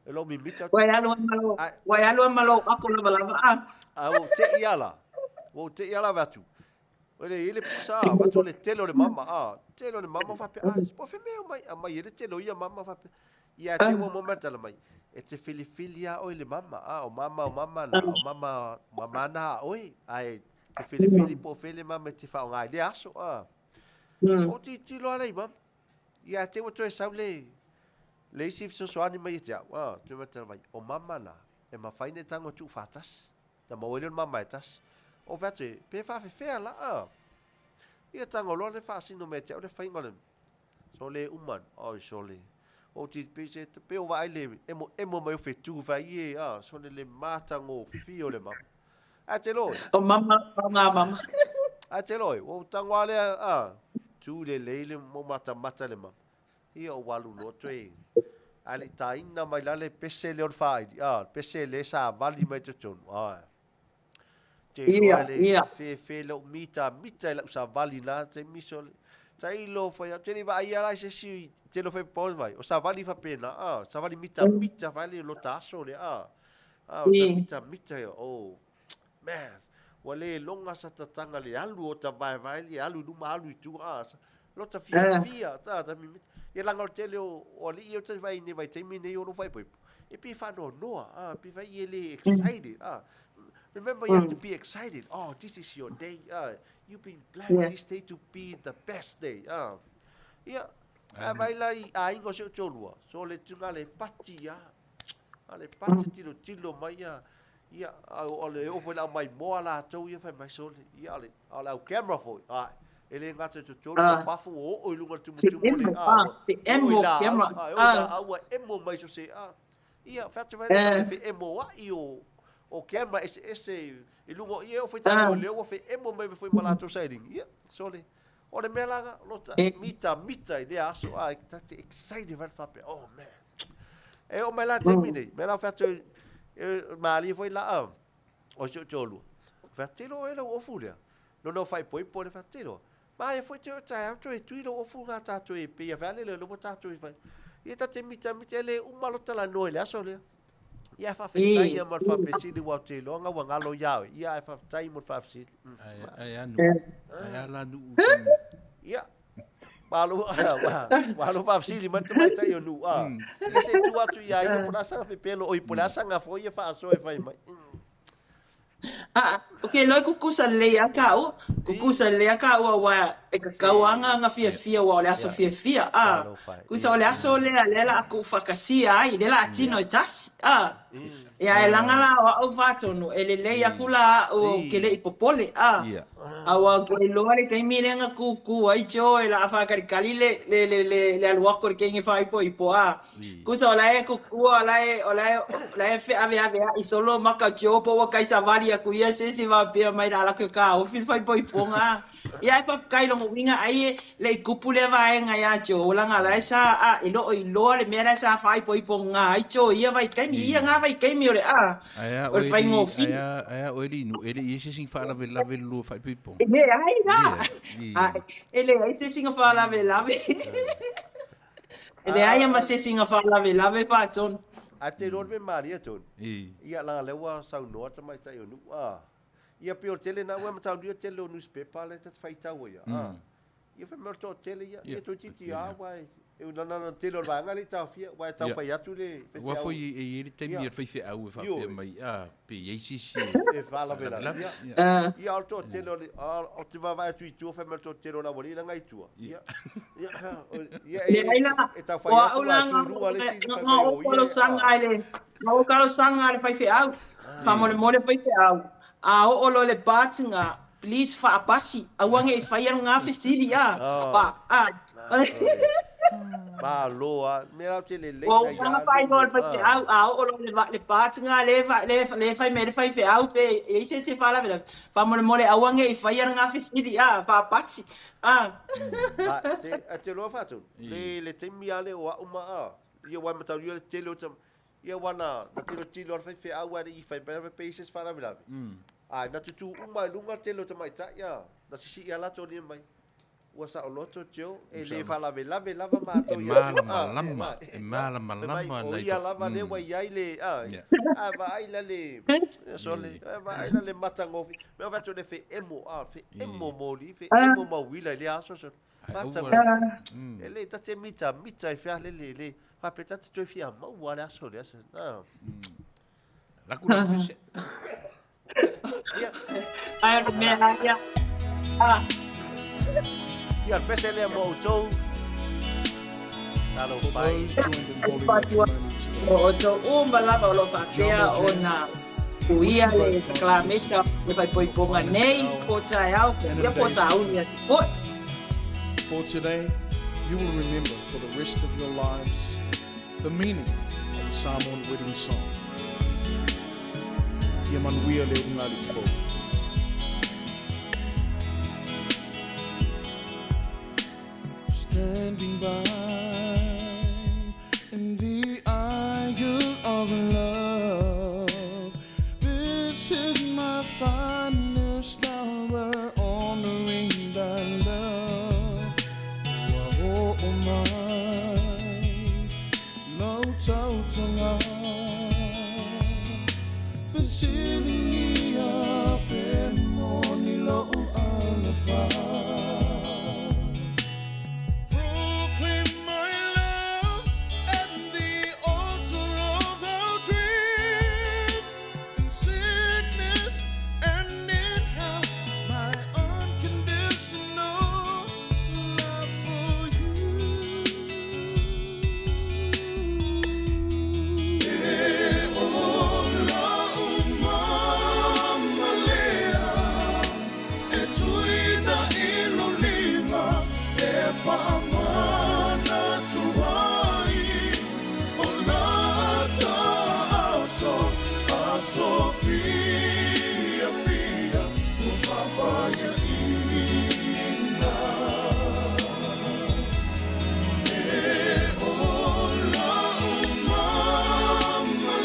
E lo mimita. Ua e alu ai ma lou, ua e alu ai ma lou ako lavalava. Ah. Ah, ua te i ala. Ua te i ala atu. Ua le i le pusa, atu le tele o le mama. Ah, tele o le mama whape. Ah, po fe mea mai, a mai ele tele o ia mama whape. Ia te ua mama tala mai. E te filifili a oe le mama. A, o mama, o mama na, o mama, mama na a oe. Ae, te filifili po o fea le mama e te whaonga ai le aso. A. O ti tilo ala i mama. Ia te ua toe sau le, le isi fesoasoani mai e te au. A, te mea tala mai, o mama na, e mawhai nei tango tuu whātasi. Na maua ai lea o le mama e tasi. O fai atu e, pe whaawhewhea la, a. Ia tango loa le whaasino mea te au le whainga o le Sole uma, oi sole. O ti pe se pe o vaai le emo emo mai o fetu vai e a sole le matagofie o le mama. A te loe. O mama, o ngā mama. A te loe, o tango a lea a tu le lei le mo matamata le mama. Ia o walu loa toe. Ae le i tāina mai la le pese lea o le faaili, a, le pese lea savali mai totonu, a. Te iloa le fefe lou mita mita i lau savali na taimi sole. Tailo fai atu, te le i vaaia la i se isi tele o faipapao vai, o savali faapena, a, savali mita mita fai le lota aso lea, a. A, o ta mita mita ia, oh, man, ua le loga sa tataga le alu o ta vaevae le alu i luma alu i tua, a, lota fiafia, ta, ta mimita. Ia laga o le tele o, o alii ia o ta vaai i nei vaitaimi nei o lou faaipoipo, e pei e faanoanoa, a, pei fai e le excited, a. Remember you have to be excited, oh, this is your day, a, you've been planned this day to be the best day, a. Ia, a vai la i aiga o si ou toalua, so le tuna le pati a, a le pati tilotilo mai ia, ia, a o le oo foi le au maimoa latou ia fai mai sole, ia o le, a o le au camera foi, ae, e le gata i totonu, o fafo ua oo i luga o le tumutumu o le, a, ua oo i laau, a, e oo i laau ua emo mai so se, a, ia, fai atu fai le feemoa'i o, o camera eseese i luga o, ia, e oo foi tatou leo ua feemo mai foi ma latou sailiga, ia, sole, o le mea la, lota, mita mita i lea aso, a, ta te excited vai le faapea, oh man, e oo mai la taimi nei, mea la fai atu, e malie foi la, a, o si ou toalua. Fai atu, tilo oe lau ofu lea. Nona o faaipoipo le fai atu, tilo. Ma aia foi te o taeao toe tui lou ofu ngā tātou e pei a fai ale lea lobo tātou i fai. Ia ta te mita mita e le uma lo tala noa i le aso lea. Ia e faafetai ia ma le faafesili ua o te iloa nga ua ngalo iā oe. Ia e faafetai mo le faafesili. Ai a nuu. Ai a la nuu. Ia. Malo, malo faafesili mai le tamaitai o Nuu. A. Ia se i tuu atu iā ia po o le a saga pepelo, oi po o le a saga foi ia faasoa e fai mai. A, o ke loe kukusa lelei a kāua, kukusa lelei a kāua aua e kakau a nga nga fiafia aua o le aso fiafia, a, kusa o le aso lea lea la a kuuwhakasia ai, lea la a tino e tasi, a, ia e langa la o a'u faatonu e lelei aku la a'u ou ke le'i popole, a, aua ou ke iloa le taimi lea na kūkū ai Joe la a whākalikali le, le, le, le, le alu aku o le kenge whāipoipo, a, Kusa o la e kukua, o la e, o la e, o la e feaveaveaʻi solo maka o Joe po ua kai savali aku ia se isi faapea mai la lako ka ofi le faaipoipoga. Ia e faafetai lona uiga ai e le i kupu lea vaega iā Joe leaga la e sa a e le o iloa le mea la e sa faaipoipoga ai Joe i ia vaitaimi, i ia ngā vaitaimi o le a, Ae a o le oe li, faigofie. ae a, ae a oe li nu, e le i ai se isi faalavelave le lua faaipoipoga. E leai la. Ia, A, e leai se isi faalavelave. E leai ma se isi faalavelave faatonu. Ae te iloa le mea malie tonu. I. Ia leaga lea ua saunoa tamaitai o Nu'u, a. Ia pei o le tele na ua mataulia le tele o newspaper lea ta te faitau ai, a. Ia fai mai o le toatele ia, ia toeitiiti a aua e e unana ana tele o le vaega lea i taofia, aua e tau fai atu le faifeau. Aua foi e i ai le taimi a le faifeau e faapea mai, a, pe i ai se isi e faalavelave. Ia, ia o le toatele o le, ou te vaavaai atu i tua fai mai o le toatele o le aualii leaga i tua. Ia, ia, ia e tau fai atu ae tu i luga le isi fai mai o ia e, a. Na ou talosaga i le faifeau, faamolemole faifeau, a oo loa i le part nga, please faapasi, aua ne i faia lena fesili a, pa, a. Malo a, mea ou te lelei Ua na ia uma faailoa le faifeau, a oo loa i le, le part nga le, le, le fai mai le faifeau pe i ai se isi e faalavelave, faamolemole aua ne i faia lena fesili a, faapasi, a. A, te, a te loa faatonu, le, le taimi a lea o a'u ma a, ia ua mataulia le tele o ta, Ia ua na, na tilotilo a le faifeau ae le i fai mai pe i ai se isi faalavelave. Ae na tutū uma i luga le tele o tamaitai, a, na sisii a latou lima mai. Ua saoloto Joe, e le faalavelave lava matou E ia te, a, malamalama, a, e malamalama fai mai, o nai ia lava lea ua i ai le, a, a vaai la le, sole, a vaai la le matagofie. Mea o fai atu le feemo, a, feemo moli, feemo mauila i lea aso, sole. Matagofie. E le ta te mita mita i fea lele, le, faapea ta te toe fia maua le aso le aso. A. Laku la pese. Ia. Ai o le mea ia. A. Ia, le pese lea mo outou. Talo For pai. those joined in holy matrimony today, O outou uma lava o lo o faapea Jumbo Jam ona uia wish you le both God's sakalameta blessing le on your faaipoipoga finest nei hour po taeao and ia in po days to sauni come. atu foi. For today, you will remember for the rest of your lives the meaning of the Samoan wedding song. Ia manuia le ulugalii fou. Standing by in the fiafia ua faapaiaina. E ola uma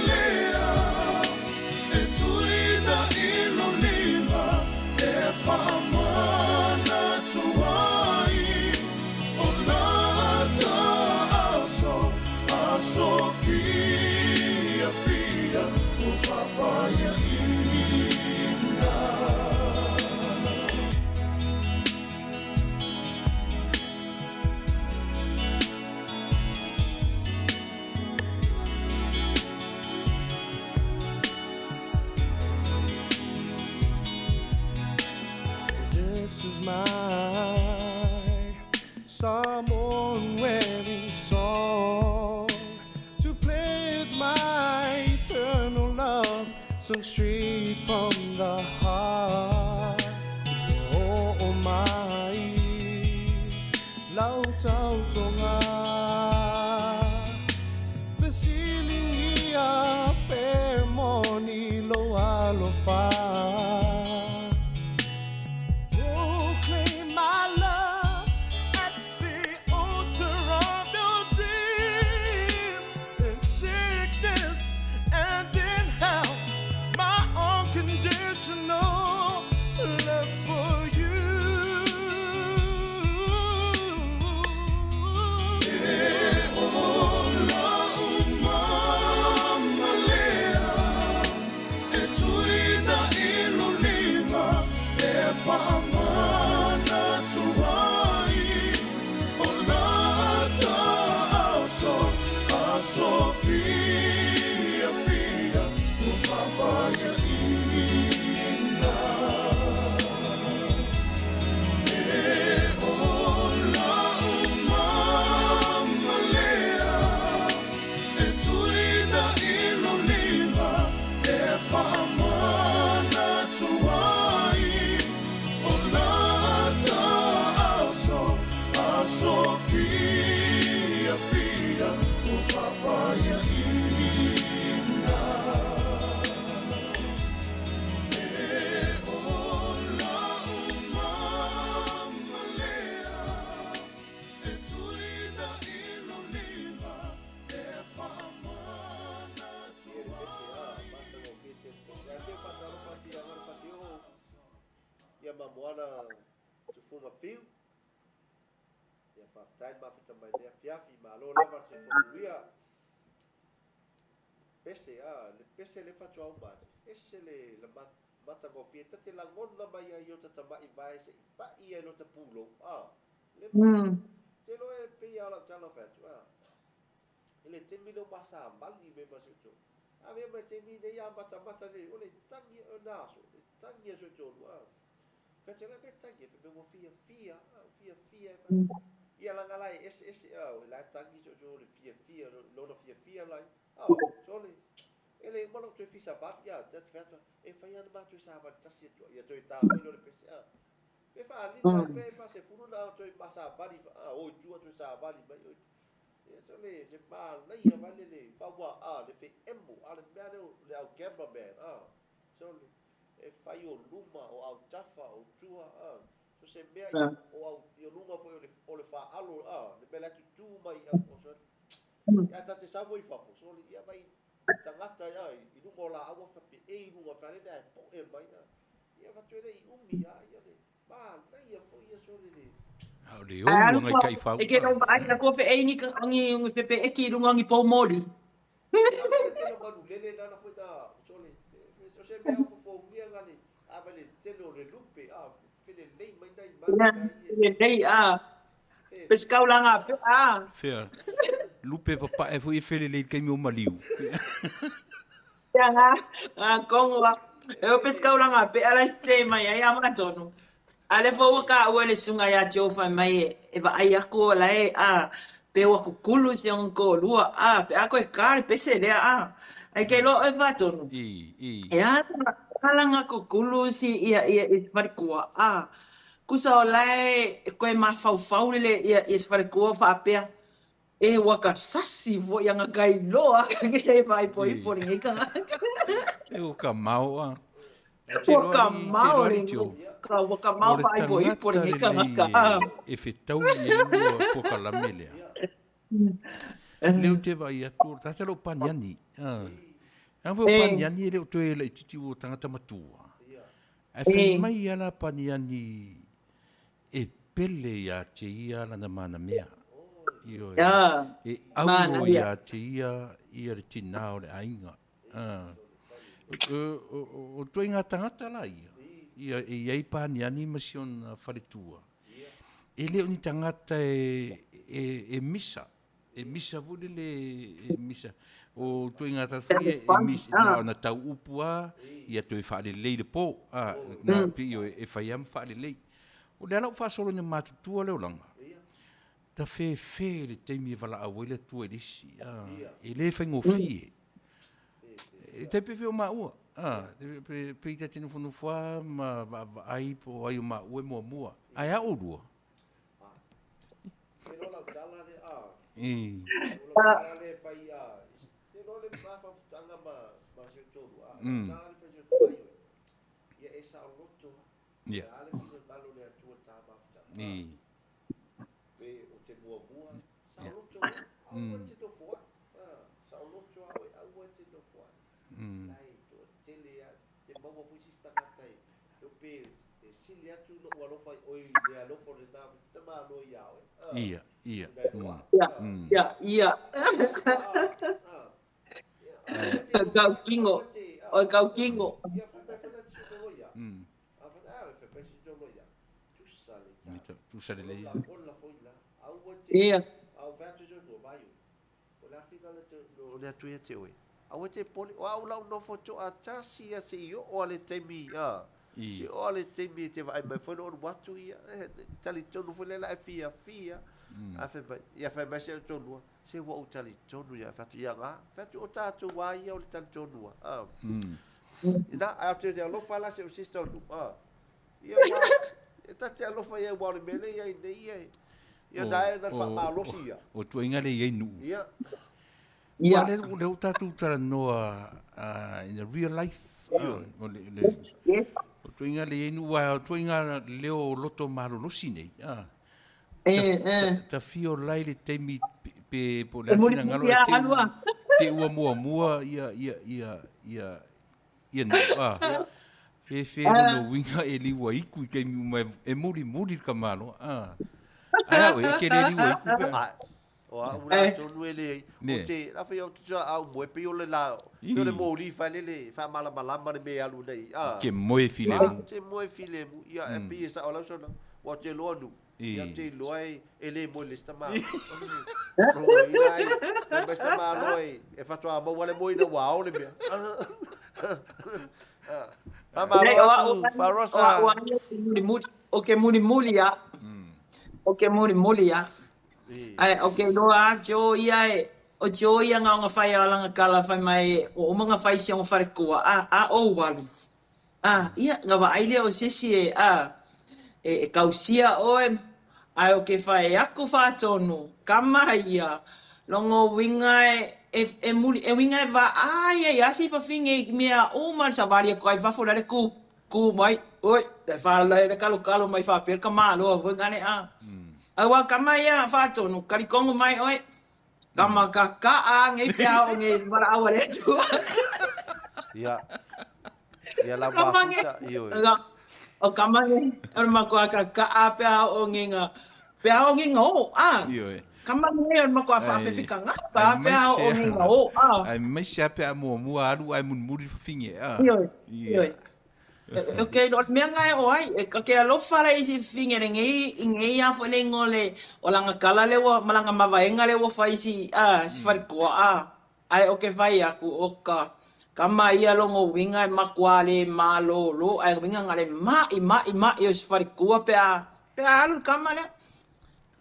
lea e tuina i lou lima e faamanatu ai o lata aso, aso fiafia ua faapaiaina. This is my Samoan wedding song to pledge my eternal love, sung straight from the heart. Oh, oh my, lau tautoga. Fesiligia pe moni lou alofa. Proclaim my love at the altar of your dreams. In sickness and in health, my unconditional love for you. E ola uma lea e tuina i lou lima e faamanatu ai o lata aso, aso fiafia ua faapaiaina. E ola uma lea e tuina i lou lima e faamanatu ai o lata aso, aso fiafia ua faapaiaina. E ola uma lea e tuina i lou lima e faamanatu ai. Ia mamoana tufuga fiu. Ia faafetai le mafita mai lea afiafi. Malo lava le soifua manuia. Pese a, le pese le faatoa uma atu. Ese le la matagofie ta te lagona mai ai i ota tama'i vae se i pa'i ai lota pulou a. Le te loa e pei lava o lau tala fai atu a. I le taimi lea o masamagi me ma si o tolu. A mea mai taimi nei a matamata nei o le tagi o na aso, le tagi a si o tolu a. Fai atu la pe tagi e fai mai ua fiafia, a ua fiafia e fai. Ia laga la e ese ese a o la e tagi si o tolu le fiafia lona fiafia lai. A sole e le uma lou toe fisavali a te fai atu e fai ana matou savali tasi atu ia toe ta foi lea o le pese a. Pe faalima ai pe pasefulu na toe savali a o i tua toe savali mai o i tua. Ia so le le manaia vale le paua a le feemu a le mea lea o le au cameraman a so le e fai o luma o autafa o tua a so se mea ia o au i o luga foi o le o le faalo a le mea la e tutū mai au o so ia ta te sau foi i fafo so le ia mai tagata ia i luga o laau a faapea e i luga fale lea e po'e mai a ia avatu e le i umi a ia le manaia foi ia so le le A o le Ae ou alu anga i koa, taifau. e ke lou vaai aku fe'ei ni ka angi ngi fepe'eki i luga o ni pou moli. A foi le tele o manulele nana foi na sole o se mea o fofogia nga le a vai le tele o le lupe a felelei mai nai manu Ia, fai e lelei a. e Pe sekaulaga a pe'a a. Fea, lupe papae foi e felelei i le taimi o maliu. Ia nga, nga kongo a. E o pe sekaulaga a pe'a la e sese mai ai a faatonu. A lea foi ua taua e le susuga ia Joe fai mai e, e vaai aku o la e a pe ua kukulu si ona toalua a pe a toe ka le pese lea a. Ae ke loa oe faatonu. I, i. E a lana kukulu si ia ia i se falekua a. Kusa o la e koe mafaufau lele ia ia se falekua faapea. E ua ka sasi foi anga kai loa ke le vai po ipo le ka. E o ka mao a. Ua ka mao le ka ua ka mao vai po ipo le ka ka. E fetaui e lua polokalame lea. Lea ou te vaai atu, o le tagata lea o paniani. Leaga foi o paniani e le o toe laitiiti ua tagata matua. Ae fai mai lava la paniani e pele ia te ia lana manamea. Ioe. E auo ia te ia ia le tinā o le aiga. O ituaiga tagata la ia, ia e i ai paniani ma si ona faletua. E le o ni tagata e misa, e misa foi lele e misa. O ituaiga tagata foi ia e misa, na ona tau upu lava, ia toe faalelei le po. Na pei e fai lava ma faalelei. O lea la ua faasolo ina matutua le olaga, tafefe i le taimi e valaau ai le Atua i le isi, e le faigofie. E tai pei foi o maua, pei ta te nofonofo lava ma vaavaai po o ai o maua e muamua. Ae a oulua? Ia. Ia, ia. Ia, ia. Kau kingo. O kau kingo. Tusa lelei. Ia. O le atu ia te oe. Aua te pole, o au lau nofo toa tasi ia se i oo a le taimi, a. Se oo a le taimi e te vaai mai foi na onu atu ia, talitonu foi lea la e fiafia. A fai mai, ia fai mai se o tolua, se ua ou talitonu ia, fai atu ia nga, fai atu o tatou a ia o le talitonu a. Ina, a te te alofa la se o sister o nu, a. Ia ua, e ta te alofa ia ua o le mea lea ia i nei ia e. Ia na e na whaamalosi ia. O tuaiga le i ai nuu. Ia. Ia. Ua le, le o tatou talanoa in the real life. O le, le, Yes, yes. o tuaiga le i ai nuu, wa o tuaiga leo loto malolosi nei. E, e. Ta fio lai le taimi pe, po le E muli finagalo muli e a te alua. te ua muamua ia, ia, ia, ia, ia nuu. Fefe lona uiga e liua iku i taimi uma e mulimuli le tamaloa. Ae au e ke le liua iku pe a. O au la tonu e le, o te, la whai au te tua au moe, pe o le la, pe o le mōli whai le le, wha malamalama le me alu nei. Ke moe filemu. Te moe filemu, ia e pi e sa o lau sona, wa te loa nu. Ia te loa e, e le moe le sta ma. O ina ai, e me sta ma loa e, e whatua maua le moe na wao le mea. Whamalo atu, Wharosa. O ke mulimuli a. O ke mulimuli a. Ai, o ke loa a jo ia e, o jo ia ngā onga whai a langa kala whai mai, o uma ngā whai si onga whare kua, a, a o walu. A, ia, ngā wa aile o sesi e, a, e, e kausia oe, ai o ke whai aku whātonu, kama ia, longo winga e, e, e muri, e winga e wa ai ai asi pa finge i mea uma sa varia ko ai fafo le ku ku mai oi le fa le le kalu kalu mai fa pe ka malo voi ngane a. Aua kama ia whātonu, kari kongu mai oi. Kama ka ka a ngei pe ao ngei mara awa le tu. Ia. Ia la Kama nge. mafuta, ioe. O kama nge, o makoa ka ka a pe ao ngei nga. Pe ao ngei nga o a. Ioe. Kama nge o makoa whaawhiwhika nga, pa pe ao ngei nga o a. Ai mai se ape a mua alu ai munmuri whawhinge. Ioe. Ioe. Okay, no mea ngai o ai, e ka ke alofa le isi finge le ngei, i ngei a fo le ngole, o langa kala le ua, malanga mavaenga le ua fai si, a, si whare koa, a, ai o ke whai aku, o ka, kama ia longo winga e makua le malo lo, ai winga ngale mai, mai, mai o si whare koa pe a, pe a alu kama le.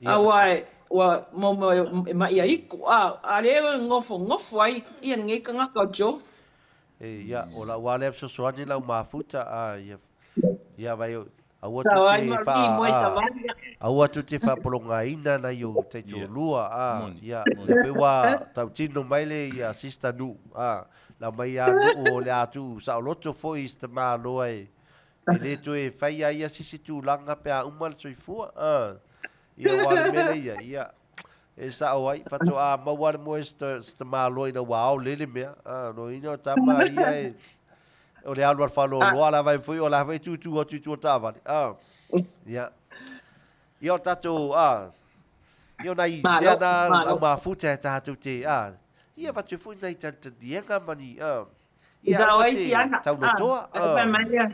A ua e, ua mo mo e mai a iku, a, a le e ngofo, ngofo ai, ia ngei ka ngaka o jo. E, ia, o lau wale fesoasoani lau mafuta, a, ia, ia vai, aua tu Savai te Marie, wha, moe a, savai. Aua tou te faapologaina nai ou taitoalua, a, Moni, ia, moni. lea foi ua tautino mai le ia sister Nu'u, a, lau mai ia Nu'u o le a tuu saoloto foi i se tamaloa e, e le toe faia ai ia se isi tulaga pe a uma le soifua, a. Ia aua o le mea lea ia, ia, e sao ai, faatoa maua le moe se tamaloa ina ua ao lele mea, a, loina o tama ia e, o le alu a le faaloloa lava e foi, o la foi e tūtū atu i tua o le taavale, a. Ia, ia o tatou, a, ia o nai mea na au mafuta e tatou te, a, ia avatu ai foi nai talitaliega ma ni, a, ia aua te taulotoa, a.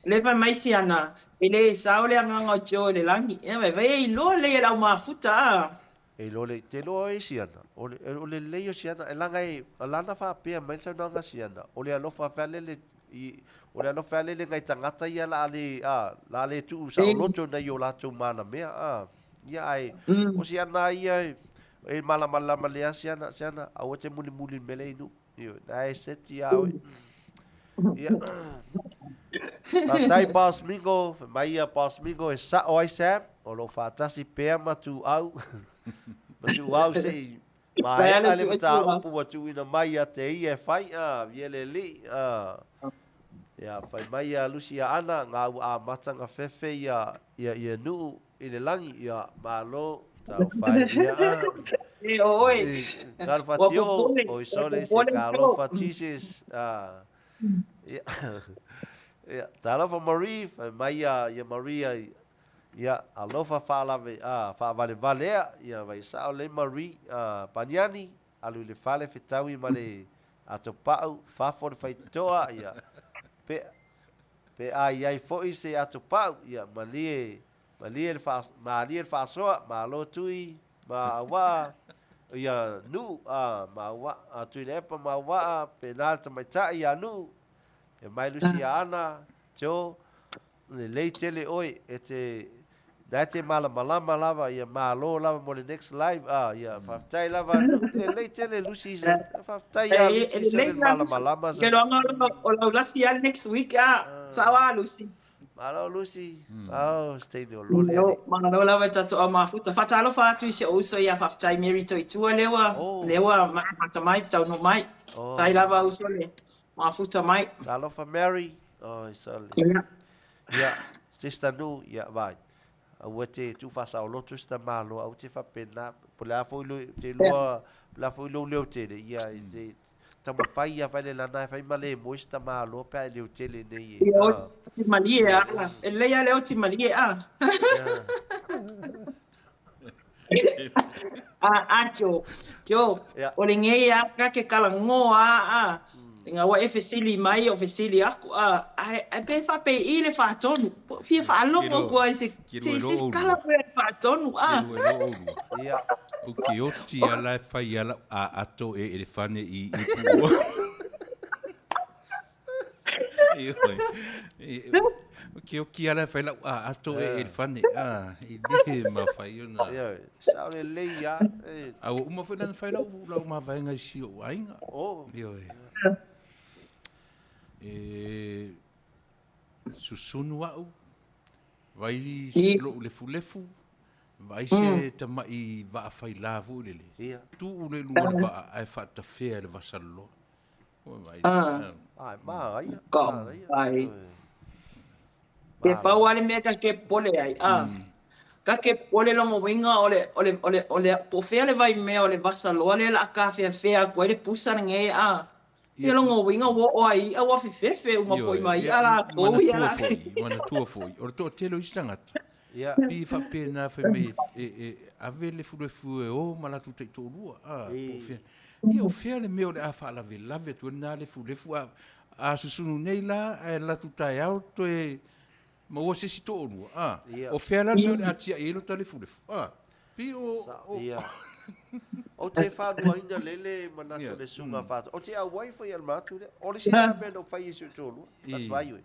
Lea fai mai si ana, e le sao le agaga o Joe i le lagi. Ia vai e iloa lelei e le au mafuta a. E iloa lelei, te iloa oe si ana, o le, o le lelei o si ana, e laga e, lana faapea mai le saunoaga a si ana, o le alofa fealele i, o le alofa fealele ngai tagata ia la le, a, la le tuu saoloto nai o latou mana mea, a. Ia ae, o si ana ia e, e malamalama lea si ana, si ana, aua te mulimuli i le mea lea i nuu. Ioe, na e seti ia oe. Ia. Faafetai Boss Mingo, fai mai ia Boss Mingo e sa'o ai Sam, o lo o faatasi pea ma Tuuau. Ma Tuuau se i maea le mataupu ua tuuina mai ia te ia e fai, a, ia le alii, a. Ia, fai mai ia Lucy ia Ana, ngā ua amata nga fefe ia, ia, ia Nu'u i le lagi, ia, malo, talofa e, ia, a. E o oe. Talofa Ua Tio, popole, oi ua sole se popole Joe. talofa Jesus, a. Ia, ia, talofa Marie, fai mai ia, ia Maria, ia, alofa faalave, a, faavalevalea, ia, vai sao lei Marie, a, Paniani, Alu i le fale fetaui ma le atopau, fafo le faitotoa, ia, pe, pe a i ai foi se atopau, ia, malie, malie le faa, malie le faasoa, malo Tui ma Auaa, ia, Nuu, a, ma Auaa, a Tuilaepa ma Auaa, pēnā le tamaitai ia Nuu, e mai Lucy ia Ana, Joe, Lelei tele oe e te na e te malamalama lava ia malo lava mo le next live ah ia faafetai lava lelei tele Lucy faafetai ia Lucy sa le malamalama sa Ke loanga o lau lasi a next week ah sao a Lucy. Malo Lucy. Oh stay the lole ali. Malo lava e tatou au mafuta. Faatalofa atu i si ou uso ia faafetai Mary Toitua lea ua lea ua matamata mai taunuu mai. Faafetai lava uso le mafuta mai. Talofa Mary. Oi, sorry. Ia. Ia, sister Nu, ia, vai. Aua te tuufasaoloto si tamaloa, aua te faapena. Po o le a foi lo, te iloa, po o le a foi lou leo tele, ia, e te taumafai ia fai le lana e fai ma le moe si tamaloa pe a e leo tele nei e. Ia, oti malie a. E lelei lava le oti malie a. A, a Joe, Joe, Ia. o lenei a ka ke kalagoa a, a, nga ua e fesili mai o fesili aku a, ae, ae pe faapei le faatonu, fia faalogo atu ai se, se, se kala koe le faatonu a. Ia. O ke oti ala e fai ala a ato e elefane i i puʻua. Ioe. O ke oki ala e fai lau a ato e elefane. A, e le mafai ona. Ioe, sao lelei a. A ua uma foi lana fai lau, lau mavaega i si ou aiga. Oh. Ioe. E susunu au, vai lou lefulefu, vai se tamaʻi vaa faila foi lele. Ia. Tuu le luga o le vaa ae faatafea e le vasaloloa. Ah. Ai, manaia, Ka manaia. ai. Pe pau lava le mea ta ke popole ai, ah. Ka ke popole lona uiga o le, o le, o le, o le, po o fea le vaimea o le vasaloa lea o le a tafeafea atu ai le pusa lenei, ah. Ia lona uiga ua oo ai i'a ua fefefe uma foi ma i'a latou ia. Manatua foi, manatua foi, o le toatele o isi tagata, Ia. Pei faapena fai mai e, e ave le lefulefu e o ma latou taitoalua. A, po o fea. Ia o fea le mea o le a faalavelave atu ai lena lefulefu a, a susunu nei la ae alu atu taeao toe maua se isi toalua. A, Ia. o fea la le mea o le a tiai ai lota lefulefu. A, pei o, o, Ia. Ou te faaluaina lele manatu Ia. le susuga faata. Ou te auai foi i le manatu lea. O le isi lena mea na ou fai i si ou toalua. I. That's why oe.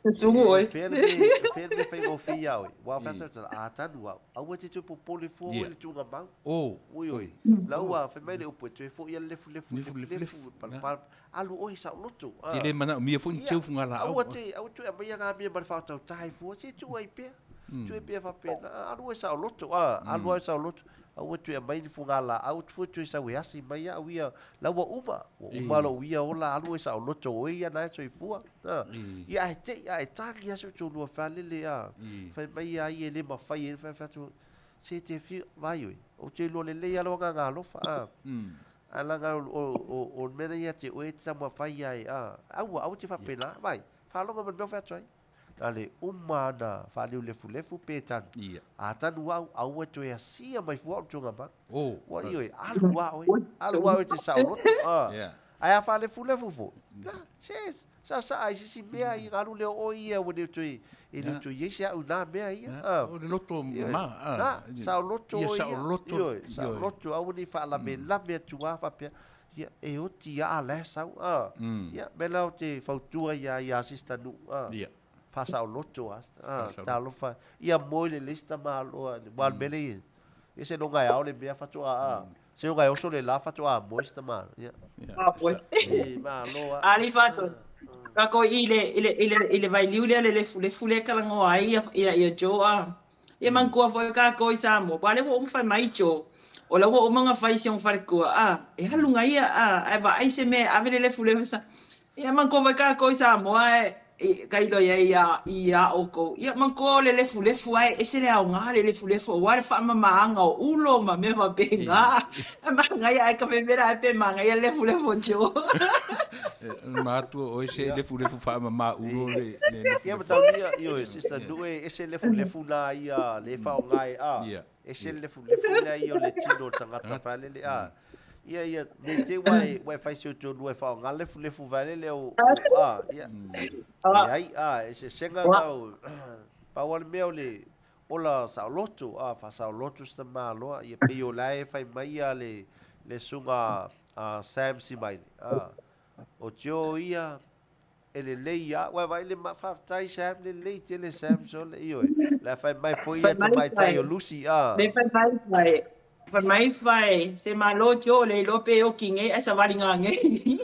Susugu oe. Fea le mea, fea le mea faigofie iā oe. Ua fai atu, a tanu au. Aua te toe popole fua oe le tuuga mau. O. Oi oi. La ua fai mai le upu e toe foi ia le lefu lefu Lefu, lefu lefu, lefu. lefu. Palapala. Alu oe saoloto. Te le manaomia foi ni teu fugalaau. Aua te, aua toe aumaia ngā mea ma le whaotautai fua, te tuu ai pea. Tue pea faapena, alu oe saoloto, a, alu lava oe saoloto, aua e toe aumai ni fugalaau, fua toe sau e asi mai au ia, la ua uma, ua uma lou ia ola, alu oe saoloto, o oe ia na e soifua, a. Ia ae te i, a e tagi lava si ou toalua faalele, a, fai mai ai e le mafai e fai atu, se te fiu, vaai oe, ou te iloa lelei lava lou agaga alofa, a. Ae leaga o le mea lea ia te oe e te taumafai ai, a, aua, aua te faapena, vaai, faalogo mai i le mea o fai atu ai. Na le uma ana faaliulefulefu pe tanu. Ia. A tanu au, aua e toe asia mai fua au le tuagamanu. Oh. Ua ioe, alu a oe, alu a oe te saoloto. A. Yeah. Ae a faalefulefu foi, na, se, saasaa i se isi mea i galu lea o oe ia ua le toe, e le toe i ai se au i na mea ia. A. O le loto Ioe. ma, a. Na, saoloto Ia oe ia. saoloto. Ioe, Ioe. saoloto, aua ne i faalavelave atu lava faapea, ia, e oti lava a la e sau. A. Ia, mea la ou te fautua ia, ia Sister Nu'u. A. Ia. Faasaoloto lava. A, Faasaoloto. talofa. Ia moe lelei si tamaloa, aua o le mea lea, ia seiloga e ao le mea faatoa, a. Seiloga e oso le la faatoa moe si tamaloa. Ia. Ia. Ah, boy. E, malo lava. Ali fato. Kako i le i le i le i le vailiu lea le lefulefu lea e talanoa ai ia ia ia Joe a. Ia manatua foi kākou i Samoa, ua lea ua uma fai mai Joe, o la ua uma ona fai si ona faletua a, e alu nga ia a, ae vaai se mea e ave le lefulefu sa. Ia manatua foi kākou i Samoa e i tailo i ai iā iā ʻoukou. Ia manatua o le lefulefu ae ese le aoga le lefulefu aua le faamamaaga o ulo ma mea faapena. Ae manaia ae ka memela ae pe manaia le lefulefu o Joe. Matua oe se lefulefu faamama ulo le le Ia lefulefu. mataulia, ioe, Sister Nu'u e ese lefulefu na ia le faaaoga e a. Ia. Ese le lefulefu lea ia o le tino o le tagata faelele a. Ia, ia, nei te ua e, ua e fai si o toalua e faaaoga lefulefu faelele o, o, a, ia. Leai, a, e eseesega na o, pau lava le mea o le ola saoloto, a, faasaoloto si tamaloa, ia pei o la e fai mai ia le, le susuga a Sam Simaile, a, o Joe ia, E lelei a, ua vaai le ma, faafetai Sam, lelei tele Sam sole, ioe. La fai mai foi ia Fai mai tamaitai fai. o Lucy, a. Le fai mai fai. Fai mai fai, se malo Joe le iloa pe oki nei ae savali ngā nei.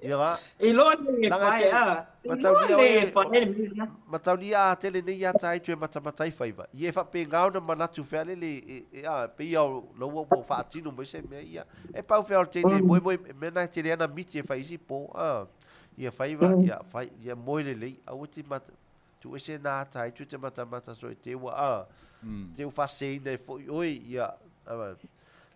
Ia ga. Iloa le Langa fai, tele, a. Iloa mataulia le oe, fai le mea lea. mataulia a tele nei ia tai toe matamatai faiva. Ia e faapena ona manatu fealele e, e, a, pei ia o laua ua faatino mai se mea ia. E pau fea o le teine e moemoe, mea na e tele ana miti e fai isi po, a. Ia faiva, ia fai, ia moe lelei, aua te mata, tuuese na ata ai tu te matamata so e te ua, a, te u faaseseina ai foi oe, ia, a,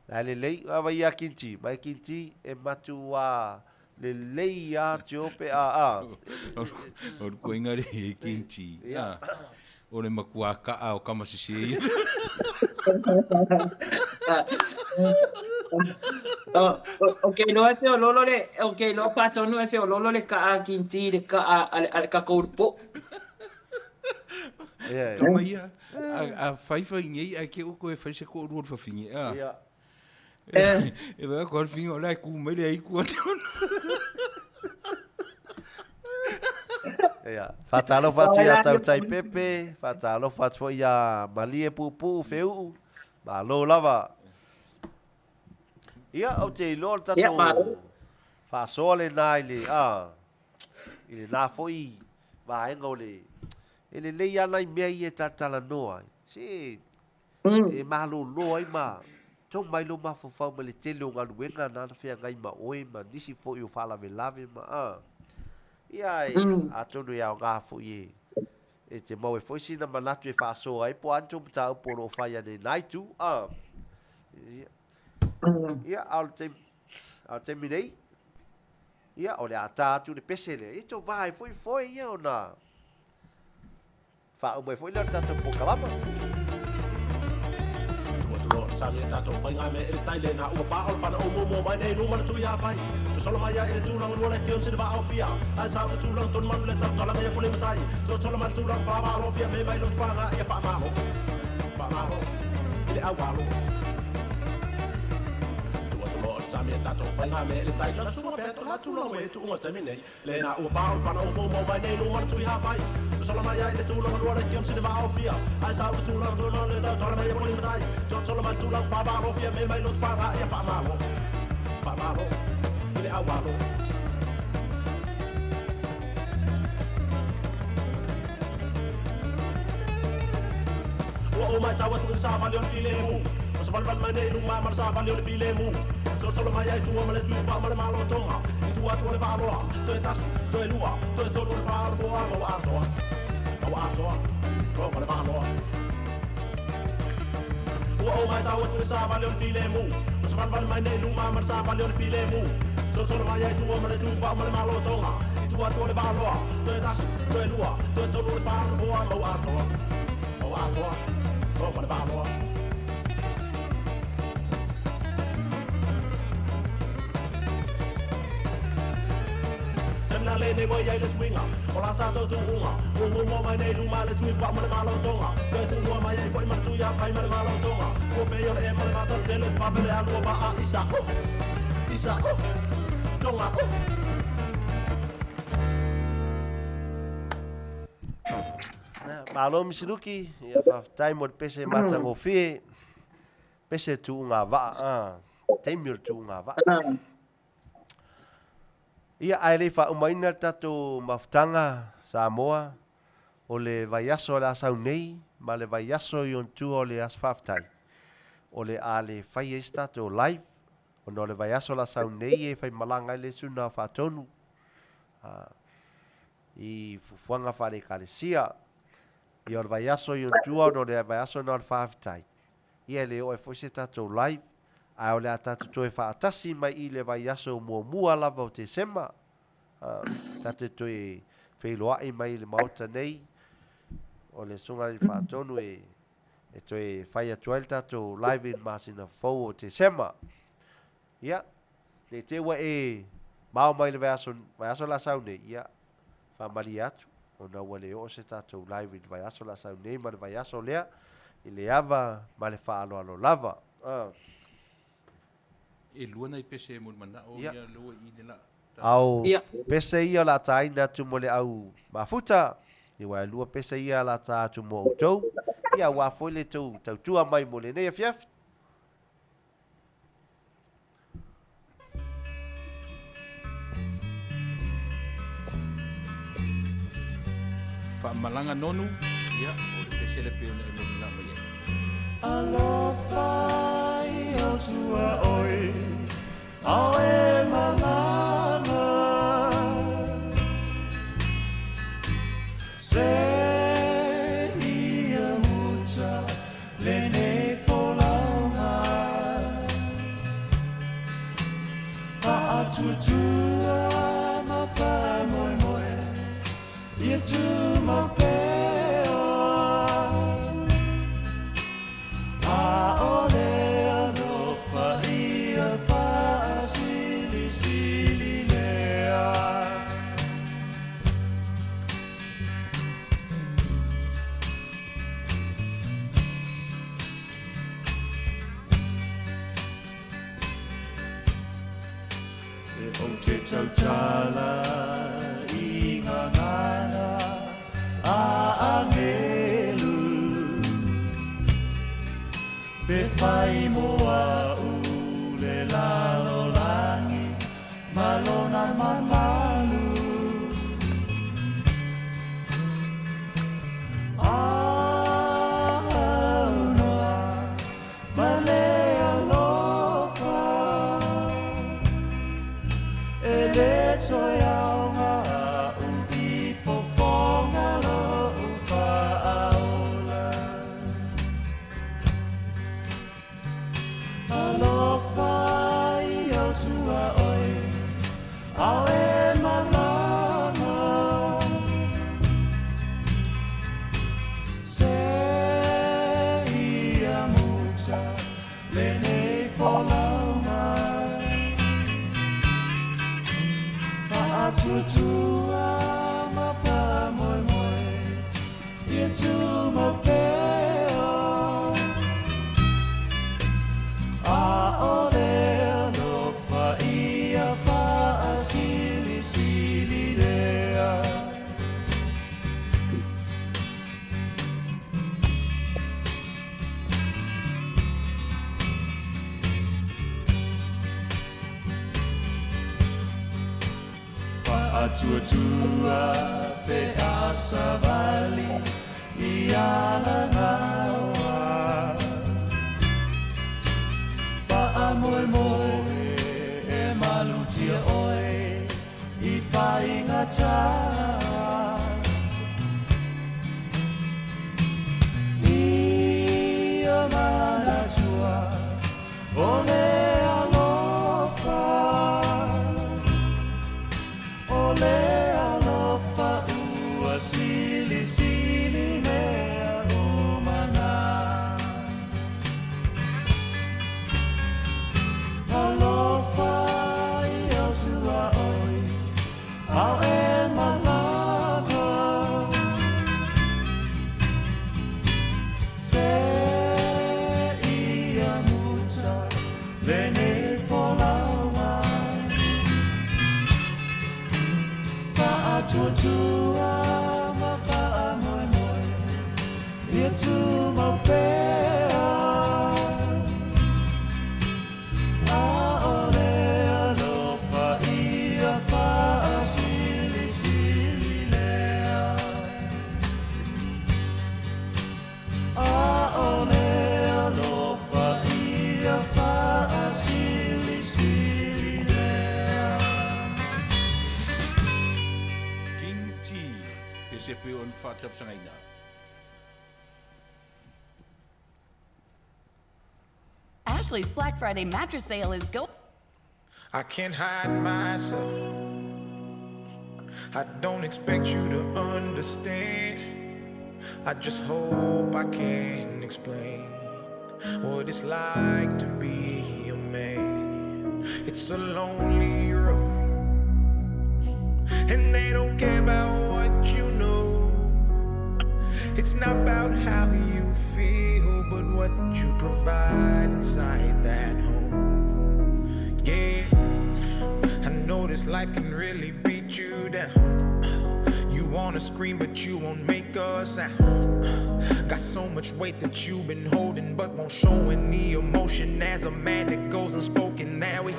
la lelei, a vai ia Kinti, mai Kinti, e matua lelei a te ope, a, a. O le koiga le e Kinti, a, o le makua kaa o Kamasese ia. O ke iloa e feoloolo le, o ke iloa patonu e feoloolo le kaa a Kinti i le kaa a le, a le kakou le po'o. Ia, ia. Tama ia, a, a faifai nei ae ke oko e fai se koʻolua o le fafine, a. Ia. E vaai atu lava le fafine o la e ku mai le aiku atu. Ia, faatalofa atu ia Tautai Pepe, faatalofa atu foi ia Malie Puupuu Feuu, malo lava. Ia, ou te iloa le tatou faasoa lena i le, a, i lena foi vaega o le, e lelei lava nai mea ia e talatalanoa ai. Se, e malolo ai ma tau mai lou mafaufau ma le tele o galuega na na feagai ma oe ma nisi foi o faalavelave ma, a. Ia, e, atonu e aoga foi e, e te mau ai foi sina manatu e faasoa ai po o a ni tou mataupu o lo o fai ane i na itu, a. Ia, ia, a o le taimi, a o le taimi nei, ia, o le a tā atu le pese lea. Ia, tou va ai foi foe ia ona faauma ai foi lea o le tatou polokalama. ou matau atu i le savali o le filemu. Ua savalivali mai nei i luma ma le savali o le filemu. Solosolo mai ai tua ma le tuiupa ma le malotoga. I tua atu o le vaaloa, toe tasi, toe lua, toe tolu le fa o le foa ma ua atoa. Ma ua atoa, toga le vaaloa. Ua ou matau atu i le savali o le filemu. Ua savalivali mai nei i luma ma le savali o le filemu. Solosolo mai ai tua ma le tuiupa ma le malotoga. I tua atu o le vaaloa, toe tasi, toe lua, toe tolu le fa o le foa ma ua atoa. Ma ua atoa, toga le vaaloa. Taimi la lenei ua i ai le suiga o la tatou tuuga. Ua muamua mai nei i luma le tuipa'a ma le malotoga. Toe tuua mai ai foi ma le tuiapai ma le malotoga. Ua pei o le ema le mataletele, vave le alu o vaa isa, uh! Isa, uh! Tonga, uh! Malo Misiluki, ia faafetai mo le pese matagofie, pese tuuga vaa, taimi o le tuuga vaa. Ia, ae le i faaumaina le tatou mafutaga Samoa, o le vaiaso o le a sau nei ma le vaiaso i ona tua o le Aso Faafetai, o le a le fai ai se tatou live, ona o le vaiaso o le a sau nei e faimalaga ai le Susuga o Faatonu i fuafuaga faale-Ekalesia. Ia, o le vaiaso i ona tua ona o le vaiaso lena o le Faafetai. Ia e le oo ai foi se tatou live, ae o le a tatou toe faatasi mai i le vaiaso muamua lava o Tesema, tatou toe feiloai mai i le Maota nei, o le Susuga i le Faatonu e toe fai atu ai le tatou live i le masina fou o Tesema. Ia, ne i te i ua e mao mai le vaiaso, vaiaso la sau nei, ia, faamalie atu, ona ua le oo se tatou live i le vaiaso la sau nei ma le vaiaso lea, i le ava ma le faaaloalo lava. E lua nai pese e mulimanao ia lua i le la. Ao pese ia o le a taina atu mo le au mafuta, aua e lua pese ia o le a ta atu mo outou, ia aua foi le tou tautua mai mo lenei afiafi. Faamalaga nonu, ia, o le pese lea pei ona e molimau mai ai. Alofa i ou tuaoi, ao e malaga. Se ia uta lenei folauga. Faatuatua ma faamoemoe ia tumau pea. ʻAʻole alofa ia faasilisili lea. E ou te tautala i ngā ngana a angelu, Pe whai mo a'u le lalolangi ma lona mamalu. Aunoa ma le alofa, e le toe aoga a'u i fofoga lo'u faaola. Alofa i ou tuaoi, ao e malama. Se ia muta lenei folauga. Faatuatua ma faamoemoe ia tumau pea. ʻAʻole alofa ia faasilisili lea. Faatuatua pe a savali i alagaoa. faigata. Ia manatua o le alofa, o le alofa ua silisili mea uma na. Alofa i au tuaoi, ao e malama. Se ia muta lenei folauga. Faatuatua ma faamoemoe, ia tumau pea. A'ole alofa ia faasilisili lea. A'ole alofa ia faasilisili lea. King T, pe se pe o na faatapusagaina. Ashley's Black Friday mattress sale is go. I can't hide myself. I don't expect you to understand. I just hope I can explain what it's like to be a man. It's a lonely road, and they don't care about what you know. It's not about how you feel, but what you provide inside that home. Yeah. I know this life can really beat you down. You wanna scream, but you won't make a sound. Got so much weight that you've been holding, but won't show any emotion. As a man that goes unspoken, that we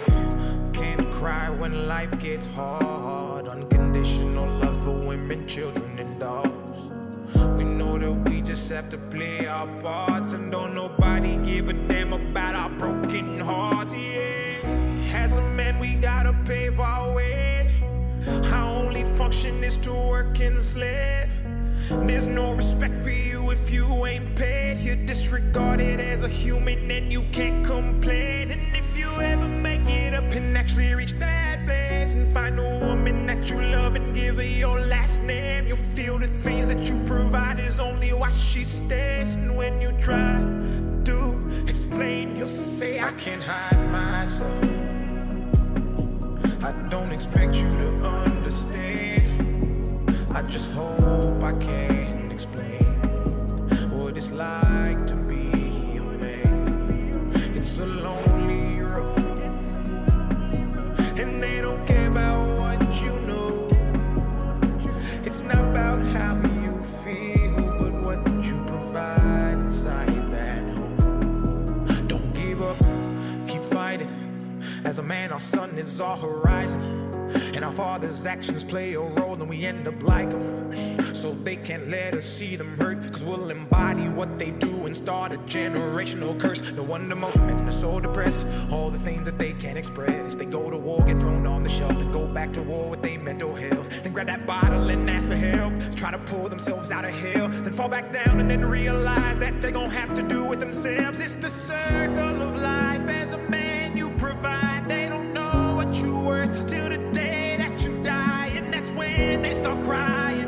can't cry when life gets hard. Unconditional love's for women, children, and dogs. We know that we just have to play our parts, and don't nobody give a damn about our broken hearts. Yeah, as a man, we gotta pave our way. Our only function is to work and slave. There's no respect for you if you ain't paid. You're disregarded as a human and you can't complain. And if you ever make it up and actually reach that place and find a woman that you love and give her your last name, you'll feel the things that you provide is only why she stays. And when you try to explain, you'll say, I can't hide myself. I don't expect you to understand. I just hope I can explain what it's like to be a man. It's a lonely road, and they don't care about what you know. It's not about how you feel, but what you provide inside that home. Don't give up, keep fighting. As a man, our sun is our horizon. And our father's actions play a role, and we end up like them. So they can't let us see them hurt, cause we'll embody what they do and start a generational curse. No wonder most men are so depressed. All the things that they can't express. They go to war, get thrown on the shelf, then go back to war with their mental health. Then grab that bottle and ask for help. Try to pull themselves out of hell, then fall back down and then realize that they gon' have to do it themselves. It's the circle of life. As a man, you provide. They don't know what you're worth till the day that you die, and that's when they start crying.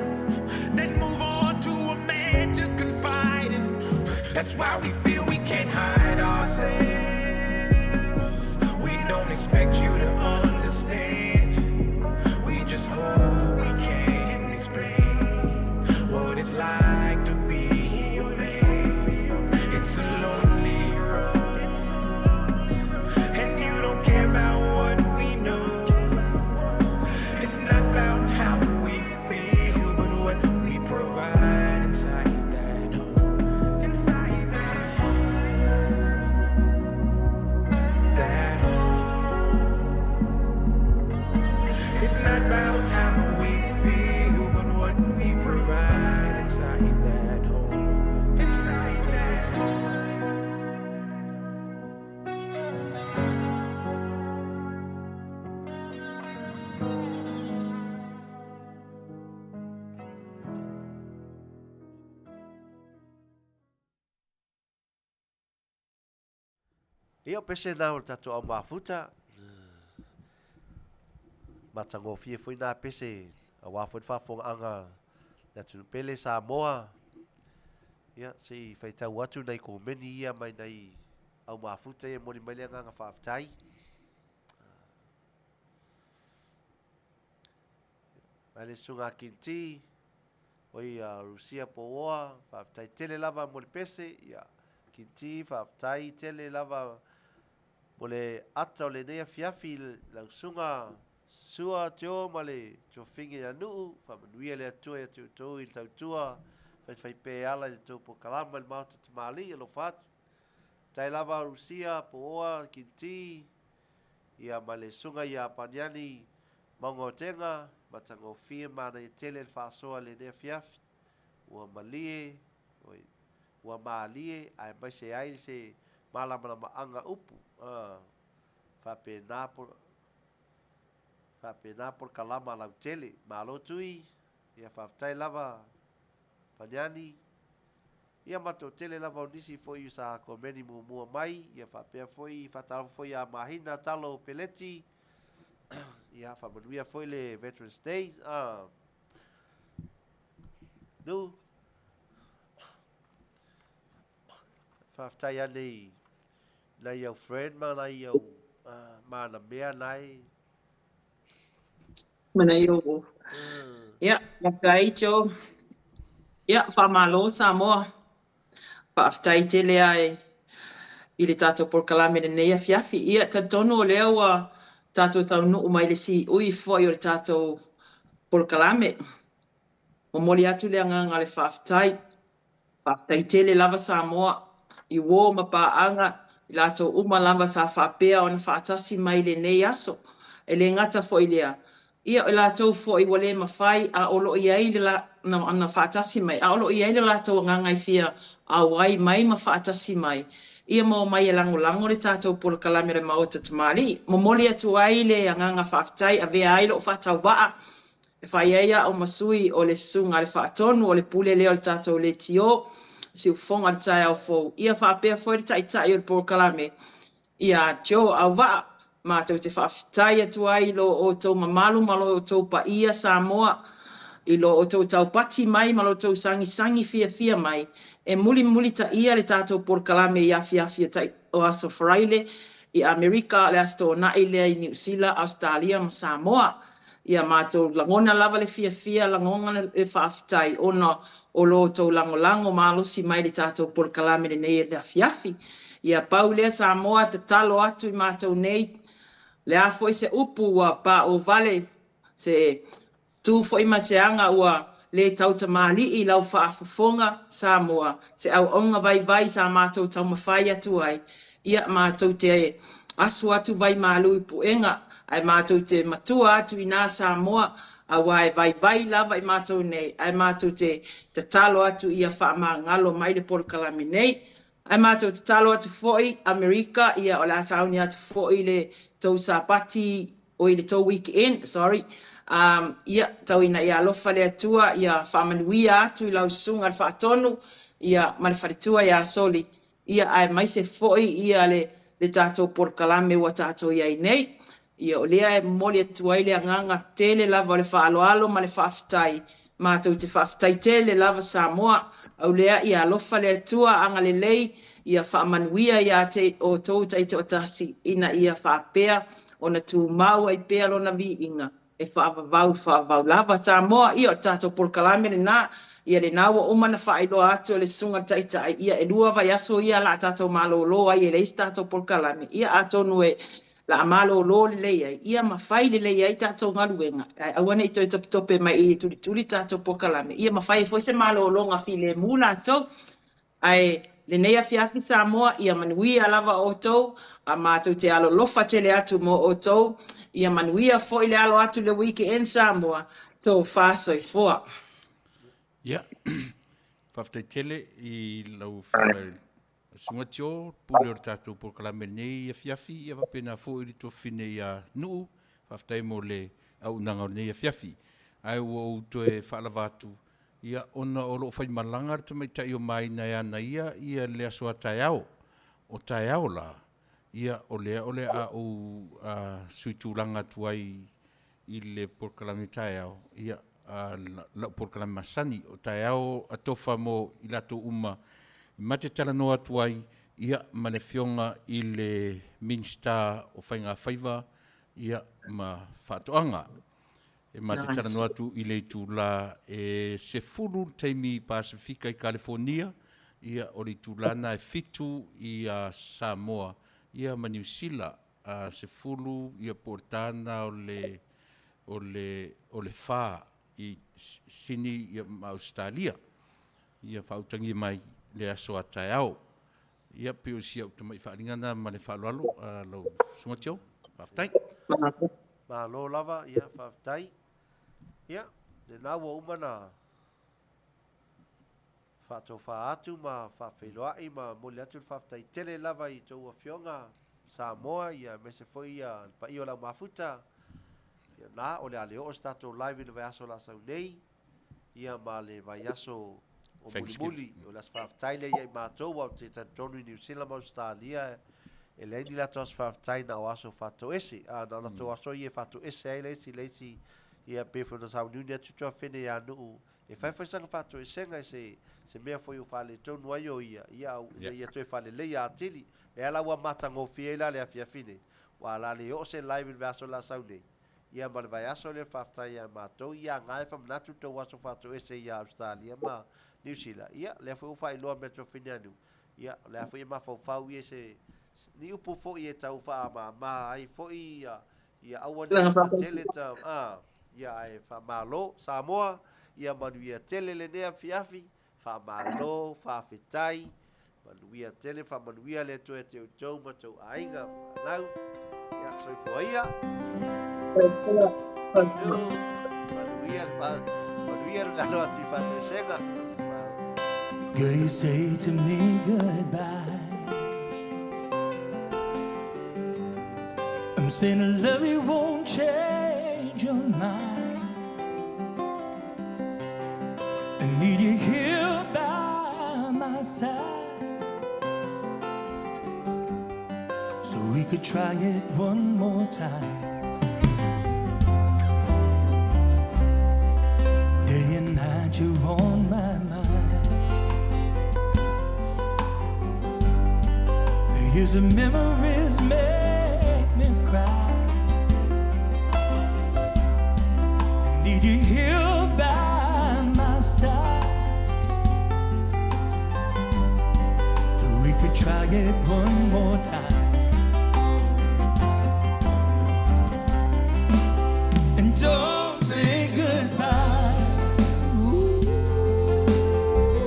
Then move on to a man to confide in. That's why we feel we can't hide ourselves. We don't expect you to understand. We just hope we can explain what it's like to be a man. It's a lonely road, and you don't care about what we know. It's not about how we feel, but what we provide inside that home. Inside that home. That home. Ia, o pese na o le tatou au mafuta. Matagofie foi nā pese aua foi le faafofogaaga le atunuu pele Samoa. Ia, se i faitau atu nai komeni ia mai nai au mafuta ia e momoli mai le agaga faafetai. Mai le susuga a Kinti, oi a Rusia Pouoa, faafetai tele lava mo le pese. Ia, Kinti, faafetai tele lava mo le ata o lenei afiafi lau susuga Sua Tio ma le Tuafine ia Nuu, faamanuia le Atua ia te outou i le tautua faifaipe e ala i le tou polokalama i le Maota Tamalii, alofa atu. Faafetai lava Rusia, Pouoa, Kinti, ia ma le Susuga ia Paniani Maugaotega, matagofie manaia tele le faasoa i lenei afiafi. Ua malie, oi, ua malie aemaise ai se malamalamaaga upu, a, faapena po, faapena polokalama lautele. Malo Tui, ia faafetai lava Paniani. Ia ma le toatele lava o nisi foi sa komeni muamua mai, ia faapea foi faatalofa foi ia Mahina Talo Peleti, ia faamanuia foi le Veterans Day. Ah. Nu. Faafetai ane i nai au friend ma nai au uh, manamea nai. Ma nai au. Ia, faafetai Joe. Ia, faamalo Samoa. Faafetai tele lava i le tatou polokalame i lenei afiafi. Ia, talitonu o lea ua tatou taunuu mai i le siui foi o le tatou polokalame. Momoli atu le agaga o le faafetai. Faafetai tele lava Samoa i uo ma paaga, i latou uma lava sa faapea ona faatasi mai i lenei aso. E le gata foi i lea, ia o i latou foi ua le mafai a o lo o i ai le ona faatasi mai, a o lo o i ai le latou agaga e fia auai mai ma faatasi mai, ia ma omai e lagolago le tatou polokalame o le Maota Tamalii. Momoli atu ai le agaga faafetai, avea ai lou faatauvaa E fai ai au ma sui o le Susuga a le Faatonu o le pule lea o le tatou leitio, siufofoga i le taeao fou. Ia faapea foi le Taitai o le polokalame, ia Joe Auvaa. Matou te faafetai atu ai i lo outou mamalu ma lo outou paia Samoa, i lo outou taupati mai ma lo outou sagisagi fiafia mai e mulimulitaia le tatou polokalame i afiafi o Aso Faraile i Amerika, o le Aso Toonai lea i Niu Sila, Ausetalia ma Samoa. Ia matou lagona lava le fiafia, lagona le faafetai ona o lo outou lagolago malosi mai i le tatou polokalame lenei i le afiafi. Ia pau lea Samoa, tatalo atu i matou nei, le a foi se upu ua paovale, se tu foi ma se aga ua le tautamalii i lau faafofoga Samoa, se auauna vaivai sa matou taumafai atu ai, ia matou te asu atu vaimalu i puega, ae matou te matua atu inā Samoa, aua e vaivai lava i matou nei, ae matou te tatalo atu ia faamagalo mai le polokalame nei. Ae matou tatalo atu foi Amerika, ia o le a sauni atu foi le tou Sapati, oi le tou weekend, sorry, um, ia tau ina ia alofa le Atua ia faamanuia atu i lau susuga le Faatonu, ia ma le faletua ia Soli, ia aemaise foi ia le le tatou polokalame ua tatou i ai nei. Ia o lea e momoli atu ai le agaga tele lava o le faaaloalo ma le faafetai. Matou te faafetai tele lava Samoa. Aulea ia alofa le Atua agalelei ia faamanuia ia te outou taitoatasi ina ia faapea ona tumau ai pea Lona viiga e faavavau faavavau lava. Samoa, ia o le tatou polokalame lena, ia lena ua uma ona faailoa atu e le Susuga i le Taitai, ia e lua vaiaso ia la a tatou malolo ai e leai se tatou polokalame, ia atonu e la a malolo lelei ai, ia ma fai lelei ai tatou galuega, ae aua ne i toe topetope mai i e tulituli tatou polokalame, ia ma fai ai foi se malologa filemu latou. Ae lenei afiafi Samoa, ia manuia lava outou, a matou te alolofa tele atu mo outou, ia manuia foi le alo atu i le weekend Samoa, tofa soifua. Ia, faafetai tele i lau Afioga i le Susuga Tio, pule o le tatou polokalame lenei afiafi, ia faapena foi le tuafafine ia Nuu, faafetai mo le auaunaga o lenei afiafi. Ae ua ou toe faalava atu, Ia, ona o lo o faimalaga le tamaitai o Maina e ana ia ia le aso a taeao. O taeao la, Ia, o lea o le a ou sui tulaga atu ai i le polokalame taeao, ia, lau polokalame masani o taeao atofa mo i latou uma ma te talanoa atu ai, ia, ma le Afioga i le Minisita o Faigafaiva, ia, ma Faatoaga. E ma te talanoa atu i le itula e 10 le taimi Pasefika i Kalifonia, ia, o le itula lena e 7 i Samoa, ia, ma Niu Sila, 10, ia, po o le ta lena o le, o le, o le 4 i Sini, ia, ma Ausetalia. Ia faautagia mai le aso a taeao. Ia, pei o si au tamai faaaliga lena ma le faaaloalo, lau Susuga Teo. Faafetai. Malo lava, ia, faafetai. Ia, lena ua uma na faatofa atu ma faafeiloai ma momoli atu le faafetai tele lava i tou afioga Samoa, ia, aemaise foi ia le paia o le au mafuta. Ia, na, o le a le oo se tatou live i le vaiaso o le a sau nei, ia ma le vaiaso o mulimuli, o le aso faafetai lea ia i matou, aua ou te talitonu i Niu Sila ma Ausetalia e leai ni latou aso faafetai na o aso faatoese, a na o latou aso ia e faatoese ai le isi le isi, ia pei foi ona sauniuni atu tuafene ia Nuu e fai foi sana faatoesega i se se mea foi o faaletonu ai o ia, ia au ina ia toe faaleleia atili. Lea la ua matagofie ai la le afiafi nei, ua la le oo se live i le vaiaso o le a sau nei, Ia ma le vaiaso lea faafetai ia matou ia ga e famanatu le tou aso faatoese ia Ausetalia ma Niu Sila ia lea foi ua faailoa mai e Tuafine Aniu ia o lea foi e mafaufau ia i se ni upu foi e tau faamama ai foi ia ia aua ne i tetele ta a ia ae faamalo Samoa ia manuia tele lenei afiafi Faamalo, faafetai, manuia tele, faamanuia le Atua ia te outou ma tou aiga, fanau. Ia, soifua ia. Soifua, soifua. Manuia, manuia le alo atu i Faatoesega. Girl, you say to me goodbye. I'm saying I love you won't change your mind. I need you here by my side So we could try it one more time Day and night you're on my mind Years of memories make me cry I need you here by my side So we could try it one more time And don't say goodbye Ooh.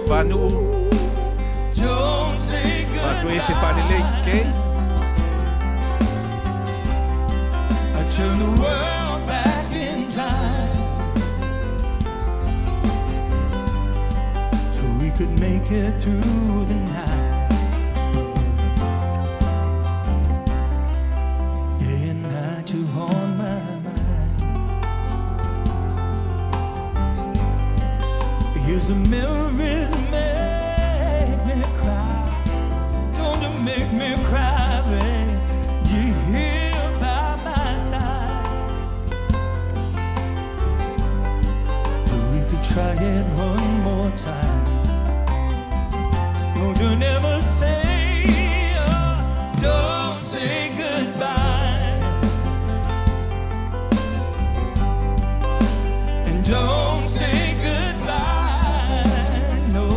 Whanuu. Don't say Whatoese whalelei, goodbye okay? I turn the world back in time So we could make it through the night Day and night you on my mind Years of memories make me cry Don't you make me cry, babe You're here by my side But we could try it one more time Don't you never say oh, Don't say goodbye And don't say goodbye No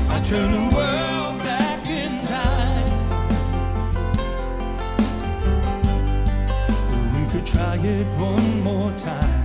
I turn the world back in time But we could try it one more time.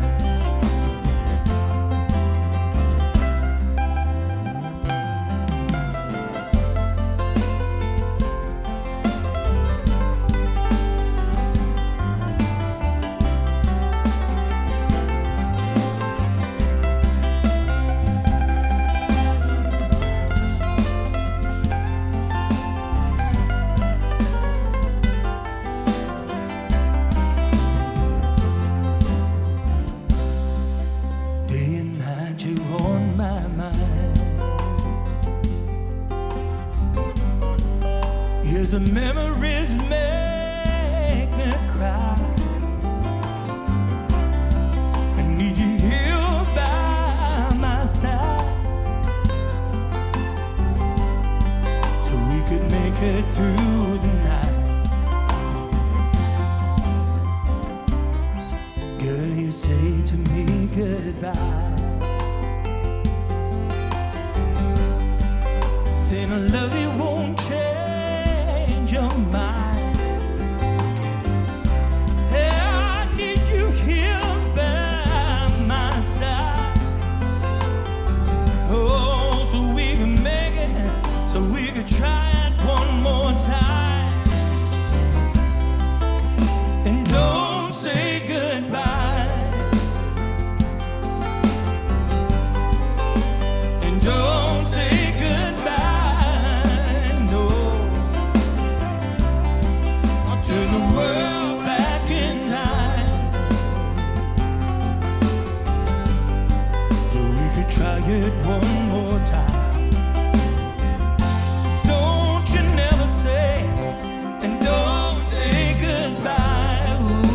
Cause the memories make me cry. I need you here by my side so we could make it through the night. Girl, you say to me goodbye. Saying I love you won't change your mind. Yeah, I need you here by my side. Oh, so we can make it, so we could try it one more time. And don't say goodbye. And don't say goodbye. No. I'll turn the world back in time. So we could try it one more time. Don't you never say, and don't say goodbye. Ooh.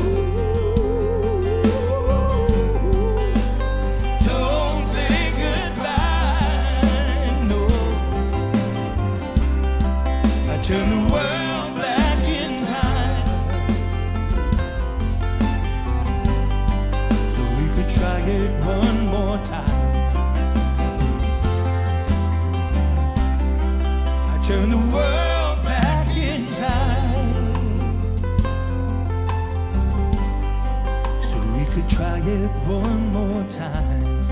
Don't say goodbye. No. I turn the world back in time. So we could try it one more time. I turn the world back in time. So we could try it one more time.